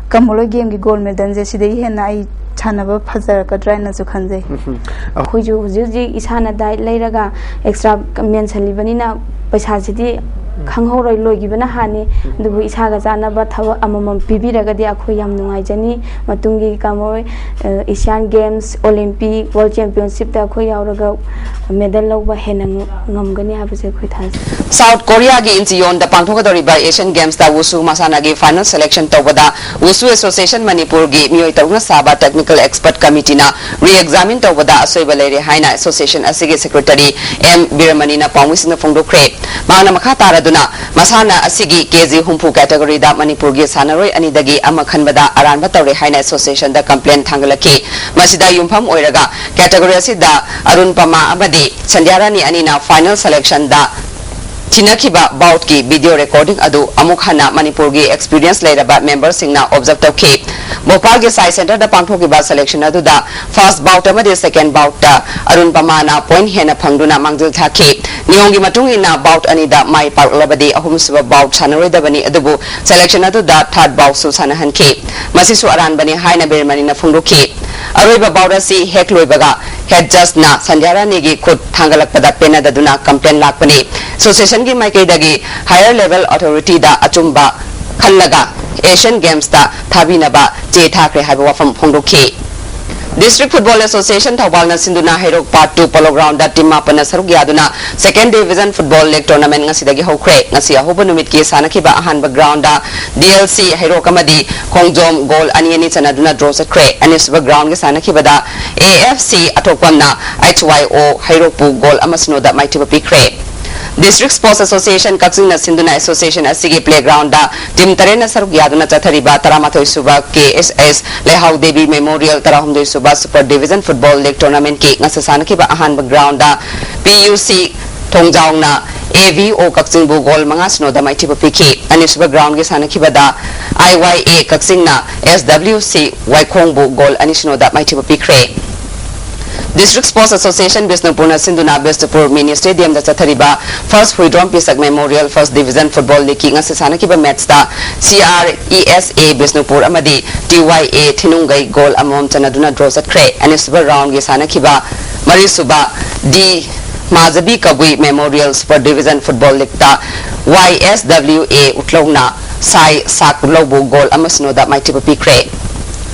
ꯀꯃꯂꯣꯏ ꯒꯦꯝꯒꯤ ꯒꯣꯜ ꯃꯦꯗꯜꯁꯦ ꯁꯤꯗꯒꯤ ꯍꯦꯟꯅ ꯑꯩ ꯁꯥꯟꯅꯕ ꯐꯖꯔꯛꯀꯗ꯭ꯔꯥ ꯍꯥꯏꯅꯁꯨ ꯈꯟꯖꯩ꯫ ꯎꯝ꯫ ꯑꯩꯈꯣꯏꯁꯨ ꯍꯧꯖꯤꯛ ꯍꯧꯖꯤꯛ ꯏꯁꯥꯅ ꯗꯥꯏꯠ ꯂꯩꯔꯒ ꯑꯦꯛꯁꯇ꯭ꯔꯥ ꯃꯦꯟꯁꯤꯜꯂꯤꯕꯅꯤꯅ ꯄꯩꯁꯥꯁꯤꯗꯤ ꯈꯪꯍꯧꯔꯣꯏ, ꯂꯣꯏꯈꯤꯕꯅ ꯍꯥꯟꯅꯤ꯫ ꯑꯗꯨꯕꯨ ꯏꯁꯥꯒ ꯆꯥꯟꯅꯕ ꯊꯕꯛ ꯑꯃꯃꯝ ꯄꯤꯕꯤꯔꯒꯗꯤ ꯑꯩꯈꯣꯏ ꯌꯥꯝ ꯅꯨꯡꯉꯥꯏꯖꯅꯤ꯫ ꯃꯇꯨꯡꯒꯤ ꯀꯃꯣꯏ ꯑꯦꯁꯤꯌꯥꯟ ꯒꯦꯝꯁ, ꯑꯣꯂꯤꯝꯄꯤꯛ, ꯋꯥꯔꯜ ꯆꯦꯝꯄꯤꯌꯟꯁꯤꯞꯇ ꯑꯩꯈꯣꯏ ꯌꯥꯎꯔꯒ ꯃꯦꯗꯜ ꯂꯧꯕ ꯍꯦꯟꯅ ꯉꯝꯒꯅꯤ ꯍꯥꯏꯕꯁꯦ ꯑꯩꯈꯣꯏ ꯊꯥꯖꯩ꯫ ꯁꯥꯎꯠ ꯀꯣꯔꯤꯌꯥꯒꯤ ꯏꯟꯆꯤꯌꯣꯟꯗ ꯄꯥꯡꯊꯣꯛꯀꯗꯧꯔꯤꯕ ꯑꯦꯁꯤꯌꯟ ꯒꯦꯝꯁꯇ ꯋꯨꯁꯨ ꯃꯁꯥꯟꯅꯒꯤ ꯐꯥꯏꯅꯦꯜ ꯁꯦꯂꯦꯛꯁꯟ ꯇꯧꯕꯗ ꯋꯨꯁꯨ ꯑꯦꯁꯣꯁꯤꯌꯦꯁꯟ ꯃꯅꯤꯄꯨꯔꯒꯤ ꯃꯤꯑꯣꯏ ꯇꯔꯨꯛꯅ ꯁꯥꯕ ꯇꯦꯛꯅꯤꯀꯦꯜ ꯑꯦꯛꯁꯄꯔꯠ ꯀꯃꯤꯇꯤꯅ ꯔꯤ ꯑꯦꯛꯖꯥꯃꯤꯟ ꯇꯧꯕꯗ ꯑꯁꯣꯏꯕ ꯂꯩꯔꯦ ꯍꯥꯏꯅ ꯑꯦꯁꯣꯁꯤꯌꯦꯁꯟ ꯑꯁꯤꯒꯤ ꯁꯦꯀ꯭ꯔꯦꯇꯔꯤ ꯑꯦꯝ ꯕꯤꯔꯃꯅꯤꯅ ꯄꯥꯎꯃꯤꯁꯤꯡꯗ ꯐꯣꯡꯗꯣꯛꯈ꯭ꯔꯦ꯫ ꯃꯍꯥꯛꯅ ꯃꯈꯥ ꯇꯥꯔꯗꯨꯅ ꯃꯁꯥꯟꯅ ꯑꯁꯤꯒꯤ ꯀꯦ ꯖꯤ ꯍꯨꯝꯐꯨ ꯀꯦꯇꯦꯒꯣꯔꯤꯗ ꯃꯅꯤꯄꯨꯔꯒꯤ ꯁꯥꯟꯅꯔꯣꯏ ꯑꯅꯤꯗꯒꯤ ꯑꯃ ꯈꯟꯕꯗ ꯑꯔꯥꯟꯕ ꯇꯧꯔꯦ ꯍꯥꯏꯅ ꯑꯦꯁꯣꯁꯤꯌꯦꯁꯟꯗ ꯀꯝꯄ꯭ꯂꯦꯟ ꯊꯥꯡꯒꯠꯂꯛꯈꯤ꯫ ꯃꯁꯤꯗ ꯌꯨꯝꯐꯝ ꯑꯣꯏꯔꯒ ꯀꯦꯇꯦꯒꯣꯔꯤ ꯑꯁꯤꯗ ꯑꯔꯨꯟ ꯄꯃꯥ ꯑꯃꯗꯤ ꯁꯟꯙ꯭ꯌꯥꯔꯥꯅꯤ ꯑꯅꯤꯅ ꯐꯥꯏꯅꯦꯜ ꯁꯦꯂꯦꯛꯁꯟꯗ ꯊꯤꯅꯈꯤꯕ ꯕꯥꯎꯠꯀꯤ ꯚꯤꯗꯤꯑꯣ ꯔꯦꯀꯣꯔꯗꯤꯡ ꯑꯗꯨ ꯑꯃꯨꯛ ꯍꯟꯅ ꯃꯅꯤꯄꯨꯔꯒꯤ ꯑꯦꯛꯁꯄꯤꯔꯤꯌꯦꯟꯁ ꯂꯩꯔꯕ ꯃꯦꯝꯕꯔꯁꯤꯡꯅ ꯑꯣꯕꯖꯔꯞ ꯇꯧꯈꯤ꯫ ꯚꯣꯄꯥꯜꯒꯤ ꯁꯥꯏ ꯁꯦꯟꯇꯔꯗ ꯄꯥꯡꯊꯣꯛꯈꯤꯕ ꯁꯦꯂꯦꯛꯁꯟ ꯑꯗꯨꯗ ꯐꯥꯔꯁ ꯕꯥꯎꯠ ꯑꯃꯗꯤ ꯁꯦꯀꯦꯟ ꯕꯥꯎꯠꯇ ꯑꯔꯨꯟ ꯄꯃꯥꯅ ꯄꯣꯏꯟ ꯍꯦꯟꯅ ꯐꯪꯗꯨꯅ ꯃꯥꯡꯖꯤꯜ ꯊꯥꯈꯤ꯫ ꯅꯤꯌꯣꯝꯒꯤ ꯃꯇꯨꯡ ꯏꯟꯅ ꯕꯥꯎꯠ ꯑꯅꯤꯗ ꯃꯥꯏ ꯄꯥꯛꯂꯕꯗꯤ ꯑꯍꯨꯝꯁꯨꯕ ꯕꯥꯎꯠ ꯁꯥꯟꯅꯔꯣꯏꯗꯕꯅꯤ, ꯑꯗꯨꯕꯨ ꯁꯦꯂꯦꯛꯁꯟ ꯑꯗꯨꯗ ꯊꯥꯔꯠ ꯕꯥꯎꯠꯁꯨ ꯁꯥꯟꯅꯍꯟꯈꯤ꯫ ꯃꯁꯤꯁꯨ ꯑꯔꯥꯟꯕꯅꯤ ꯍꯥꯏꯅ ꯕꯤꯔꯃꯅꯤꯅ ꯐꯣꯡꯗꯣꯛꯈꯤ꯫ ꯑꯔꯣꯏꯕ ꯕꯥꯎꯠ ꯑꯁꯤ ꯍꯦꯛ ꯂꯣꯏꯕꯒ ꯍꯦꯗ ꯖꯖꯅ ꯁꯟꯙ꯭ꯌꯥꯔꯥꯅꯤꯒꯤ ꯈꯨꯠ ꯊꯥꯡꯒꯠꯂꯛꯄꯗ ꯄꯦꯟꯅꯗꯗꯨꯅ ꯀꯝꯄ꯭ꯂꯦꯟ ꯂꯥꯛꯄꯅꯤ꯫ ꯑꯦꯁꯣꯁꯤꯌꯦꯁꯟꯒꯤ ꯃꯥꯏꯀꯩꯗꯒꯤ ꯍꯥꯌꯔ ꯂꯦꯚꯦꯜ ꯑꯣꯊꯣꯔꯤꯇꯤꯗ ꯑꯆꯨꯝꯕ ꯈꯜꯂꯒ ꯑꯦꯁꯤꯌꯟ ꯒꯦꯝꯁꯇ ꯊꯥꯕꯤꯅꯕ ꯆꯦ ꯊꯥꯈ꯭ꯔꯦ ꯍꯥꯏꯕ ꯋꯥꯐꯝ ꯐꯣꯡꯗꯣꯛꯈꯤ꯫ ꯗꯤꯁꯇ꯭ꯔꯤꯛ ꯐꯨꯠꯕꯣꯜ ꯑꯦꯁꯣꯁꯤꯌꯦꯁꯟ ꯊꯧꯕꯥꯜꯅ ꯁꯤꯟꯗꯨꯅ Heirok part two polo ground team ꯃꯥꯄꯟꯅ ꯁꯔꯨꯛ ꯌꯥꯗꯨꯅ second division football league tournament ꯉꯁꯤꯗꯒꯤ ꯍꯧꯈ꯭ꯔꯦ꯫ ꯉꯁꯤ ꯑꯍꯧꯕ ꯅꯨꯃꯤꯠꯀꯤ ꯁꯥꯟꯅꯈꯤꯕ ꯑꯍꯥꯟꯕ ꯒ꯭ꯔꯥꯎꯟꯗ ꯗꯤ ꯑꯦꯜ ꯁꯤ ꯍꯩꯔꯣꯛ ꯑꯃꯗꯤ ꯈꯣꯡꯖꯣꯝ ꯒꯣꯜ ꯑꯅꯤ ꯑꯅꯤ ꯆꯟꯅꯗꯨꯅ ꯗ꯭ꯔꯣ ꯆꯠꯈ꯭ꯔꯦ꯫ ꯑꯅꯤꯁꯨꯕ ꯒ꯭ꯔꯥꯎꯟꯒꯤ ꯁꯥꯟꯅꯈꯤꯕꯗ ꯑꯦ ꯑꯦꯐ ꯁꯤ ꯑꯊꯣꯛꯄꯝꯅ ꯑꯩꯆ ꯋꯥꯏ ꯑꯣ ꯍꯩꯔꯣꯛꯄꯨ ꯒꯣꯜ ꯑꯃ ꯁꯤꯅꯣꯗ ꯃꯥꯏꯊꯤꯕ ꯄꯤꯈ꯭ꯔꯦ꯫ ꯗꯤꯁꯇ꯭ꯔꯤꯛ ꯁ꯭ꯄꯣꯔꯠꯁ ꯑꯦꯁꯣꯁꯤꯌꯦꯁꯟ ꯀꯛꯆꯤꯡꯅ ꯁꯤꯟꯗꯨꯅ ꯑꯦꯁꯣꯁꯤꯌꯦꯁꯟ ꯑꯁꯤꯒꯤ ꯄ꯭ꯂꯦꯒ꯭ꯔꯥꯎꯟꯗ ꯇꯤꯝ ꯇꯔꯦꯠꯅ ꯁꯔꯨꯛ ꯌꯥꯗꯨꯅ ꯆꯠꯊꯔꯤꯕ ꯇꯔꯥꯃꯥꯊꯣꯏ ꯁꯨꯕ ꯀꯦ ꯑꯦꯁ ꯑꯦꯁ ꯂꯩꯍꯥꯎ ꯗꯦꯕꯤ ꯃꯦꯃꯣꯔꯤꯌꯦꯜ ꯇꯔꯥꯍꯨꯝꯗꯣꯏ ꯁꯨꯕ ꯁꯨꯄꯔ ꯗꯤꯚꯤꯖꯟ ꯐꯨꯠꯕꯣꯜ ꯂꯤꯒ ꯇꯣꯔꯅꯥꯃꯦꯟꯠꯀꯤ ꯉꯁꯤ ꯁꯥꯟꯅꯈꯤꯕ ꯑꯍꯥꯟꯕ ꯒ꯭ꯔꯥꯎꯟꯗ ꯄꯤ ꯌꯨ ꯁꯤ ꯊꯣꯡꯖꯥꯎꯅ ꯑꯦ ꯚꯤ ꯑꯣ ꯀꯛꯆꯤꯡꯕꯨ ꯒꯣꯜ ꯃꯉꯥ ꯁꯤꯅꯣꯗ ꯃꯥꯏꯊꯤꯕ ꯄꯤꯈꯤ꯫ ꯑꯅꯤꯁꯨꯕ ꯒ꯭ꯔꯥꯎꯟꯒꯤ ꯁꯥꯟꯅꯈꯤꯕꯗ ꯑꯥꯏ ꯋꯥꯏ ꯑꯦ ꯀꯛꯆꯤꯡꯅ ꯑꯦꯁ ꯗꯕ꯭ꯂꯤꯎ ꯁꯤ ꯋꯥꯏꯈꯣꯡꯕꯨ ꯒꯣꯜ ꯑꯅꯤ ꯁꯤꯅꯣꯗ ꯃꯥꯏꯊꯤꯕ ꯄꯤꯈ꯭ꯔꯦ꯫ ꯗꯤꯁꯇ꯭ꯔꯤꯛ ꯁ꯭ꯄꯣꯔꯠꯁ ꯑꯦꯁꯣꯁꯤꯌꯦꯁꯟ ꯕꯤꯁꯅꯨꯄꯨꯔꯅ ꯁꯤꯟꯗꯨꯅ ꯕꯤꯁꯅꯨꯄꯨꯔ ꯃꯤꯅꯤ ꯁ꯭ꯇꯦꯗꯤꯌꯝꯗ ꯆꯠꯊꯔꯤꯕ first Huidrom Pishak memorial first division football ꯂꯤꯒꯀꯤ ꯉꯁꯤ ꯁꯥꯟꯅꯈꯤꯕ ꯃꯦꯠꯆꯇ C R E S A Bishnupur ꯑꯃꯗꯤ ꯇꯤ ꯋꯥꯏ ꯑꯦ ꯊꯤꯅꯨꯡꯒꯩ ꯒꯣꯜ ꯑꯃꯃꯝ ꯆꯟꯅꯗꯨꯅ ꯗ꯭ꯔꯣ ꯆꯠꯈ꯭ꯔꯦ꯫ ꯑꯅꯤꯁꯨꯕ ꯔꯥꯎꯟꯒꯤ ꯁꯥꯟꯅꯈꯤꯕ ꯃꯔꯤꯁꯨꯕ ꯗꯤ ꯃꯥꯖꯕꯤ ꯀꯕꯨꯏ ꯃꯦꯃꯣꯔꯤꯌꯦꯜ ꯁꯨꯄꯔ ꯗꯤꯕꯤꯖꯟ ꯐꯨꯠꯕꯣꯜ ꯂꯤꯒꯇ ꯋꯥꯏ ꯑꯦꯁ ꯗꯕ꯭ꯂꯤꯎ ꯑꯦ ꯎꯠꯂꯧꯅ ꯁꯥꯏ ꯁꯥꯛ ꯎꯠꯂꯧꯕꯨ ꯒꯣꯜ ꯑꯃ ꯁꯤꯅꯣꯗ ꯃꯥꯏꯊꯤꯕ ꯄꯤꯈ꯭ꯔꯦ꯫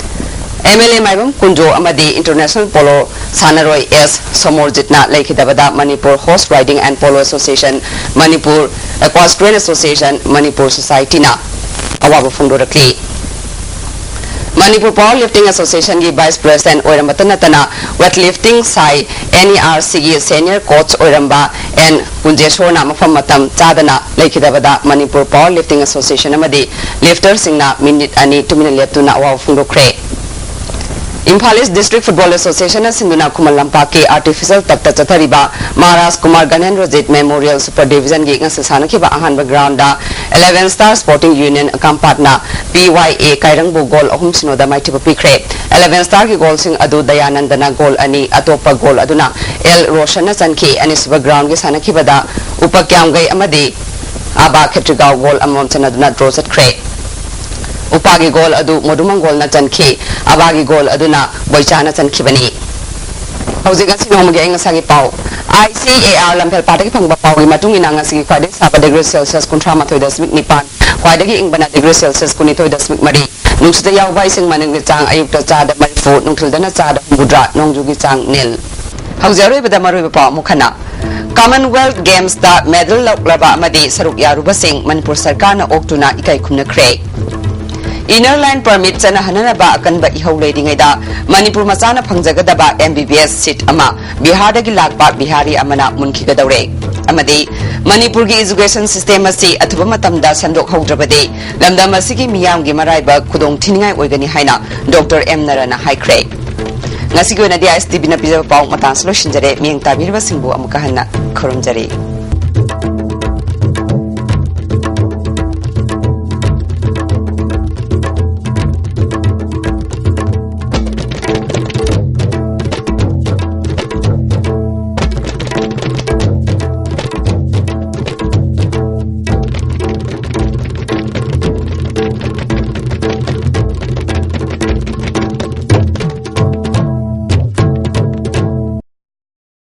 ꯑꯦꯝ ꯑꯦꯜ ꯑꯦ ꯃꯥꯏꯕꯝ ꯀꯨꯟꯖꯣ ꯑꯃꯗꯤ ꯏꯟꯇꯔꯅꯦꯁꯅꯦꯜ ꯄꯣꯂꯣ ꯁꯥꯟꯅꯔꯣꯏ ꯑꯦꯁ ꯁꯣꯃꯣꯔꯖꯤꯠꯅ ꯂꯩꯈꯤꯗꯕꯗ Manipur horse riding and polo association, Manipur equestrian association, Manipur ꯁꯣꯁꯥꯏꯇꯤꯅ ꯑꯋꯥꯕ ꯐꯣꯡꯗꯣꯔꯛꯂꯤ꯫ ꯃꯅꯤꯄꯨꯔ ꯄꯥꯋꯔ ꯂꯤꯐꯇꯤꯡ ꯑꯦꯁꯣꯁꯤꯌꯦꯁꯟꯒꯤ ꯚꯥꯏꯁ ꯄ꯭ꯔꯦꯁꯤꯗꯦꯟꯠ ꯑꯣꯏꯔꯝꯕꯇ ꯅꯠꯇꯅ weightlifting SAI N E R ꯁꯤꯒꯤ ꯁꯦꯅꯤꯌꯔ ꯀꯣꯆ ꯑꯣꯏꯔꯝꯕ ꯑꯦꯟ ꯀꯨꯟꯖꯦꯁꯣꯔꯅ ꯃꯐꯝ ꯃꯇꯝ ꯆꯥꯗꯅ ꯂꯩꯈꯤꯗꯕꯗ ꯃꯅꯤꯄꯨꯔ ꯄꯥꯋꯔ ꯂꯤꯐꯇꯤꯡ ꯑꯦꯁꯣꯁꯤꯌꯦꯁꯟ ꯑꯃꯗꯤ ꯂꯤꯐꯇꯔꯁꯤꯡꯅ ꯃꯤꯅꯤꯠ ꯑꯅꯤ ꯇꯨꯃꯤꯟꯅ ꯂꯦꯞꯇꯨꯅ ꯑꯋꯥꯕ ꯐꯣꯡꯗꯣꯛꯈ꯭ꯔꯦ꯫ ꯏꯝꯐꯥꯜ ꯏꯁ ꯗꯤꯁꯇ꯭ꯔꯤꯛ ꯐꯨꯠꯕꯣꯜ ꯑꯦꯁꯣꯁꯤꯌꯦꯁꯟꯅ ꯁꯤꯟꯗꯨꯅ ꯈꯨꯃꯟ ꯂꯝꯄꯥꯛꯀꯤ ꯑꯥꯔꯇꯤꯐꯤꯁꯤꯌꯦꯜ ꯇꯔꯐꯇ ꯆꯠꯊꯔꯤꯕ ꯃꯍꯥꯔꯥꯖ ꯀꯨꯃꯥꯔ ꯒꯅꯦꯟꯗ꯭ꯔꯖꯤꯠ ꯃꯦꯃꯣꯔꯤꯌꯦꯜ ꯁꯨꯄꯔ ꯗꯤꯕꯤꯖꯟꯒꯤ ꯉꯁꯤ ꯁꯥꯟꯅꯈꯤꯕ ꯑꯍꯥꯟꯕ ground eleven star sporting union ꯀꯥꯝꯄꯥꯠꯅ ꯄꯤ ꯋꯥꯏ ꯑꯦ ꯀꯥꯏꯔꯪꯕꯨ ꯒꯣꯜ ꯑꯍꯨꯝ ꯁꯤꯅꯣꯗ ꯃꯥꯏꯊꯤꯕ ꯄꯤꯈ꯭ꯔꯦ꯫ ꯏꯂꯦꯚꯦꯟ ꯁ꯭ꯇꯥꯔꯒꯤ ꯒꯣꯜꯁꯤꯡ ꯑꯗꯨ ꯗꯌꯥꯅꯟꯗꯅ ꯒꯣꯜ ꯑꯅꯤ, ꯑꯇꯣꯞꯄ ꯒꯣꯜ ꯑꯗꯨꯅ ꯑꯦꯜ ꯔꯣꯁꯟꯅ ꯆꯟꯈꯤ꯫ ꯑꯅꯤꯁꯨꯕ ꯒ꯭ꯔꯥꯎꯟꯒꯤ ꯁꯥꯟꯅꯈꯤꯕꯗ ꯎꯄ ꯀ꯭ꯌꯥꯝꯒꯩ ꯑꯃꯗꯤ ꯑꯕꯥ ꯈꯦꯇ꯭ꯔꯤꯒꯥꯎ ꯒꯣꯜ ꯑꯃꯃꯝ ꯆꯟꯅꯗꯨꯅ ꯗ꯭ꯔꯣ ꯆꯠꯈ꯭ꯔꯦ꯫ ꯎꯄꯥꯒꯤ ꯒꯣꯜ ꯑꯗꯨ ꯃꯣꯗꯨꯃꯪꯒꯣꯜꯅ ꯆꯟꯈꯤ꯫ ꯑꯕꯥꯒꯤ ꯒꯣꯜ ꯑꯗꯨꯅ ꯕꯣꯏꯆꯥꯅ ꯆꯟꯈꯤꯕꯅꯤ꯫ ꯍꯧꯖꯤꯛ ꯉꯁꯤ ꯅꯣꯡꯃꯒꯤ ꯑꯏꯪ ꯑꯁꯥꯒꯤ ꯄꯥꯎ꯫ ꯑꯥꯏ ꯁꯤ ꯑꯦ ꯑꯥꯔ ꯂꯝꯐꯦꯜ ꯄꯥꯠꯇꯒꯤ ꯐꯪꯕ ꯄꯥꯎꯒꯤ ꯃꯇꯨꯡ ꯏꯟꯅ ꯉꯁꯤꯒꯤ ꯈ꯭ꯋꯥꯏꯗꯒꯤ ꯁꯥꯕ ꯗꯤꯒ꯭ꯔꯤ ꯁꯦꯜꯁꯤꯌꯁ ꯀꯨꯟꯊ꯭ꯔꯥ ꯃꯥꯊꯣꯏ ꯗꯁꯃꯤꯛ ꯅꯤꯄꯥꯟ, ꯈ꯭ꯋꯥꯏꯗꯒꯤ ꯏꯪꯕꯅ ꯗꯤꯒ꯭ꯔꯤ ꯁꯦꯜꯁꯤꯌꯁ ꯀꯨꯟꯅꯤꯊꯣꯏ ꯗꯁꯃꯤꯛ ꯃꯔꯤ, ꯅꯨꯡꯁꯤꯠꯇ ꯌꯥꯎꯕ ꯏꯁꯤꯡ ꯃꯅꯤꯡꯒꯤ ꯆꯥꯡ ꯑꯌꯨꯛꯇ ꯆꯥꯗ ꯃꯔꯤꯐꯨ, ꯅꯨꯡꯊꯤꯜꯗꯅ ꯆꯥꯗ ꯍꯨꯝꯐꯨꯇꯔꯥ, ꯅꯣꯡꯖꯨꯒꯤ ꯆꯥꯡ ꯅꯤꯜ꯫ ꯍꯧꯖꯤꯛ ꯑꯔꯣꯏꯕꯗ ꯃꯔꯨꯑꯣꯏꯕ ꯄꯥꯎ ꯑꯃꯨꯛ ꯍꯟꯅ꯫ ꯀꯃꯟꯋꯦꯜꯊ ꯒꯦꯝꯁꯇ ꯃꯦꯗꯜ ꯂꯧꯂꯕ ꯑꯃꯗꯤ ꯁꯔꯨꯛ ꯌꯥꯔꯨꯕꯁꯤꯡ ꯃꯅꯤꯄꯨꯔ ꯁꯔꯀꯥꯔꯅ ꯑꯣꯛꯇꯨꯅ ꯏꯀꯥꯏ ꯈꯨꯝꯅꯈ꯭ꯔꯦ꯫ ꯏꯅꯔ ꯂꯥꯏꯟ ꯄꯔꯃꯤꯠ ꯆꯠꯅꯍꯟꯅꯅꯕ ꯑꯀꯟꯕ ꯏꯍꯧ ꯂꯩꯔꯤꯉꯩꯗ ꯃꯅꯤꯄꯨꯔ ꯃꯆꯥꯅ ꯐꯪꯖꯒꯗꯕ ꯑꯦꯝ ꯕꯤ ꯕꯤ ꯑꯦꯁ ꯁꯤꯠ ꯑꯃ ꯕꯤꯍꯥꯔꯗꯒꯤ ꯂꯥꯛꯄ ꯕꯤꯍꯥꯔꯤ ꯑꯃꯅ ꯃꯨꯟꯈꯤꯒꯗꯧꯔꯦ꯫ ꯑꯃꯗꯤ ꯃꯅꯤꯄꯨꯔꯒꯤ ꯏꯖꯨꯀꯦꯁꯟ ꯁꯤꯁꯇꯦꯝ ꯑꯁꯤ ꯑꯊꯨꯕ ꯃꯇꯝꯗ ꯁꯦꯝꯗꯣꯛꯍꯧꯗ꯭ꯔꯕꯗꯤ ꯂꯝꯗꯝ ꯑꯁꯤꯒꯤ ꯃꯤꯌꯥꯝꯒꯤ ꯃꯔꯥꯏꯕꯛ ꯈꯨꯗꯣꯡ ꯊꯤꯅꯤꯡꯉꯥꯏ ꯑꯣꯏꯒꯅꯤ ꯍꯥꯏꯅ ꯗꯣꯛꯇꯔ ꯑꯦꯝ ꯅꯔꯥꯅ ꯍꯥꯏꯈ꯭ꯔꯦ꯫ ꯉꯁꯤꯒꯤ ꯑꯣꯏꯅꯗꯤ ꯑꯥꯏ ꯑꯦꯁ ꯇꯤ ꯚꯤꯅ ꯄꯤꯖꯕ ꯄꯥꯎ ꯃꯇꯥꯡꯁꯤ ꯂꯣꯏꯁꯤꯟꯖꯔꯦ꯫ ꯃꯤꯠꯌꯦꯡ ꯇꯥꯕꯤꯔꯤꯕꯁꯤꯡꯕꯨ ꯑꯃꯨꯛꯀ ꯍꯟꯅ ꯈꯨꯔꯨꯝꯖꯔꯤ꯫